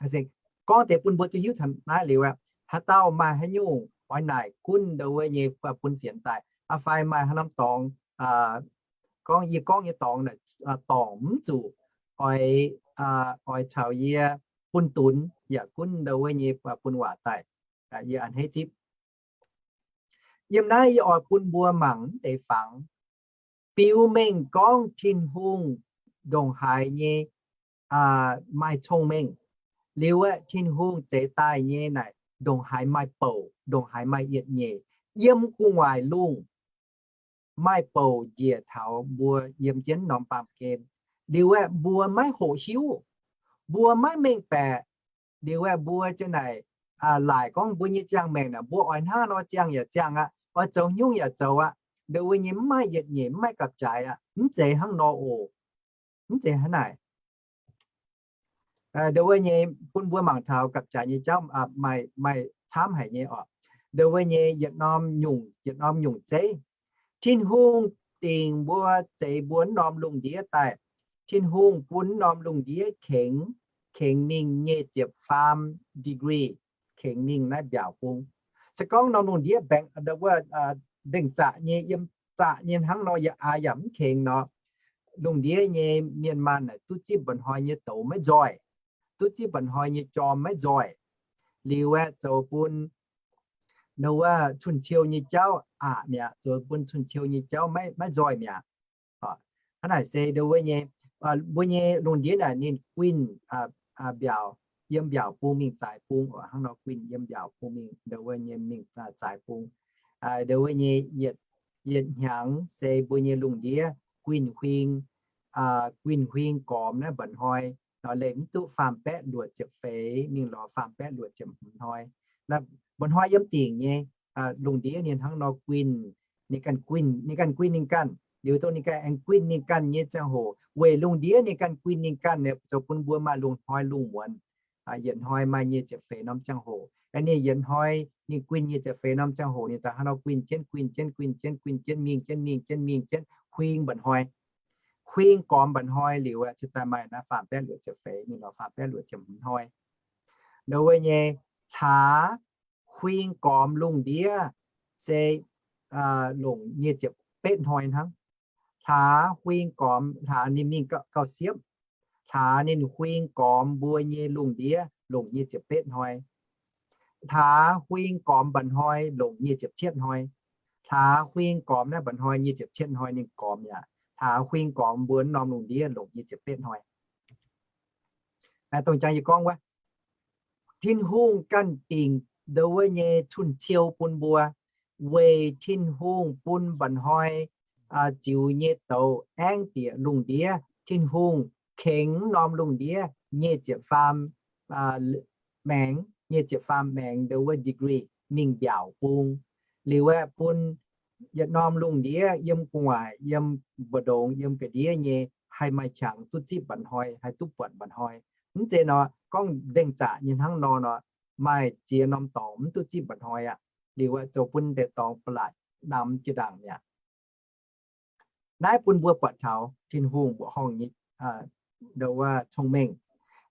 aqv. Gorngv deix bun mbuo duqv hiuv taux naaiv liuz aqv, haaix dauh maaih haaix nyungc oix naaic gunv ndau wuov nyei bun fienx daaih, fai maaih haaix norm dorngx, gorngv yie gorngv nyei dorngx, dorngc mv zuqc oix, oix caux yie bun dunx yaac gunv ndau wuov nyei bun waac daaih, yie a'hneiv zipv. Yiem naaiv yie oix bun mbuo mangc mv deix fangx, biux mengh gorngv Tin-Hungh ndongc haaix nyei maaih cong-mengh, liuz aeqv, Tin-Hungh zeix daaih nyei naaic ndongc haaix maaih bouc, ndongc haaix maaih yietc nyeic, yiem gu'nguaaic lungh maaih bouc njiec taux mbuo yiem jienv norm baamh gen. Liuz aeqv, mbuo maiv hoqc hiuv, mbuo maiv mengh baeqc. Liuz aeqv, mbuo ziang-naaic laaic gorngv mbuo nyei ziangh maengc naaic, mbuo oix hnangv nor ziangh yaac ziangh aqv, oix zoux nyungc yaac zoux aqv. Ndau wuov nyei mv maaih yietc nyeic, mv maaih gapv-jaaix aqv. Mv zeiz hnangv nor oc. Mv zeiz hnangv naaic. Ndau wuov nyei bun mbuo mangc taux gapv-jaaix nyei jauv maaih camv haic nyei oc. Ndau wuov nyei yietc norm nyungc, yietc norm nyungc zeiv. Tin-Hungh dingc mbuo zeix mbuo norm lungh ndiev daaih. Tin-Hungh bun norm lungh ndiev kengx, kengx mingh nyic ziepc faam degree, kengx mingh naaiv mbiaauc bung. Se gorngv norm lungh ndiev baengx, ndau wuov, ndengh zaqc nyei, yiem zaqc nyei hnangv nor, yaac aa yaac mv kengx nor, lungh ndiev nyei mienh maanh naaic duqv zipv mba'hnoi nyei douz maiv nzoih, duqv zipv mba'hnoi nyei jorm maiv nzoih. Liuz aeqv, zoux bun ndau wuov cun-ciou nyei jauv aqc mi'aqv, zoux bun cun-ciou nyei jauv maiv nzoih mi'aqv. Hnangv naaic se ndau wuov nyei, mbuo nyei lungh ndiev naaic ninh guinh mbiaauc, yiem mbiaauc bung mingh zaaix bung oc. Hnangv nor guinh yiem mbiaauc bung mingh ndau wuov nyei mingh zaaix bung. Ndau wuov nyei yietc hnyangx se mbuo nyei lungh ndiev guinh huing, guinh huing gormx naaiv mba'hnoi nor, leih mv duqv faam-baeqv luoqc ziepc feix mingh lorz faam-baeqv luoqc ziepc hmz hnoi. Mba'hnoi yiem dingc nyei lungh ndiev ninh hnangv nor guinh, ninh ganh guinh, ninh ganh guinh ninh ganh. Liuz dongh ninh ganh aengx guinh ninh ganh nyei ziangh hoc, weic lungh ndiev ninh ganh guinh ninh ganh, zoux bun mbuo maaih lungh hnoi lungh muonz. Yietc hnoi maaih nyic ziepc feix norm ziangh hoc. Ninh yietc hnoi ninh guinh nyic ziepc feix norm ziangh hoc, ninh daaih hnangv nor guinh jienv, guinh jienv, guinh jienv, guinh jienv, mingh jienv, mingh jienv, mingh jienv, huing mba'hnoi. Huing gormx mba'hnoi liuz, cingx daaih maaih naaiv faam baeqv luoqc ziepc feix, mingh nor faam baeqv luoqc ziepc hmz hnoi. Nduov wuov nyei, hlaax huing gormx lungh ndiev se longc nyic ziepc betv hnoi hnangv. Hlaax huing gormx, hlaax ninh mingh gauh siepv. Hlaax ninh huing gormx mbuo nyei lungh ndiev longc nyic ziepc betv hnoi. Hlaax huing gormx mba'hnoi longc nyic ziepc cietv hnoi. Hlaax huing gormx naaiv mba'hnoi nyic ziepc cietv hnoi ninh gormx yaac. Hlaax huing gormx mbuo norm lungh ndiev longc nyic ziepc betv hnoi. Dongh jangx yie gorngv wuov, Tin-Hungh ganh dingc nduov wuov nyei cun-ciou bun mbuo, weic Tin-Hungh bun mba'hnoi ziux nyei douz aengv bieqc lungh ndiev. Tin-Hungh kengx norm lungh ndiev nyic ziepc faam maengx, nyic ziepc faam maengx nduov wuov degree mingh mbiaauc bung. Liuz aeqv, bun yietc norm lungh ndiev yiem gu'nguaaic, yiem mbu'ndongx, yiem ga'ndiev nyei haih maaih qangx duqv zipv mba'hnoi, haih duqv buatc mba'hnoi. Mv zeiz nor gorngv nzengc zaqc nyei hnangv nor nor, maaih ziex norm dorngx mv duqv zipv mba'hnoi aqv. Liuz aeqv, zoux bun deix dorngx ba'laqc namx jiex ndaangc mi'aqv. Naaiv bun mbuo buatc taux Tin-Hungh mbuoqc horngh nyei nduov wuov cong-mengh.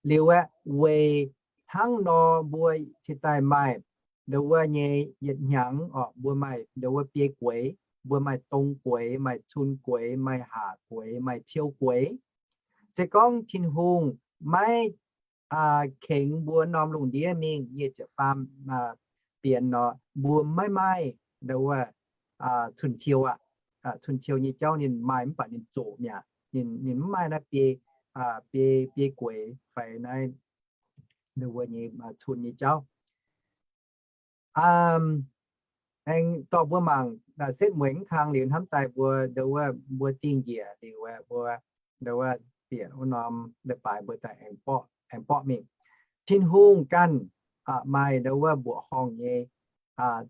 Liuz aeqv, weic hnangv nor mbuo cingx daaih maaih nduov wuov nyei yietc hnyangx orqc, mbuo maaih nduov wuov biei gueix, mbuo maaih dong gueix, maaih cun gueix, maaih haac gueix, maaih ciou gueix. Se gorngv Tin-Hungh maiv kengx mbuo norm lungh ndiev mingh nyic ziepc faam bienx nor, mbuo maiv maaih nduov wuov cun-ciou aqv. Cun-ciou nyei jauv ninh maaih mv baac ninh zoqc mi'aqv. Ninh mv maaih naaiv biei, biei, biei gueix fai naaiv nduov wuov nyei cun nyei jauv. Aengx dorh mbuo mangc setv mueiz mv kang liuz hnamv daaih mbuo nduov wuov mbuo dingh njiec liuz aeqv, mbuo nduov wuov bieqc wuov norm leiz-baaix mbuo daaih aengx borqv, aengx borqv mingh. Tin-Hungh ganh maaih nduov wuov mbuoqc horngh nyei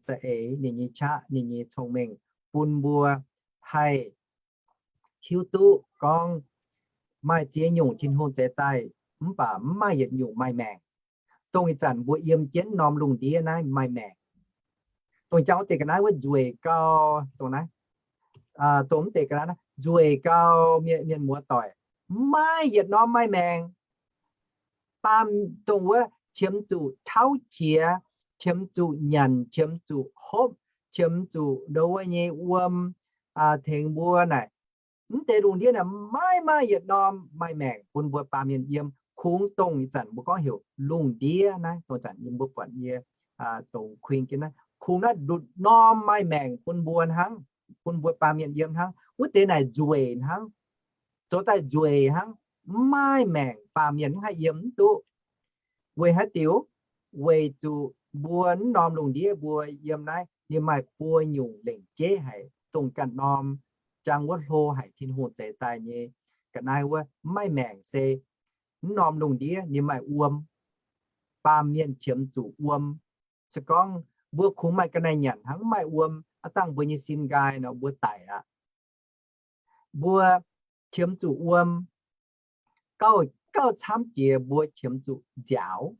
za'eix, ninh nyei qaqv, ninh nyei cong-mengh bun mbuo haih hiuv duqv gorngv maaih ziex nyungc Tin-Hungh zeix daaih, mv baac mv maaih yietc nyungc maaih maengc. Dongh ih zanc mbuo yiem jienv norm lungh ndiev naaiv maaih maengc. Dongh jangx wuov deix ga'naaiv wuov nzueic gau, dongh naaiv, dongh mv deix ga'naaiv naaiv nzueic gau, mienh, mienh muoz doic, mv maaih yietc norm maaih maengc. Baamh dongh wuov qiemx zuqc tauv qiex, qiemx zuqc nyanc, qiemx zuqc hopv, qiemx zuqc nduov wuov nyei wuom tengx mbuo naaic. Mv deix lungh ndiev naaic maiv maaih yietc norm maaih maengc bun mbuo baamh mienh yiem. Kungx dongh ih zanc mbuo gorngv heuc lungh ndiev naaiv, dongh zanc yie mbuo buatc yie dongh kuing jienv naaiv, kungx naaiv ndutc norm maaih maengc bun mbuo hnangv, bun mbuo baamh mienh yiem hnangv. Wuov deix naaic nzueic hnangv, zoux daaih nzueic hnangv, mv maaih maengc, baamh mienh mv haih yiem mv duqv. Weic haaix diuc? Weic zuqc mbuo mv norm lungh ndiev mbuo yiem naaiv, ninh maaih buo nyungc lengc jeiv haic, dongh ganh norm jangx wuov hlo haic Tin-Hungh zeix daaih nyei ga'naaiv wuov mv maaih maengc se mv norm lungh ndiev ninh maaih wuom, baamh mienh qiemx zuqc wuom. Se gorngv mbuo kungx maaih ga'naaiv nyanc hnangv mv maaih wuom, aav dangh mbuo nyei sin nqaai nor mbuo daic aqv. Mbuo qiemx zuqc wuom, gauh, gauh camv jiex mbuo qiemx zuqc nziaaux.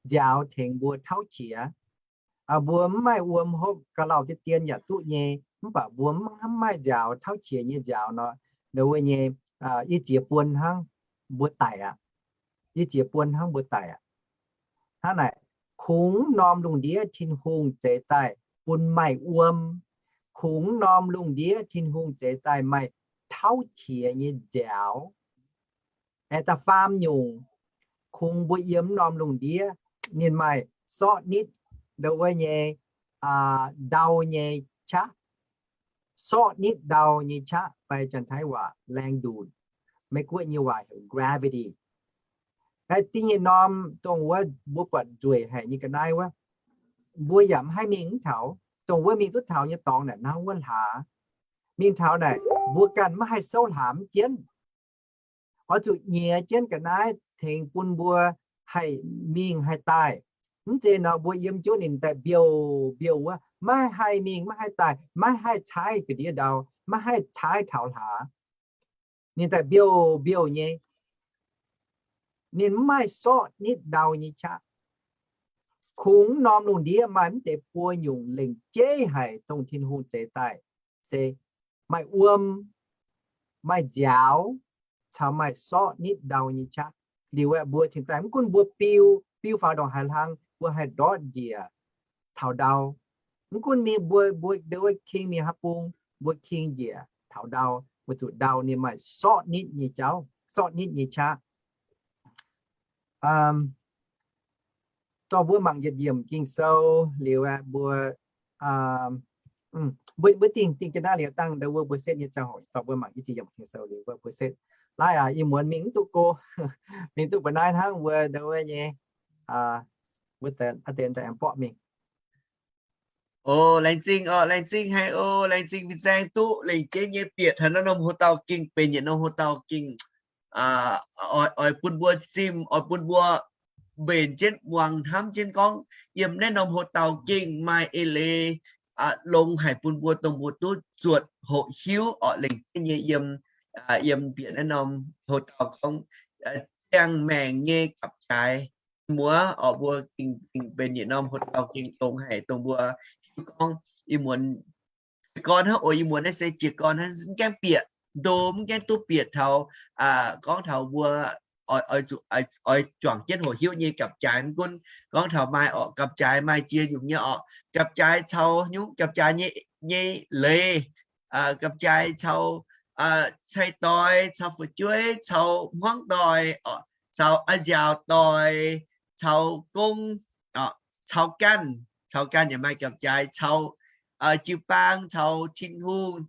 Nziaaux tengx mbuo tauv qiex. Mbuo mv maaih wuom hopv ga'lauh deix dien yaac duqv nyei, mv baac mbuo mv maaih nziaaux, tauv qiex nyei nziaaux nor, nduov wuov nyei, yie ziex buon hnangv mbuo daic aqv. Yie ziex buon hnangv mbuo daic aqv. Hnangv naaic, kungx norm lungh ndiev Tin-Hungh zeix daaih bun maaih wuom. Kungx norm lungh ndiev Tin-Hungh zeix daaih maaih tauv qiex nyei nziaaux. Aengx da'faam nyungc, kungx mbuo yiem norm lungh ndiev, ninh maaih sortv nitv nduov wuov nyei, ndau nyei qaqv. Sortv nitv ndau nyei qaqv fai Janx-Taiv waac laeng nduqc, Meiv-Guoqv nyei waac heuc gravity. Da'nyeic norm dongh wuov mbuo buatc nzueic haic nyei ga'naaiv wuov, mbuo yaac mv haih mingh mv taux. Dongh wuov mingh duqv taux nyei dorngx naaic hnangv wuov hlaax. Mingh taux naaic mbuo ganh maiv haih souv hlaax mv jienv. Oix zuqc nyiex jienv ga'naaiv tengx bun mbuo haih mingh haih daaih. Mv zeiz nor mbuo yiem jienv ninh daaih mbiouh mbiouh wuov, maiv haih mingh maiv haih daaih, maiv haih caaiv ga'ndiev ndau, maiv haih caaiv taux hlaax. Ninh daaih mbiouh mbiouh nyei. Ninh mv maaih sortv nitv ndau nyei qaqv. Kungx norm lungh ndiev maaih mv deix buo nyungc lengc jeiv haic dongh Tin-Hungh zeix daaih, se maaih wuom, maaih nziaaux, caux maaih sortv nitv ndau nyei qaqv. Liuz aeqv, mbuo cingx daaih mv gunv mbuo biu, biu faaux ndongc haaix hlang, mbuo haih ndortv njiec taux ndau. Mv gunv mingh mbuo, mbuo ndau wuov king mingh haaix bung, mbuo king njiec taux ndau, weic zuqc ndau ninh maaih sortv nitv nyei jauv, sortv nitv nyei qaqv. Dorh mbuo mangc yietc yiemc Ging-Sou liuz aeqv, mbuo, mbuo, mbuo dingh, dingh ga'naaiv liuz dangh ndau wuov mbuo setv nyei ziangh hoc, dorh mbuo mangc i ziex yiemc Ging-Sou liuz mbuo, mbuo setv. Naaiv aac, ih muonz mingh mv duqv go, mingh duqv mbuo naaiv hnangv, mbuo ndau wuov nyei, mbuo deix, deix aengx mborqv mingh. O, laengz zingh orqc, laengz zingh haic o, laengz zingh fin-saeng duqv lengc jeiv nyei bieqc taux naaiv norm hox-dauh gingh, benx yietc norm hox-dauh gingh, oix, oix bun mbuo zimh, oix bun mbuo mbenc jienv muangx hnamv jienv gorngv yiem naaiv norm hox-dauh gingh maaih eix leiz longx haic bun mbuo, dongh mbuo duqv zuotc hoqc hiuv orqc, lengc jeiv nyei yiem, yiem bieqc naaiv norm hox-dauh gorngv ziangh maengc nyei gapv-jaaix. Muoz orqc, mbuo gengh, gengh benx yietc norm hox-dauh gengh longx haic dongh mbuo hiuv gorngv ih muonz jiez gorn hnangv oc. Ih muonz naaiv se jiez gorn hnangv, mv gaengh bieqc ndo, mv gaengh duqv bieqc taux, gorngv taux mbuo oix, oix zuqc, oix juangc jienv hoqc hiuv nyei gapv-jaaix mv gunv gorngv taux maaih orqc, gapv-jaaix maaih jiex nyungc nyei orqc. Gapv-jaaix caux nyungc, gapv-jaaix nyei, nyei leiz, gapv-jaaix caux cai-doix, caux fu'jueiv, caux hmuangv doic, caux a'nziaauc doic, caux gong, caux ganh, caux ganh yaac maaih gapv-jaaix, caux jiu-baang, caux Tin-Hungh,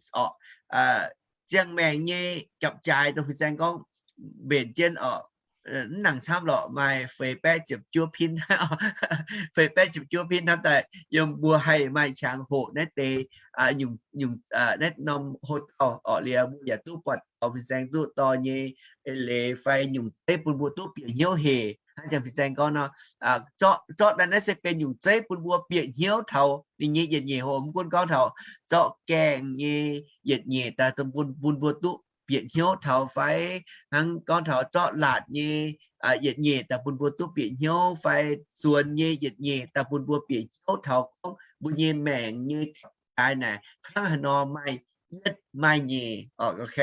ziangh maengc nyei gapv-jaaix dongh fin-saeng gorngv mbenc jienv orqc, mv nangc camv lorqc, maaih feix baeqv ziepc juov pin, feix baeqv ziepc juov pin hnamv daaih yiem mbuo haih maaih qangx hoqc naaiv deix nyungc, nyungc, naaiv norm hox-dauh orqc. Liuz mbuo yaac duqv buatc taux fin-saeng duqv dorh nyei eix leiz fai nyungc zeiv bun mbuo duqv bieqc hnyouv hec. Hnangv jangx fin-saeng gorngv nor, zorqv, zorqv daaih naaiv se benx nyungc zeiv bun mbuo bieqc hnyouv taux ninh nyei yietc nyeic hoc. Mv gunv gorngv taux zorqv gaengh nyei yietc nyeic daaih bun, bun mbuo duqv bieqc hnyouv taux fai hnangv gorngv taux zorqv laatc nyei yietc nyeic daaih bun mbuo duqv bieqc hnyouv fai zuonx nyei yietc nyeic daaih bun mbuo bieqc hnyouv taux gorngv mbuo nyei maengc nyei gapv-jaaix naaic hnangv haaix nor maaih yietv maaih nyeic orqc.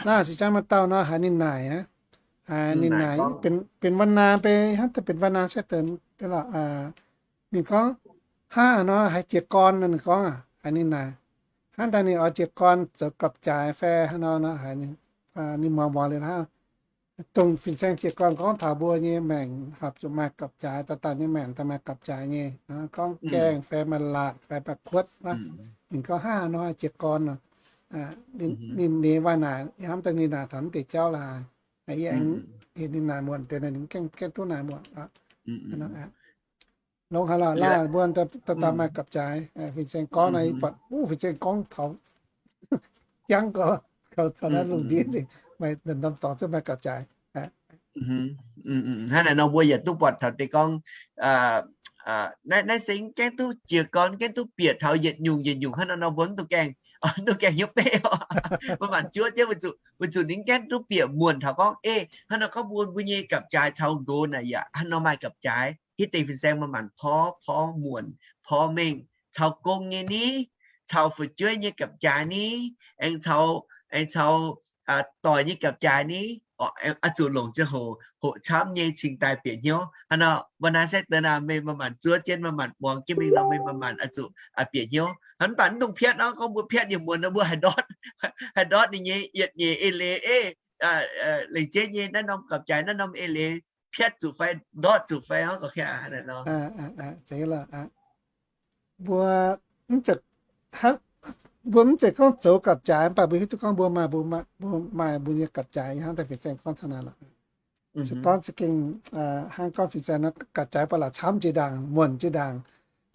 Naaiv se jangv maaih dauh nor haiz ninh naaic aqv. Ninh naaic benx, benx วันนา bei, hnangv daaih benx วันนา se deix, ninh gorngv, hnangv nor haiz jiez gorn nor ninh gorngv aqv, haiz ninh naaic, hnangv daaih ninh oix jiez gorn zoux gapv-jaaix fai hnangv nor, haiz ninh muangx muangx liuz hnangv. Dongh fin-saeng jiez gorn gorngv taux mbuo nyei maengc horpc zuqc maaih gapv-jaaix, daaih daaih nyei maengc daaih maaih gapv-jaaix nyei. Gorngv gaengh fai maaih laatc fai maaih kuotv nor, ninh gorngv hnangv nor jiez gorn nor. Ninh nyei วันนา naaic, hnamv daaih ninh naaic taux mv deix jauv laaix. Yie aengx ninh naaic muonc deix, ninh gaengh, gaengh duqv naaic muonc. Longx haic lorqc, laanh mbuo daaih daaih maaih gapv-jaaix. Fin-saeng gorngv naaiv, yie buatc, wuov, fin-saeng gorngv taux jangv gorx, taux naaiv lungh ndiev nzengc, maaih norm dorngx zungv maaih gapv-jaaix. Hnangv naaic nor mbuo yaac duqv buatc taux deix gorngv, naaiv, naaiv se mv gaengh duqv jiez gorn, mv gaengh duqv bieqc taux yietc nyungc yietc nyungc hnangv nor nor mbuo mv dungx gaengh, mv dungx gaengh hnyouv beqv. Mbuo mangc juov jienv weic zuqc, weic zuqc ninh mv gaengh duqv bieqc muonc taux gorngv, ei, hnangv nor gorngv mbuo, mbuo nyei gapv-jaaix caux nqox naaic yaac hnangv nor maaih gapv-jaaix. Hitv deix fin-saeng maaih maanc porv, porv muonc, porv mengh, caux gong nyei ni, caux fu'jueiv nyei gapv-jaaix ni, aengx caux, aengx caux doic nyei gapv-jaaix ni. Oix zuqc longc ziangh hoc, hoqc camv nyei cingx daaih bieqc hnyouv. Hnangv nor, วันนา se deix naaic meih maaih maanc zuov jienv, maaih maanc muangx jienv mingh nor, meih maaih maanc oix zuqc bieqc hnyouv. Hnangv mv baac mv dungx piatv nor, gorngv mbuo piatv yietc muonc nor mbuo haih ndortv, haih ndortv ninh nyei yietc nyeic eix leiz, ei, lengc jeiv nyei naaiv norm gapv-jaaix, naaiv norm eix leiz, piatv zuqc fai ndortv zuqc fai gorqv-kaa. Zeiz lorqc. Mbuo mv zeiz, mbuo mv zeiz gorngv zoux gapv-jaaix, mv baac mbuo hiuv duqv gorngv mbuo maaih, mbuo maaih, mbuo maaih mbuo nyei gapv-jaaix, hnangv daaih fin-saeng gorngv taux naaic lorqc. Se gorngv za'gengh hnangv gorngv fin-saeng nor, gapv-jaaix ba'laqc camv jiex ndaangc, muonc jiex ndaangc.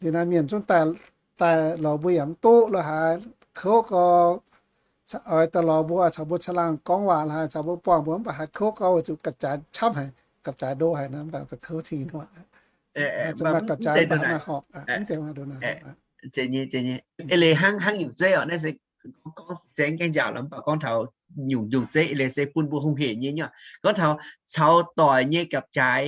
Liuz naaiv mienh zungv daaih, daaih lorz mbuo yaac mv duqv lo haaix, kouv gau, oix daaih lorz mbuo, caux mbuo caangh laangh gorngv waac lo haaix, caux mbuo buangh mbuo mv baac haiz kouv gau weic zuqc gapv-jaaix camv haic, gapv-jaaix ndo haic nor, mv baac kouv tingx nor. Zuqc maaih gapv-jaax mv baac maaih horpc, mv zeiz maaih ndo naaic. Eix leiz hnangv, hnangv nyungc zeiv oc, naaiv se gorngv fin-saeng gaengh nziaauc lorqc, mv baac gorngv taux nyungc, nyungc zeiv eix leiz se bun mbuo hungh heic nyei nyuoqc. Gorngv taux caux doic nyei gapv-jaaix,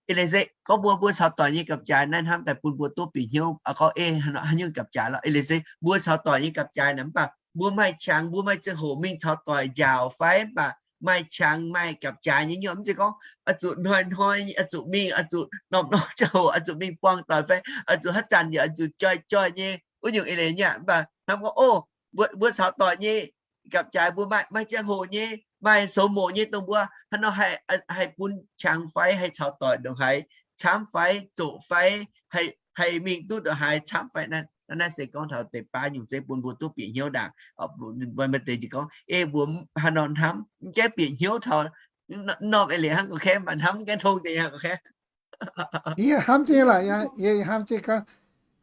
eix leiz se gorngv mbuo, mbuo caux doic nyei gapv-jaaix naaiv hnamv daaih bun mbuo duqv bieqc hnyouv, gorngv, eh, haaix nyungc gapv-jaaix lorqc. Eix leiz se mbuo caux doic nyei gapv-jaaix naaic, mv baac mbuo maaih qangx, mbuo maaih ziangh hoc mingh caux doic nziaauc fai, mv baac maaih qangx maaih gapv-jaaix nyei nyuoqc. Mv zeiz gorngv oix zuqc hnoi-hnoi, oix zuqc mingh, oix zuqc norm-norm ziangh hoc oix zuqc mingh buangh doic fai oix zuqc haaix zanc yaac oix zuqc joih-joih nyei wuov nyungc eix leiz nyei. Mv baac hnamv gorngv, o, mbuo, mbuo caux doic nyei gapv-jaaix mbuo maaih, maaih ziangh hoc nyei, maaih soux moc nyei dongh mbuo haaix nor haih, haih bun qangx fai haih caux doic ndongc haaix camv fai zoqc fai haih, haih mingh duqv ndongc haaix camv fai. Naaiv, naaiv se gorngv taux deix baav nyungc zeiv bun mbuo duqv bieqc hnyouv ndaangc. Maaih deix ziouc gorngv, ei, mbuo haaix nor hnamv mv gaengh bieqc hnyouv taux norm eix leiz hnangv gorqv kaeqv, mv baac hnamv mv gaengh tong deix hnangv gorqv kaeqv. Yie hnamv jienv lorqc, yie hnamv jienv gorngv,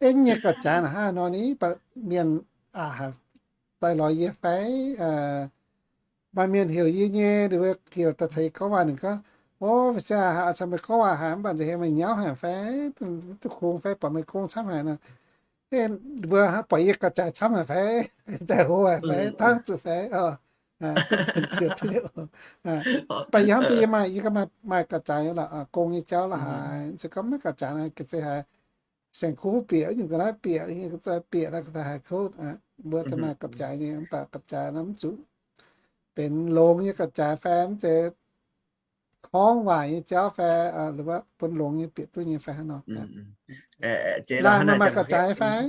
ei, nyei gapv-jaaix naaic hnangv nor ni, mienh aqc haic daaih lorz yie fai, maaih mienh heuc yie nyei, ninh mbuo heuc daaih taux yie gorngv waac, ninh gorngv, o, fin-saeng aac, caux meih gorngv waac haic, mv baac nziex heuc meih nyauv haic fai, duqv kungx fai, buatc meih gong camv haic nor, mbuo buatc yie gapv-jaaix camv haic fai, daaih hlo haic fai, hnangv zuqc fai, baac yie hnamv duqv yie maaih, yie ganh maaih gapv-jaaix nyei lorqc, gong nyei jauv la'haaix, se gorngv maiv gapv-jaaix naaiv, ga'naaiv saeng-kuv bieqc, nyungc ga'naaiv bieqc, ga'naaiv bieqc naaiv ga'naaiv haiz kouv, mbuo daaih maaih gapv-jaaix nyei, mv baac gapv-jaaix naaiv mv zuqc benx longx nyei gapv-jaaix fai mv zeiz gorngv waaic nyei jauv fai, bun longx nyei bieqc duqv nyei fai hnangv nor. Laanh maaih gapv-jaaix fai?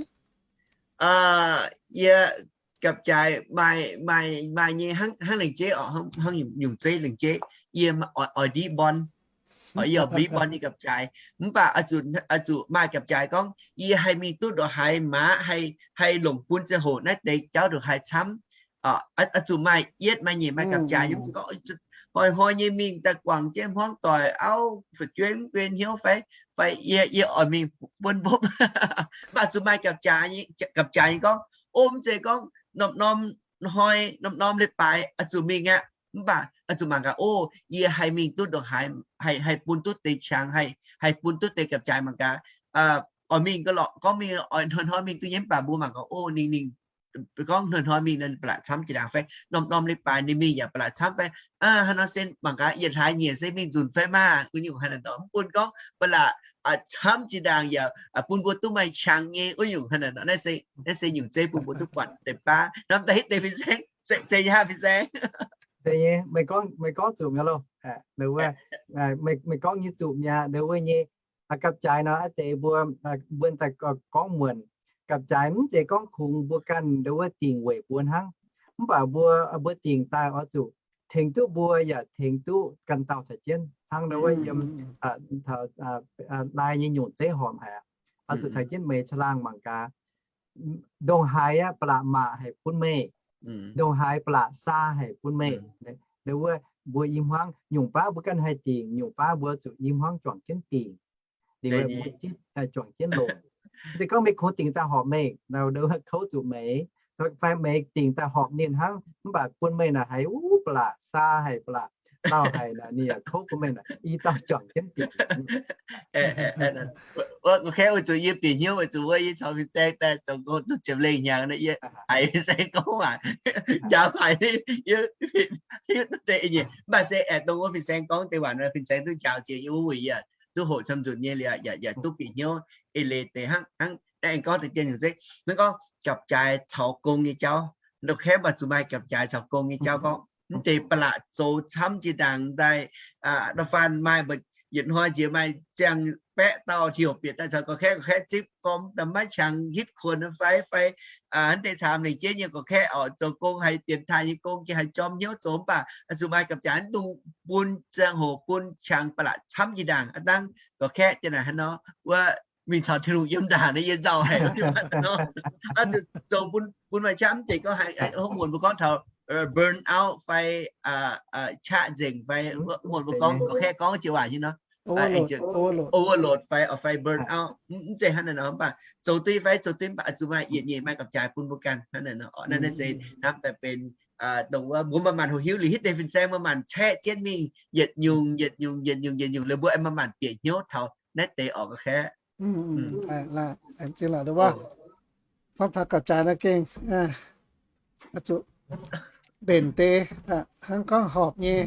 Yie gapv-jaaix maaih, maaih, maaih nyei hnangv, hnangv lengc jeiv oc, hnangv nyungc zeiv lengc jeiv. Yie oix ndiqv mborn, yie oix ndiqv mborn nyei gapv-jaaix. Mv baac oix zuqc maaih gapv-jaaix gorngv yie haih mingh duqv ndongc haaix maaz, haih longc bun ziangh hoc naaiv deix jauv ndongc haaix camv. Oix zuqc maaih yietv maaih nyeic maaih gapv-jaaix nyei, mv zeiz gorngv hnoi-hnoi nyei mingh daaih guangc jienv hmuangv doic auv fu'jueiv mv guen hnyouv fai, fai yie, yie oix mingh buonv mbopv. Mv baac zuqc maaih gapv-jaaix, gapv-jaaix nyei gorngv, o, mv zeiz gorngv norm-norm hnoi, norm-norm leiz-baaix oix zuqc mingh aqv. Mv baac oix zuqc mangc gaax, o, yie haih mingh duqv ndongc haaix, haih, haih bun duqv deix qangx, haih, haih bun duqv deix gapv-jaaix mangc gaax. Oix mingh ga'lorqc, gorngv mingh oix hnoi-hnoi mingh duqv nyei, mv baac mbuo mangc gaax, o, ninh, ninh gorngv hnoi-hnoi mingh nor ba'laqc camv jiex ndaangc fai, norm-norm leiz-baaix ninh mingh yaac ba'laqc camv fai, hnangv nor se mangc gaax yietc hlaax nyieqc se mingh nzunc fai maah, wuov nyungc haaix nor, mv bun gorngv ba'laqc camv jiex ndaangc yaac bun mbuo duqv maaih qangx nyei wuov nyungc haaix nor. Naaiv se, naaiv se nyungc zeiv bun mbuo duqv buatc deix baav. Hnamv daaih hitv deix fin-saeng, zeiz nyei haav fin-saeng. Meih gorngv, meih gorngv zuqc mi'aqv loh. Meih gorngv nyei zuqc mi'aqv, ndau wuov nyei gapv-jaaix nor, a'deix mbuo, mbuo daaih gorngv muonc, gapv-jaaix mv zeiz gorngv kungx mbuo ganh ndau wuov dingc weic mbuo hnangv. Mv baac mbuo, mbuo dingc daaih oix zuqc tengx duqv mbuo yaac tengx duqv ganh dauh caux jienv hnangv ndau wuov yiem, lai nyei nyungc zeiv horpc haic aqv. Oix zuqc caux jienv meih caangh laangh mangc gaax, ndongc haaix aqv ba'laqc maac haic bun meih, ndongc haaix ba'laqc saa haic bun meih. Ndau wuov mbuo i hmuangv nyungc baav mbuo ganh haih dingc, nyungc baav mbuo zuqc i hmuangv juangc jienv dingc. Ninh mbuo zipv juangc jienv longc. Se gorngv meih kungx dingc daaih horpc meih, ndau wuov kouv zuqc meih, fai meih dingc daaih horpc ninh hnangv, mv baac bun meih naaic haiz wuov ba'laqc saa haic, ba'laqc lauh haic naaic, ninh yaac kouv bun meih naaic i dauh juangc jienv dingc. Gorngv weic zuqc yie bieqc hnyouv weic zuqc wuov yie caux fin-saeng daaih zoux gong duqv ziepc lengh hnyangx, yie haiz fin-saeng gorngv waac, njaaux haic, yie hiuv duqv deix nyei. Mv baac se aengx dongh wuov fin-saeng gorngv deix waac nor, fin-saeng duqv njaaux jiex yie wuov wuic, yie duqv hoqc camv nzunc nyei liuz, yaac duqv bieqc hnyouv eix leiz deix hnangv. Hnangv aengx gorngv deix jienv nyungc zeiv, hnangv gorngv gapv-jaaix caux gong nyei jauv, ndau-kaeqv mv baac zuqc maaih gapv-jaaix caux gong nyei jauv gorngv mv deix ba'laqc zoux camv jiex ndaangc daaih, da'faanh maaih yietc hnoi njiec maaih ziangh baeqv dauh heuc bieqc daaih caux gorx-kaeqv, gorx-kaeqv zipv gormx daaih maiv qangx hitv kuonx fai, fai hnangv deix camv lengc jeiv nyei gorx-kaeqv oc, zoux gong haiz dienx taaih nyei gong jiex haiz jorm hnyouv zoux, mv baac zuqc maaih gapv-jaaix dongh bun ziangh hoc bun qangx ba'laqc camv jiex ndaangc aqv dangv gorx-kaeqv jienv naaic hnangv nor, wuov mingh caux Tin-Hungh yiem ndaangc naaiv yie nzauh haic nor. Zoux bun, bun maaih qaqv mv deix gorngv haiz hopv muonc mbuo gorngv taux burn out fai qaqv nzengc fai, muonc mbuo gorngv gorx-kaeqv gorngv jiex waac nyei nor, overload fai, fai burn out, mv zeiz hnangv naaiv nor. Mv baac zoux duqv fai zoux duqv, mv baac zuqc maaih yietc nyeic maaih gapv-jaaix bun mbuo ganh hnangv naaiv nor. Naaiv, naaiv se hnamv daaih benx dongh wuov mbuo maaih maanc hoqc hiuv liuz hitv deix fin-saeng maaih maanc caeqv jienv mingh yietc nyungc yietc nyungc yietc nyungc yietc nyungc liuz mbuo aengx maaih maanc bieqc hnyouv taux naaiv deix orqc gorx-kaeqv. Hnamv taux gapv-jaaix naaiv gengh zuqc mbenc deix, hnangv gorngv horpc nyei,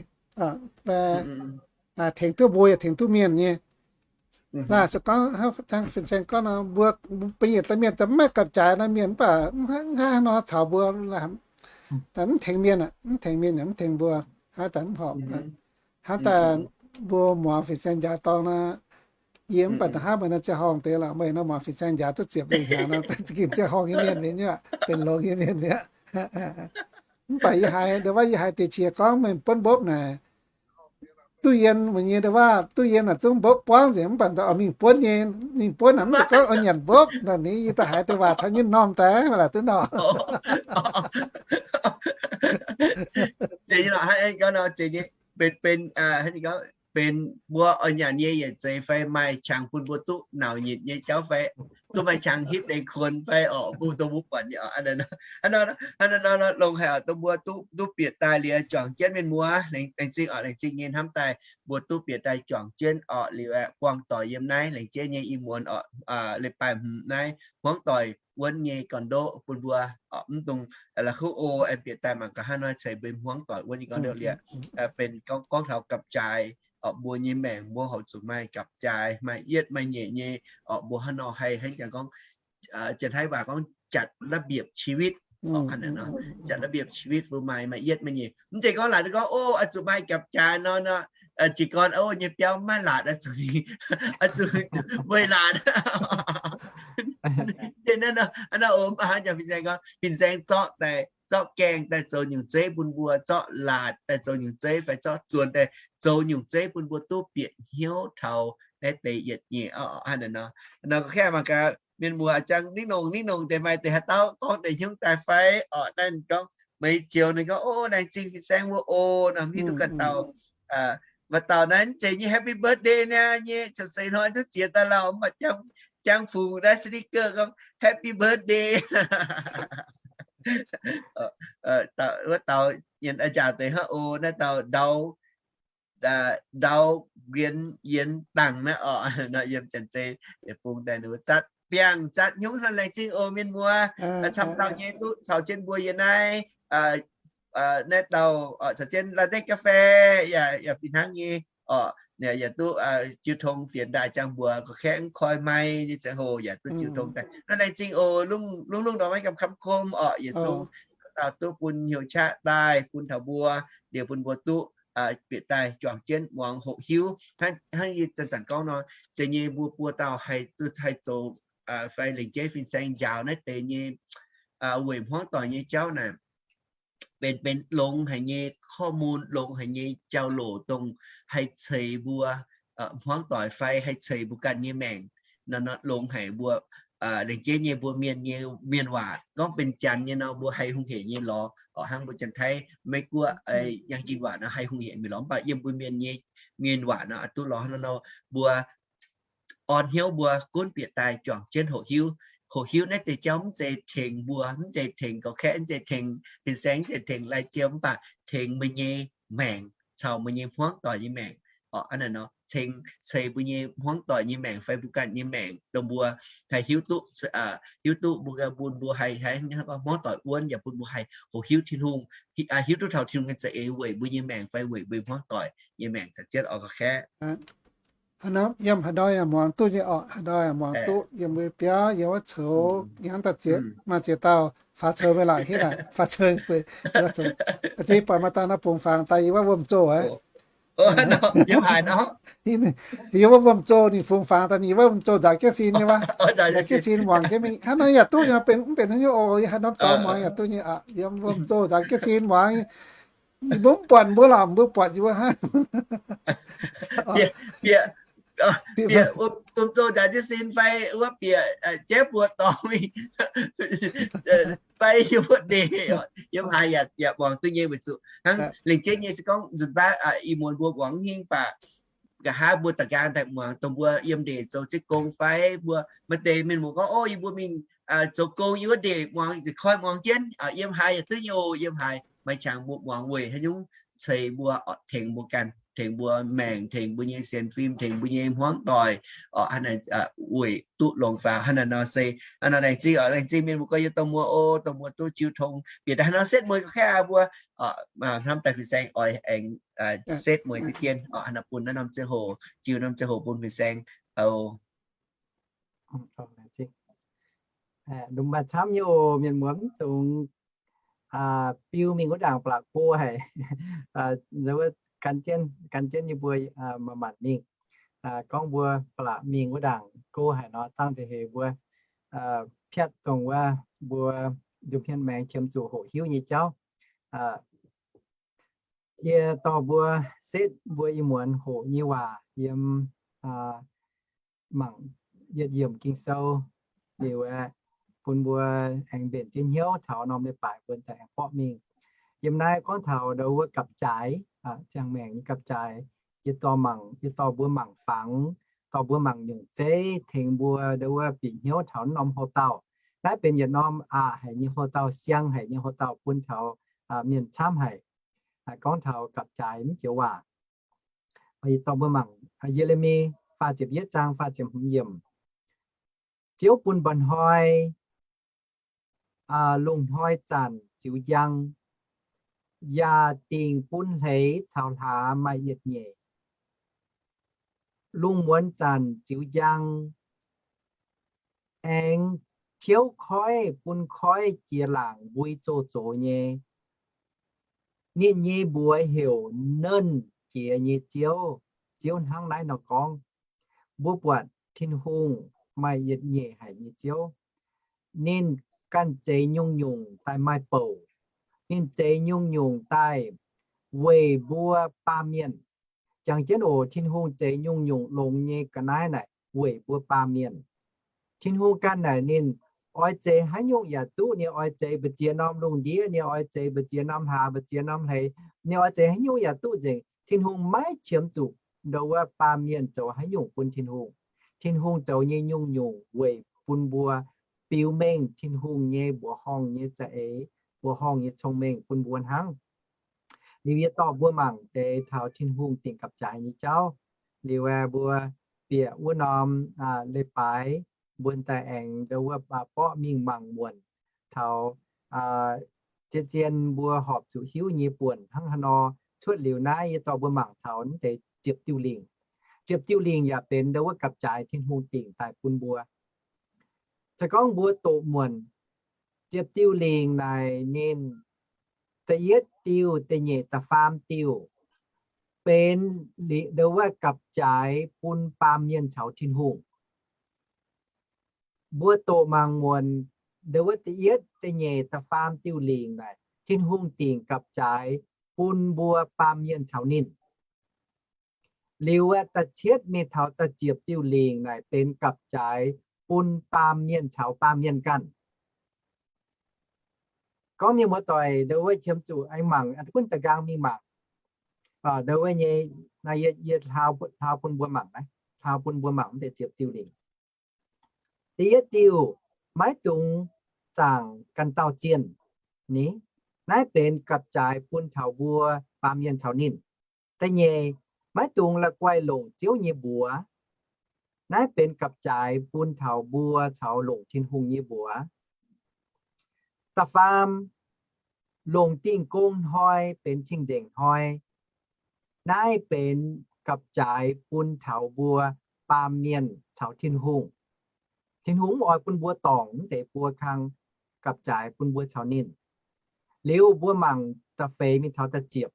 fai tengx duqv mbuo yaac tengx duqv mienh nyei. Naaiv se gorngv hnangv Fin-Saeng gorngv nor, mbuo bun yietc daaih mienh daaih maiv gapv jaaix nor, mienh mv baac mv haih nor caux mbuo, mv tengx mienh, mv tengx mienh yaac mv tengx mbuo, hnangv daaih mv horpc. Hnangv daaih mbuo muangx Fin-Saeng njaaux dorng nor, yie mv baac hnangv meih nor ziangh horngh deix lorqc, meih nor muangx Fin-Saeng njaaux duqv ziepc lingh hnyangx nor, za'gengh ziangh horngh nyei mienh mi'aqv, benx longx nyei mienh mi'aqv. Mv baac yie haiz, ndo wuov yie haiz deix qiex gorngv meih buonv mbopv naaic, duqv yien meih nyei ndo wuov, duqv yien naaic zungv mbopv buangv nzengc, mv baac oix mingh buonv nyei, mingh buonv naaic mv zeiz gorngv oix nyanc mbopv naaic. Ninh yie daaih haiz deix waac taux nyei m'normh daaih, mv baac laaix duqv nor. Benx, benx mbuo oix nyanc nyei yietc zeiz fai maaih qangx bun mbuo duqv nauc nyitc nyei jauv fai duqv maaih qangx hitv deix kuonx fai orqc, mbuo dongh mbuo buatc nyei orqc. Hnangv nor longx haic orqc, dongh mbuo duqv bieqc daaih liuz juangc jienv mienh muoz, laengz zingh orqc, laengz zingh nyei hnamv daaih mbuo duqv bieqc daaih juangc jienv orqc, liuz buangh doic yiem naaiv, laengz jienv nyei ih muonz orqc, leiz-baaix hmz naaiv hmuangv doic wuonv nyei gorn-ndoqv bun mbuo orqc, mv dungx la'kuqv o, aengx bieqc daaih mangc gaax hnangv nor ceix mbuo hmuangv doic wuonv nyei gorn-ndoqv liuz, benx gorngv taux gapv jaaix orqc, mbuo nyei maengc mbuo horpc zuqc maaih gapv jaaix, maaih yietv maaih nyeic nyei orqc, mbuo hnangv nor haih hnangv jangx gorngv, janx-taiv waac gorngv จัดระเบียบชีวิต orqc, hnangv nor จัดระเบียบชีวิต mbuo maaih, maaih yietv maaih nyeic. Mv zeiz gorngv laatc gorngv, o, oix zuqc maaih gapv jaaix nor, nor, jiez gorn o nyei biauv maiv laatc, oix zuqc, oix zuqc weic laatc. Hnangv nor, hnangv nor, o, mv baac hnangv jangx Fin-Saeng gorngv, Fin-Saeng zorqv daaih, zorqv gaengh daaih zoux nyungc zeiv bun mbuo, zorqv laatc daaih zoux nyungc zeiv fai zorqv zuonx daaih zoux nyungc zeiv bun mbuo duqv bieqc hnyouv taux naaiv deix yietc nyeic orqc, hnangv nor. Nor gorngv mangc gaax mienh muoz jangx ningv nongc ningv nongc deix maaih deix haaix dauh gorngv deix hnyouv daaih fai orqc, naaiv gorngv meih zioux ninh gorngv, o, laengz zingh Fin-Saeng mbuo o, nor mv hiuv duqv ganh dauh. Maaih dauh naaiv zeiz nyei happy birthday niaa nyei, caux seix hnoi duqv ziex daaih lauh, mv baac jangx fungx naaiv sticker gorngv happy birthday. Wuov dauh nzaaux deix hnangv o, naaiv dauh ndau, ndau Guien Yien Dangh naaiv orqc, nor yiem Janx-Zei yietc fungx daaih nor zatv biangh zatv hnyouv hnangv. Laengz zingh oc mienh muoz, camv dauh nyei duqv caux jienv mbuo yiem naaiv, naaiv dauh caux jienv la'deix ga'fei yaac fih hnangv nyei orqc, yaac duqv jiu tong fienx daaih jangx mbuox gorqv-kaeqv mv koi mai nyei ziangh hoc yaac duqv jiu tong daaih. Naaiv laengz zingh oc, lungh lungh ndorm maiv gamh kamv kom orqc, yietc zungv dauh duqv bun hnyouv qaqv daaih bun taux mbuo, liuz bun mbuo duqv bieqc daaih juangc jienv muangx hoqc hiuv. Hnangv yie zanc-zanc gorngv nor, zeiz nyei mbuo buo dauh haih duqv haih zoux fai lengc jeiv Fin-Saeng njaaux naaiv deix nyei weic hmuangv doic nyei jauv naaic, benx benx longx haic nyei korv mun, longx haic nyei jauv-louc dongh haih ceix mbuo hmuangv doic fai haih ceix mbuo ganh nyei maengc. Nor longx haic mbuo lengc jeiv nyei mbuo mienh nyei mienh waac gorngv benx Janx nyei nor mbuo haih hungh hec nyei lorz orqc, hnangv mbuo Janx-Taiv Meiv-Guoqv yangh jin waac nor haih hungh hec mienh lorz, mv baac yiem mbuo mienh nyei mienh waac nor duqv lorz hnangv nor mbuo orn hnyouv mbuo gunv bieqc daaih juangc jienv hoqc hiuv. Hoqc hiuv naaiv deix jauv mv zeiz tengx mbuo, mv zeiz tengx gorqv-kaeqv, mv zeiz tengx Fin-Saeng, mv zeiz tengx Lai Jiem, mv baac tengx meih nyei maengc caux meih nyei hmuangv doic nyei maengc orqc. Hnangv naaic nor ceix mbuo nyei hmuangv doic nyei maengc fai mbuo ganh nyei maengc dongh mbuo haih hiuv duqv, hiuv duqv mbuo ganh bun mbuo haih, haih hmuangv doic wuonv yaac bun mbuo haih hoqc hiuv Tin-Hungh, hiuv duqv taux Tin-Hungh nyei za'eix weic mbuo nyei maengc fai weic mbuo hmuangv doic nyei maengc caux jienv orqc gorqv-kaeqv. Hnangv nor yiem haaix ndau yaac muangx duqv nyei orqc, haaix ndau yaac muangx duqv. Yiem mbuo biauv yiem wuov coux hnangv daaih ziex, maaih ziex dauh faaux coux mingh laaic hitv naaic, faaux coux feix, ziex buatc maaih dauh nor bungx fangx daaih yiem wuov wuom-zoh aqv. Yiem wuov wuom-zoh ninh bungx fangx daaih, ninh wuov wuom-zoh nzaaux jienv sin nyei wuov, nzaaux jienv sin muangx jienv mingh. Hnangv nor yaac duqv nyei, benx mv benx haaix nyungc oc, haaix norm dorngx muangx yaac duqv nyei aqv. Yiem wuom-zoh nzaaux jienv sin muangx, yie mbuo mv buatc mbuo lorqc, mbuo buatc yie mbuo hnangv. Bieqc, bieqc wuom-zoh nzaaux jienv sin fai wuov bieqc jaiv buoz dorngx mingh fai yiem wuov ndeic, yiem haaix yaac muangx duqv nyei weic zuqc hnangv lengc jeiv nyei se gorngv nzunc baav ih muonz mbuo muangx mv hingh baac nqa'haav mbuo da'nqaang daaih muangx dongh mbuo yiem ndeic zoux ziepc gong fai mbuo maaih deix mienh muoz gorngv, o, yie mbuo mingh zoux gong yiem wuov ndeic muangx, koi muangx jienv, yiem haaix yaac duqv nyei oc, yiem haaix maaih qangx mbuo muangx weic haaix nyungc ceix mbuo, tengx mbuo ganh. tengx mbuo maengc, tengx mbuo nyei sienx fim, tengx mbuo nyei hmuangv doic, oc, hnangv naaic, weic duqv longc faaux hnangv naaic nor se, hnangv nor laengz zingh oc, laengz zingh mienh mbuo gorngv yie dorh mbuo, o, dorh mbuo duqv jiu tong. Bieqc daaih hnangv nor setv mueiz ga'qaeqv mbuo, hnamv daaih fin-saeng oix aengx setv mueiz diqv dien, hnangv nor bun naaiv norm ziangh hoc, jiu norm ziangh hoc bun fin-saeng. Lomh maaih camv nyei oc, mienh muoz mv dungx biu mingh wuov ndaangc ba'laqc go haic. Gan jienv, gan jienv nyei mbuo manc-manc mingh. Gorngv mbuo ba'laqc mingh wuov ndaangc go haic nor, dangh nzengc hec mbuo piatv dongh wuov mbuo nza'hmien maengx qiemx zuqc hoqc hiuv nyei jauv. Yie dorh mbuo setv mbuo ih muonz hoqc nyei waac yiem mangc yietc yiemc Ging-Sou liuz aeqv, bun mbuo aengx mbenc jienv hnyouv taux norm leiz-baaix mbuo daaih aengx borqv mingh. Yiem naaiv gorngv taux ndau wuov gapv-jaaix, ziangh maengc nyei gapv-jaaix. Yie dorh mangc, yie dorh mbuo mangc fangx, dorh mbuo mangc nyungc zeiv tengx mbuo ndau wuov bieqc hnyouv taux norm houx-dauh. Naaiv benx yietc norm aqc haic nyei houx-dauh, siang haic nyei houx-dauh bun taux mienh camv haic. Gorngv taux gapv-jaaix mv joux waac, yie dorh mbuo mangc Ye^le^mi faah ziepc yietv zaang faah ziepc hmz yiemc. Ziouv bun mba'hnoi, lungh hnoi zanc ziux njang, yaac dingc bun hleix caux hlaax maaih yietc nyeic. Lungh muonz zanc ziux njang, aengx tiouv koiv bun koiv jiex laangc mbui zoh zox nyei. Ninh nyei mbuox heuc Nernh Jiex nyei Ziouv. Ziouv hnangv naaiv nor gorngv. Mbuo buatc Tin-Hungh maaih yietc nyeic haic nyei Ziouv. Ninh ganh zeix nyungc-nyungc daaih maaih bouc. Ninh zeix nyungc-nyungc daaih weic mbuo baamh mienh. Jangx jienv oc, Tin-Hungh zeix nyungc-nyungc longx nyei ga'naaiv naaic weic mbuo baamh mienh. Tin-Hungh ganh naaic ninh oix zeix haaix nyungc yaac duqv. Ninh oix zeix mbu'ziex norm lungh ndiev, ninh oix zeix mbu'ziex norm hlaax, mbu'ziex norm hleix, ninh oix zeix haaix nyungc yaac duqv nzengc. Tin-Hungh maiv qiemx zuqc ndau wuov baamh mienh zoux haaix nyungc bun Tin-Hungh. Tin-Hungh zoux nyei nyungc-nyungc weic bun mbuo biux mengh Tin-Hungh nyei mbuoqc horngh nyei za'eix, mbuoqc horngh nyei cong-mengh bun mbuo hnangv. Liuz yie dorh mbuo mangc deix taux Tin-Hungh dingc gapv-jaaix nyei jauv. Liuz aeqv, mbuo bieqc wuov norm leiz-baaix mbuo daaih aengx ndau wuov borqv mingh mangc muonc taux zien-zien mbuo horpc zuqc hiuv nyei buonc hnangv haaix nor. Cuotv liuz naaiv yie dorh mbuo mangc taux naaiv deix ziepc diuh lingc. Ziepc diuh lingc yaac benx ndau wuov gapv-jaaix Tin-Hungh dingc daaih bun mbuo. Se gorngv mbuo doqc muonc ziepc diuh lingc naaic ninh da'yietv diuh, da'nyeic, da'faam diuh benx ndau wuov gapv-jaaix bun baamh mienh caux Tin-Hungh. Mbuo doqc mangc muonc ndau wuov da'yietv, da'nyeic, da'faam diuh lingc naaic Tin-Hungh dingc gapv-jaaix bun mbuo baamh mienh caux ninh. Liuz aeqv, da'cietv mingh taux da'ziepc diuh lingc naaic benx gapv-jaaix bun baamh mienh caux baamh mienh ganh. Gorngv mienh muoz-doic ndau wuov qiemx zuqc aengx mangc, gunv da'nqaang mingh mangc ndau wuov nyei. Naaiv yie, yie hlaau bun mbuo mangc, hlaau bun mbuo mangc deix ziepc diuh lingc. Da'yietv diuh, maiv dungx zaangc ganh dauh zienh. Ni, naaiv benx gapv-jaaix bun taux mbuo baamh mienh caux ninh. Da'nyeic, maiv dungx la'guaih longc Ziouv nyei mbuox. Naaiv benx gapv-jaaix bun taux mbuo caux longc Tin-Hungh nyei mbuox. Da'faam, longc Dingh Gong Hnoi benx Cing-Nzengc Hnoi. Naaiv benx gapv-jaaix bun taux mbuo baamh mienh caux Tin-Hungh. Tin-Hungh mv oix bun mbuo dorngc mv deix buo kang, gapv-jaaix bun mbuo caux ninh. Liuz mbuo mangc da'feix mingh taux da'ziepc.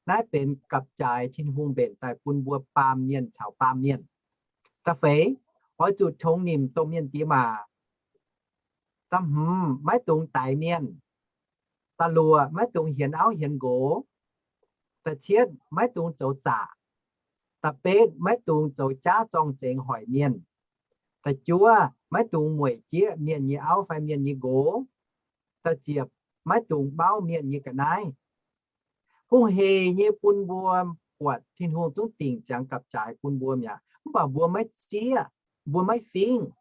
Naaiv benx gapv-jaaix Tin-Hungh mbenc daaih bun mbuo baamh mienh caux baamh mienh. Da'feix, oix zuqc tongx nimc domh mienh diex maac. Da'hmz, maiv dungx daix mienh. Da'luoqc, maiv dungx hienx auv hienx nqox. Da'cietv, maiv dungx zoux zaqc. Da'betv, maiv dungx zoux jaav zorng-zengx hoic mienh. Da'juov, maiv dungx mueic jieqv mienh nyei auv fai mienh nyei nqox. Da'ziepc, maiv dungx mauv mienh nyei ga'naaiv. Hungh heic nyei bun mbuo buatc Tin-Hungh zungv dingc ziangx gapv-jaaix bun mbuo mi'aqv. Mv baac mbuo maiv zieqv, mbuo maiv fingx.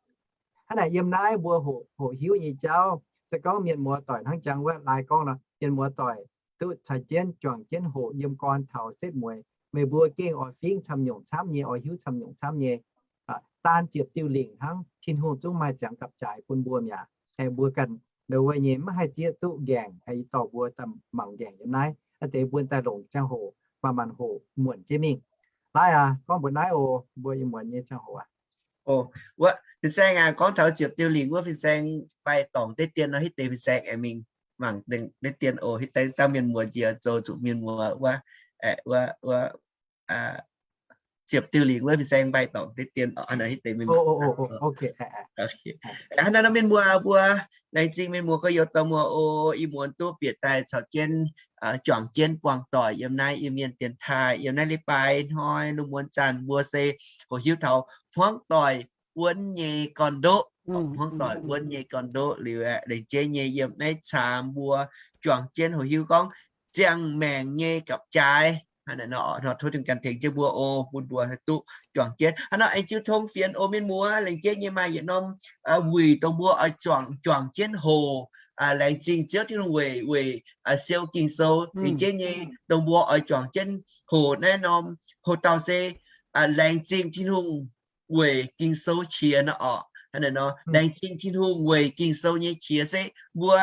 Hnangv naaic yiem naaiv mbuo hoqc, hoqc hiuv nyei jauv, se gorngv mienh muoz-doic hnangv jangx wuov laai gorngv nor, mienh muoz-doic duqv caux jienv juangc jienv hoqc yiem gorn taux setv mueiz. Meih mbuo gengh oix fingx camv nyungc camv nyei, oix hiuv camv nyungc camv nyei. Daan ziepc diuh lingc hnangv, Tin-Hungh zungv maaih ziangx gapv-jaaix bun mbuo mi'aqv. Aengx mbuo ganh ndau wuov nyei maiv haih zieqv duqv nqaengc, haih i dorh mbuo daaih mangc nqaengc yiem naaiv. Naaiv deix mbuo daaih longc ziangh hoc manc-manc hoc muonc jienv mingh. Naaiv aqv, gorngv mbuo naaiv oc, mbuo ih muonz nyei ziangh hoc aqv. Wuov fin-saeng aac, gorngv taux ziepc diuh lingc wuov fin-saeng mbaih dorngc deix dien nor, hitv deix fin-saeng aengx mingh mangc deix dien oc. Hitv deix dauh mienh muoz njiec zoux zuqc mienh muoz wuov, wuov, ziepc diuh lingc wuov fin-saeng mbaih dorngc deix dien oc. Hnangv naaiv nor mienh muoz mbuo, laengz zingh mienh muoz gorx-youz dorh muoz oc. Ih muonz duqv bieqc daaih caux jienv, juangc jienv buangh doic yiem naaiv Iu-Mienh dienx taaih, yiem naaiv leiz-baaix hnoi lungh muonz zanc mbuo se hoqc hiuv taux hmuangv doic wuonv nyei gorn-ndoqv. Hmuangv doic wuonv nyei gorn-ndoqv liuz aeqv, laengz zingh nyei yiem naaiv caamx mbuo juangc jienv hoqc hiuv gorngv ziangh maengc nyei gapv-jaaix. Hnangv naaiv nor, tov Tin-Hungh ganh tengx jienv mbuo oc, bun mbuo haih duqv juangc jienv. Hnangv nor aengx jiu tong fienx oc mienh muoz, laengz zingh nyei maaih yietc norm wuic dongh mbuo oix juangc, juangc jienv hoc. Laengz zingh Ziouv Tin-Hungh weic, weic siou Ging-Sou. Laengz zingh nyei dongh mbuo oix juangc jienv hoc naaiv norm hoc dauh se laengz zingh Tin-Hungh weic Ging-Sou qiex nor orqc. Hnangv naaiv nor, laengz zingh Tin-Hungh weic Ging-Sou nyei qiex se mbuo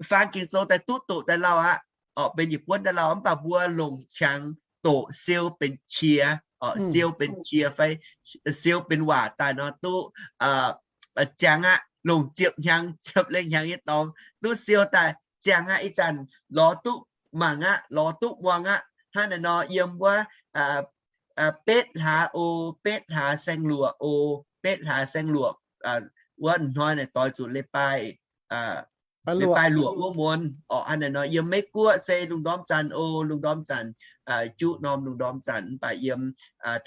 faan Ging-Sou daaih duqv doqc daaih lauh aqv, orqc, benx yietc buonv daaih lauh, mv baac mbuo longc qangx doqc siou benx qiex, orqc, siou benx qiex fai siou benx waac daaih nor duqv ziangx aqv. Longc ziepc hnyangx, ziepc lengh hnyangx nyei dorngx duqv siou daaih ziangx aqv. Ih zanc lorz duqv mangc aqv, lorz duqv muangx aqv. Hnangv naaiv nor yiem wuov betv hlaax oc, betv hlaax saeng-luoqc oc, betv hlaax saeng-luoqc wuov hnoi naaic doix zuqc leiz-baaix, leiz-baaix luoqc wuov muonz orqc. Hnangv naaiv nor yiem Meiv Guoqv se lungh ndorm zanc oc, lungh ndorm zanc, juqv norm lungh ndorm zanc, mv baac yiem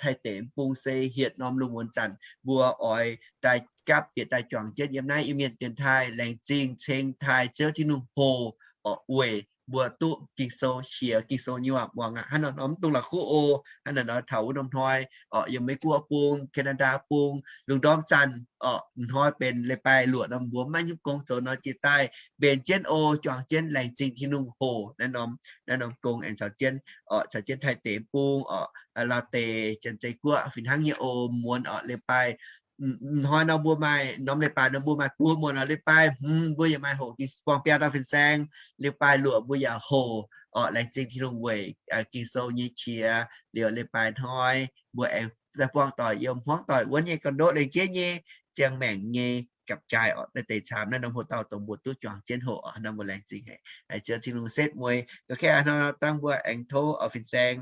Taiv deic-bung se hietc norm lungh muonz zanc mbuo oix daaih gapv bieqc daaih juangc jienv yiem naaiv Iu-Mienh dienx taaih, laengz zingh ceng taaih Ziouv Tin-Hungh hoc orqc, weic mbuo duqv Ging-Sou qiex, Ging-Sou nyei waac muangx aqv. Hnangv naaiv nor mv dungx la'kuqv oc. Hnangv naaiv nor taux wuov norm hnoi orqc, yiem Meiv Guoqv bung, Canada bung, lungh ndorm zanc orqc, hnoi benx leiz-baaix luoqc nor mbuo maiv nyungc gong zoux nor jiex daaih mbenc jienv oc, juangc jienv laengz zingh Tin-Hungh hoc naaiv norm, naaiv norm gong aengx caux jienv orqc, caux jienv Taiv deic-bung orqc, Laauv deic, Janx-Zei Guoqv fih hnangv nyei oc. Muonz orqc leiz-baaix hnoi nor mbuo maaih, norm leiz-baaix nor mbuo maaih buo muonz orqc, leiz-baaix hmz mbuo yaac maaih hoc ging buangh biaa dauh fin-saeng, leiz-baaix luoqc mbuo yaac hoc orqc, laengz zingh Tin-Hungh weic Ging-Sou nyei qiex. Liuz leiz-baaix hnoi mbuo aengx daaih buangh doic yiem hmuangv doic wuonv nyei gorn-ndoqv, laengz jienv nyei ziangh maengc nyei gapv-jaaix orqc. Naaiv deix camv naaiv norm hoc dauh dongh mbuo duqv juangc jienv hoc orqc. Naaiv mbuo laengz zingh haic Ziouv Tin-Hungh setv mueiz. Ga'kengx hnoi dangh mbuo aengx tov fin-saeng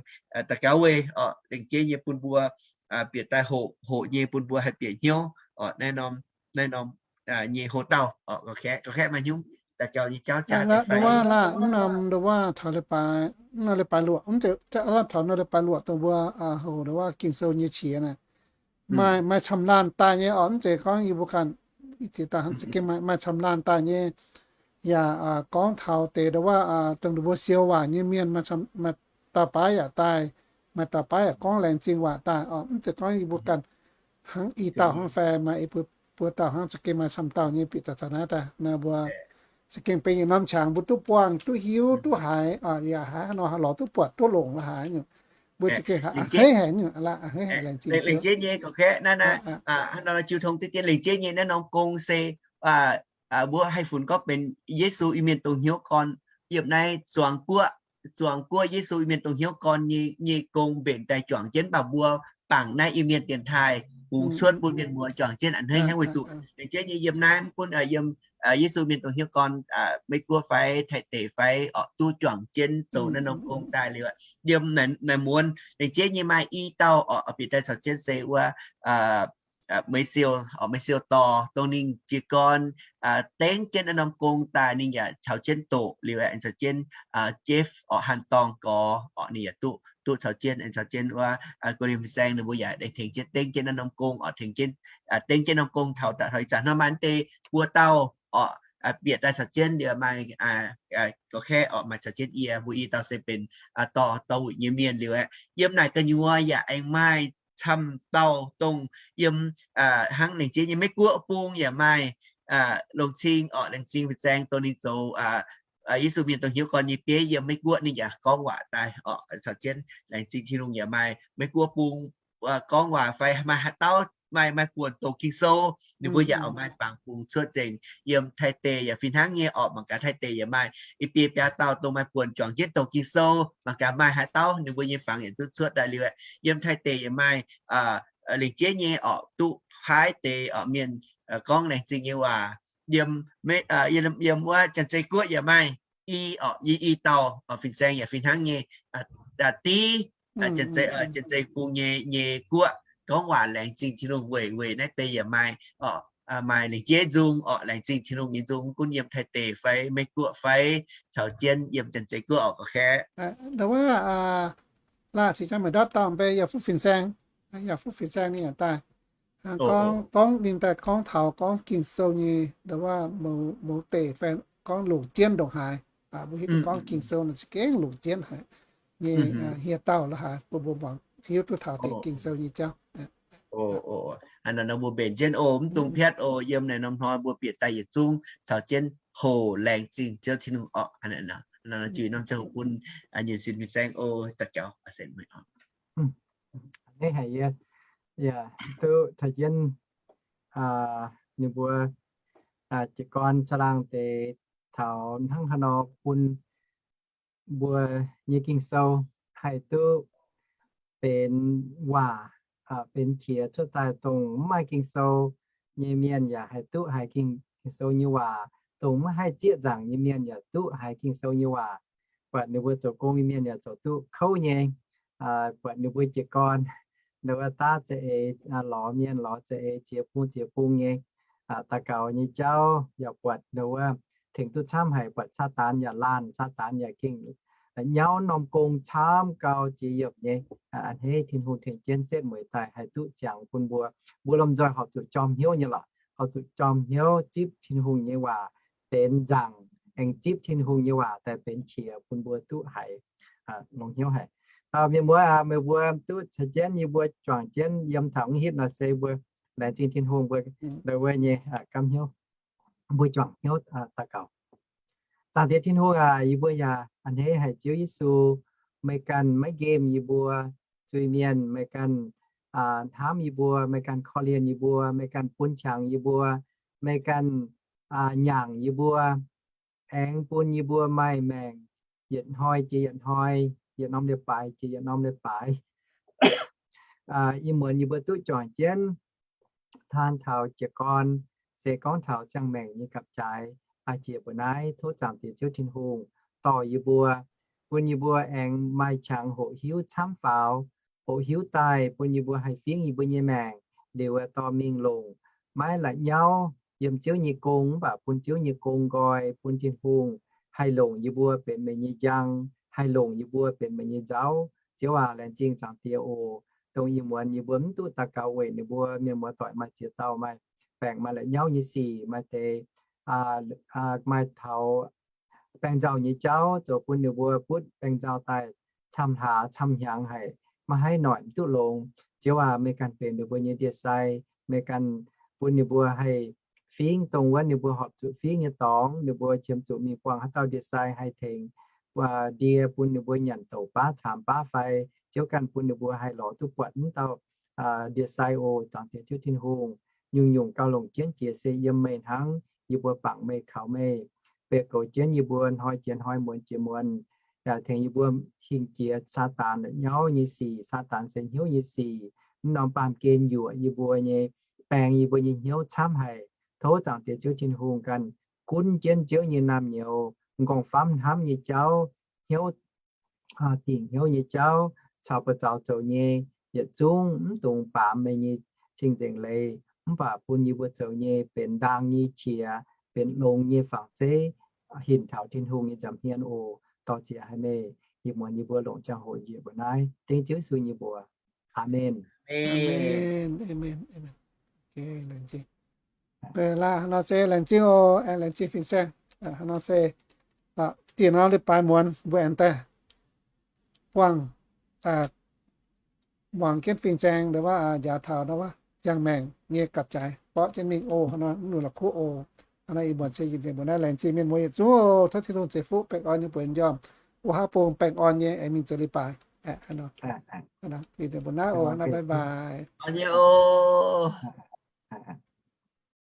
daux gaux weic orqc, laengz jienv nyei bun mbuo bieqc daaih hoqc, hoqc nyei bun mbuo haih bieqc hnyouv orqc. Naaiv norm, naaiv norm nyei hoc dauh orqc, ga'kengx maaih hnyouv daux gaux nyei jauv jaax deix fai. Nduov waac taux leiz-baaix, mv nor leiz-baaix luoqc, mv zeiz, taux nor leiz-baaix luoqc dongh mbuo hoc nduov waac Ging-Sou nyei qiex naaic, maaih, maaih camv laanh daaih nyei orqc. Mv zeiz gorngv yie mbuo ganh, ziex dauh hnangv za'gengh maaih, maaih camv laanh daaih nyei. Yaac gorngv taux deix nduov waac dongh ninh mbuo siou waac nyei mienh, maaih dauh baav yaac daaih, maaih dauh baav yaac gorngv laengz zingh waac daaih orqc. Mv zeiz gorngv yie mbuo ganh hnangv i dauh hnangv fai maaih buo dauh hnangv, za'gengh maaih camv dauh nyei bieqc daaih taux naaiv daaih. Naaiv mbuo za'gengh benx yietc norm qangx mbuo duqv buangh, duqv hiuv, duqv haiz, yaac haiz nor lorz duqv buatc, duqv longc la'haaix nyungc. Mbuo za'gengh a'hneiv haic nyungc, a'hneiv haic, laengz zingh Ziouv. Jiu tong deix dien laengz zingh nyei naaiv norm gong se mbuo haih funx gorngv benx Yesu Iu-Mienh dongh hnyouv gorn. Yiem naaiv zuangx guoqv, zuangx guoqv Yesu Iu-Mienh dongh hnyouv gorn nyei, nyei gong mbenc daaih juangc jienv, mv baac mbuo bangc naaiv Iu-Mienh dienx taaih bungx cuotv bun mienh muoz juangc jienv a'hneiv hnangv. Weic zuqc laengz zingh nyei yiem naaiv mv gunv yiem Yesu Mienh dongh hnyouv gorn, Meiv Guoqv fai Taiv deic fai orqc, duqv juangc jienv zoux naaiv norm gong daaih liuz, yiem naaiv muonz laengz zingh nyei maaih i dauh orqc, bieqc daaih caux jienv se wuov Meiv Siou, Meiv Siou Dorh, dongh ninh jiez gorn dengv jienv naaiv norm gong daaih ninh yaac caux jienv doqc liuz aengx caux jienv Jeff orqc, Han Dorng Gorx orqc, ninh yaac duqv, duqv caux jienv, aengx caux jienv wuov Go Lien Fin-Saeng ninh mbuo yaac aengx tengx jienv dengv jienv naaiv norm gong orqc, tengx jienv dengv jienv naaiv norm gong taux daaih ih zanc hnangv maaih deix buo dauh orqc, bieqc daaih caux jienv liuz maaih ga'kengx orqc, maaih caux jienv yie mbuo i dauh se benx dorh, dorh wuic nyei mienh liuz aeqv, yiem naaic gu'nyuoz yaac aengx maaih camv dauh dongh yiem hnangv laengz zingh nyei Meiv Guoqv bung yaac maaih, longc cing orqc, laengz zingh fin-saeng dongh ninh zoux Yesu mienh dongh hnyouv gorn nyei bieiv yiem Meiv Guoqv ninh yaac gorngv waac daaih orqc. Caux jienv laengz zingh Tin-Hungh yaac maaih Meiv Guoqv bung gorngv waac fai maaih haaix dauh maaih, maaih buonc doqc Ging-Sou, ninh mbuo yaac oix maaih fangx bung cuotv nzengc. Yiem Taiv deic yaac fih hnangv nyei orqc. Mangc gaax Taiv deic yaac maaih i biei biaa dauh dongh maaih buonc juangc jienv doqc Ging-Sou. Mangc gaax maaih haaix dauh ninh mbuo nyei fangx yaac duqv cuotv daaih liuz. Yiem Taiv deic yaac maaih lengc jeiv nyei orqc, duqv paaiv deix orqc mienh gorngv laengz zingh nyei waac. Yiem, yiem wuov Janx-Zei Guoqv yaac maaih i orqc, i, i dauh orqc, fin-saeng yaac fih hnangv nyei. Div, Janx-Zei, Janx-Zei Bung nyei, nyei guoqv gorngv waac laengz zingh Tin-Hungh weic, weic naaiv deix yaac maaih orqc, maaih lengc jeiv nzung orqc, laengz zingh Tin-Hungh nyei nzung, gunv yiem Taiv deic fai Meiv Guoqv fai caux jienv yiem Janx-Zei Guoqv orqc, gorngv kaav. Ndau wuov, laah cingx jangx meih ndortv dauh mv bei yaac fuqv fin-saeng, yaac fuqv fin-saeng ninh yaac daaih gorngv, gorngv ninh daaih gorngv taux gorngv Ging-Sou nyei ndau wuov mouz deic fai gorngv longc jienv ndongc haaix. Mbuo hiuv duqv gorngv Ging-Sou naaic za'gengh longc jienv haic nyei hieh dauh la'haaix bun mbuo muangx hiuv duqv taux deix Ging-Sou nyei jauv. Nor mbuo mbenc jienv oc, mv dungx piatv oc. Yiem naaiv norm hnoi mbuo bieqc daaih yietc zungv caux jienv hoc laengz zingh Ziouv Tin-Hungh orqc. Juiz norm ziangh hoc bun nyei sin fin-saeng oc, daux gaux. Hnangv haic yie yaac duqv caux jienv ninh mbuo jiez gorn caangh laangh deix taux hnangv haaix nor bun mbuo nyei Ging-Sou haih duqv benx waac, benx qiex cuotv daaih, dongh mv maaih Ging-Sou nyei mienh yaac haih duqv haiz Ging-Sou nyei waac, dongh mv haih zieqv nzaangc nyei mienh yaac duqv haiz Ging-Sou nyei waac. Buatc ninh mbuo zoux gong nyei mienh yaac zoux duqv kouv nyei. Buatc ninh mbuo jiez gorn, ninh wuov daav za'eix lorz mienh, lorz za'eix ziex bung ziex bung nyei daux gaux nyei jauv yaac buatc ninh wuov tengx duqv camv haic. Buatc Saadaan yaac laanh, Saadaan yaac gengh la'nyauv norm gong camv gau jiex yiemc nyei. A'hneiv Tin-Hungh tengx jienv setv mueiz daaih haih duqv ziangx bun mbuo. Mbuo lomh nzoih horpc zuqc jorm hnyouv nyei lorqc, horpc zuqc jorm hnyouv zipv Tin-Hungh nyei waac benx nzaangc, aengx zipv Tin-Hungh nyei waac daaih benx qiex bun mbuo duqv haiz longx hnyouv haic. Mienh muoz aac, meih mbuo duqv caux jienv yie mbuo juangc jienv yiem taux mv hitv nor se mbuo laengz zingh Tin-Hungh mbuo ndau wuov nyei gamh hnyouv. Mbuo juangc hnyouv daux gaux. Zaangc Diex Tin-Hungh aac, yie mbuo yaac a'hneiv haic Ziouv Yesu, meih ganh maiv nqemh yie mbuo zuiz-mienh, meih ganh hnamv yie mbuo, meih ganh korv-lienh yie mbuo, meih ganh bun qangx yie mbuo, meih ganh nyaangc yie mbuo, aengx bun yie mbuo maaih maengc yietc hnoi jiex yietc hnoi, yietc norm leiz-baaix jiex yietc norm leiz-baaix. Ih muonz yie mbuo duqv juangc jienv taan taux jiez gorn, se gorngv taux ziangh maengc nyei gapv-jaaix. Jiex mbuo naaiv tov Zaangc Diex Ziouv Tin-Hungh dorh yie mbuo, bun yie mbuo aengx maaih qangx hoqc hiuv camv faaux, hoqc hiuv daaih bun yie mbuo haih fingx yie mbuo nyei maengc liuz dorh mingh longc, maiv la'nyauv yiem Ziouv nyei gong, mv baac bun Ziouv nyei gong nqoi, bun Tin-Hungh haih longc yie mbuo benx meih nyei njang, haih longc yie mbuo benx meih nyei nzauv. Ziouv aac, laengz zingh Zaangc Diex oc. Dongh ih muonz yie mbuo mv duqv daux gaux weic ninh mbuo mienh muoz-doic maaih ziex dauh maaih baengc maaih la'nyauv nyei sic, maaih deix maaih taux baengh nzauh nyei jauv zoux bun ninh mbuo butv baengh nzauh daaih camv hlaax camv hnyangx haic, maiv haih noic mv duqv longx. Ziouv aac, meih ganh benx ninh mbuo nyei ndie-sai, meih ganh bun ninh mbuo haih fingx dongh wuov ninh mbuo horpc zuqc fingx nyei dorngx. Ninh mbuo qiemx zuqc mingh buangh haaix dauh ndie-sai haih tengx ndie bun ninh mbuo nyanc douc baav caamx baav fai Ziouv ganh bun ninh mbuo haih lorz duqv buatc mv dauh ndie-sai oc. Zaangc Diex Ziouv Tin-Hungh, nyungc-nyungc gauh longc jienv jiex se yiem meih hnangv. Yie mbuo bangc meih, kaux meih, beiv goux jienv yie mbuo hnoi jiex hnoi, muonz jiex muonz, yaac tengx yie mbuo hingh jiex Saadaan la'nyauv nyei sic. Saadaan se hnyouv nyei sic, mv norm baamh gen yuoqc yie mbuo nyei, baeng yie mbuo nyei hnyouv camv haic. Tov Zaangc Diex Ziouv Tin-Hungh ganh gunv jienv Ziouv nyei naamh nyouz, m'nqorngv-famv hnamv nyei jauv, hnyouv dingc hnyouv nyei jauv, caux buoz zaux zoux nyei yietc zungv mv dungx baamz meih nyei cing-nzengc leiz, mv baac bun yie mbuo zoux nyei benx ndaang nyei qiex, benx longx nyei fangx zeiv, hinc taux Tin-Hungh nyei nza'hmien oc. Dorh ziex haic meih. Ih muonz yie mbuo longc ziangh hoc njiec mbuo naaiv dengv Ziouv Yesu nyei mbuox. Aamen. Laengz zingh oc, laengz zingh fin-saeng. Hnangv nor se dieh norm leiz-baaix muonz mbuo aengx daaih buangh, muangx jienv fin-saeng ndau wuov njaaux taux ndau wuov ziangh maengc nyei gapv-jaaix borqv jienv mingh oc. Hnangv nor mv nunc la'kuqv oc. Hnangv naaiv ih muonz se yie nzengc mbuo naaiv, laengz zingh mienh muoz yietc zungv oc. Tov Tin-Hungh ceix fuqv baengh orn nyei mbuox njormh, wuov haav bung baengh orn nyei aengx mingh zoux leiz-baaix. Hnangv naaiv yie nzengc mbuo naaiv oc. Hnangv naaiv, bye bye. Orn nyei oc.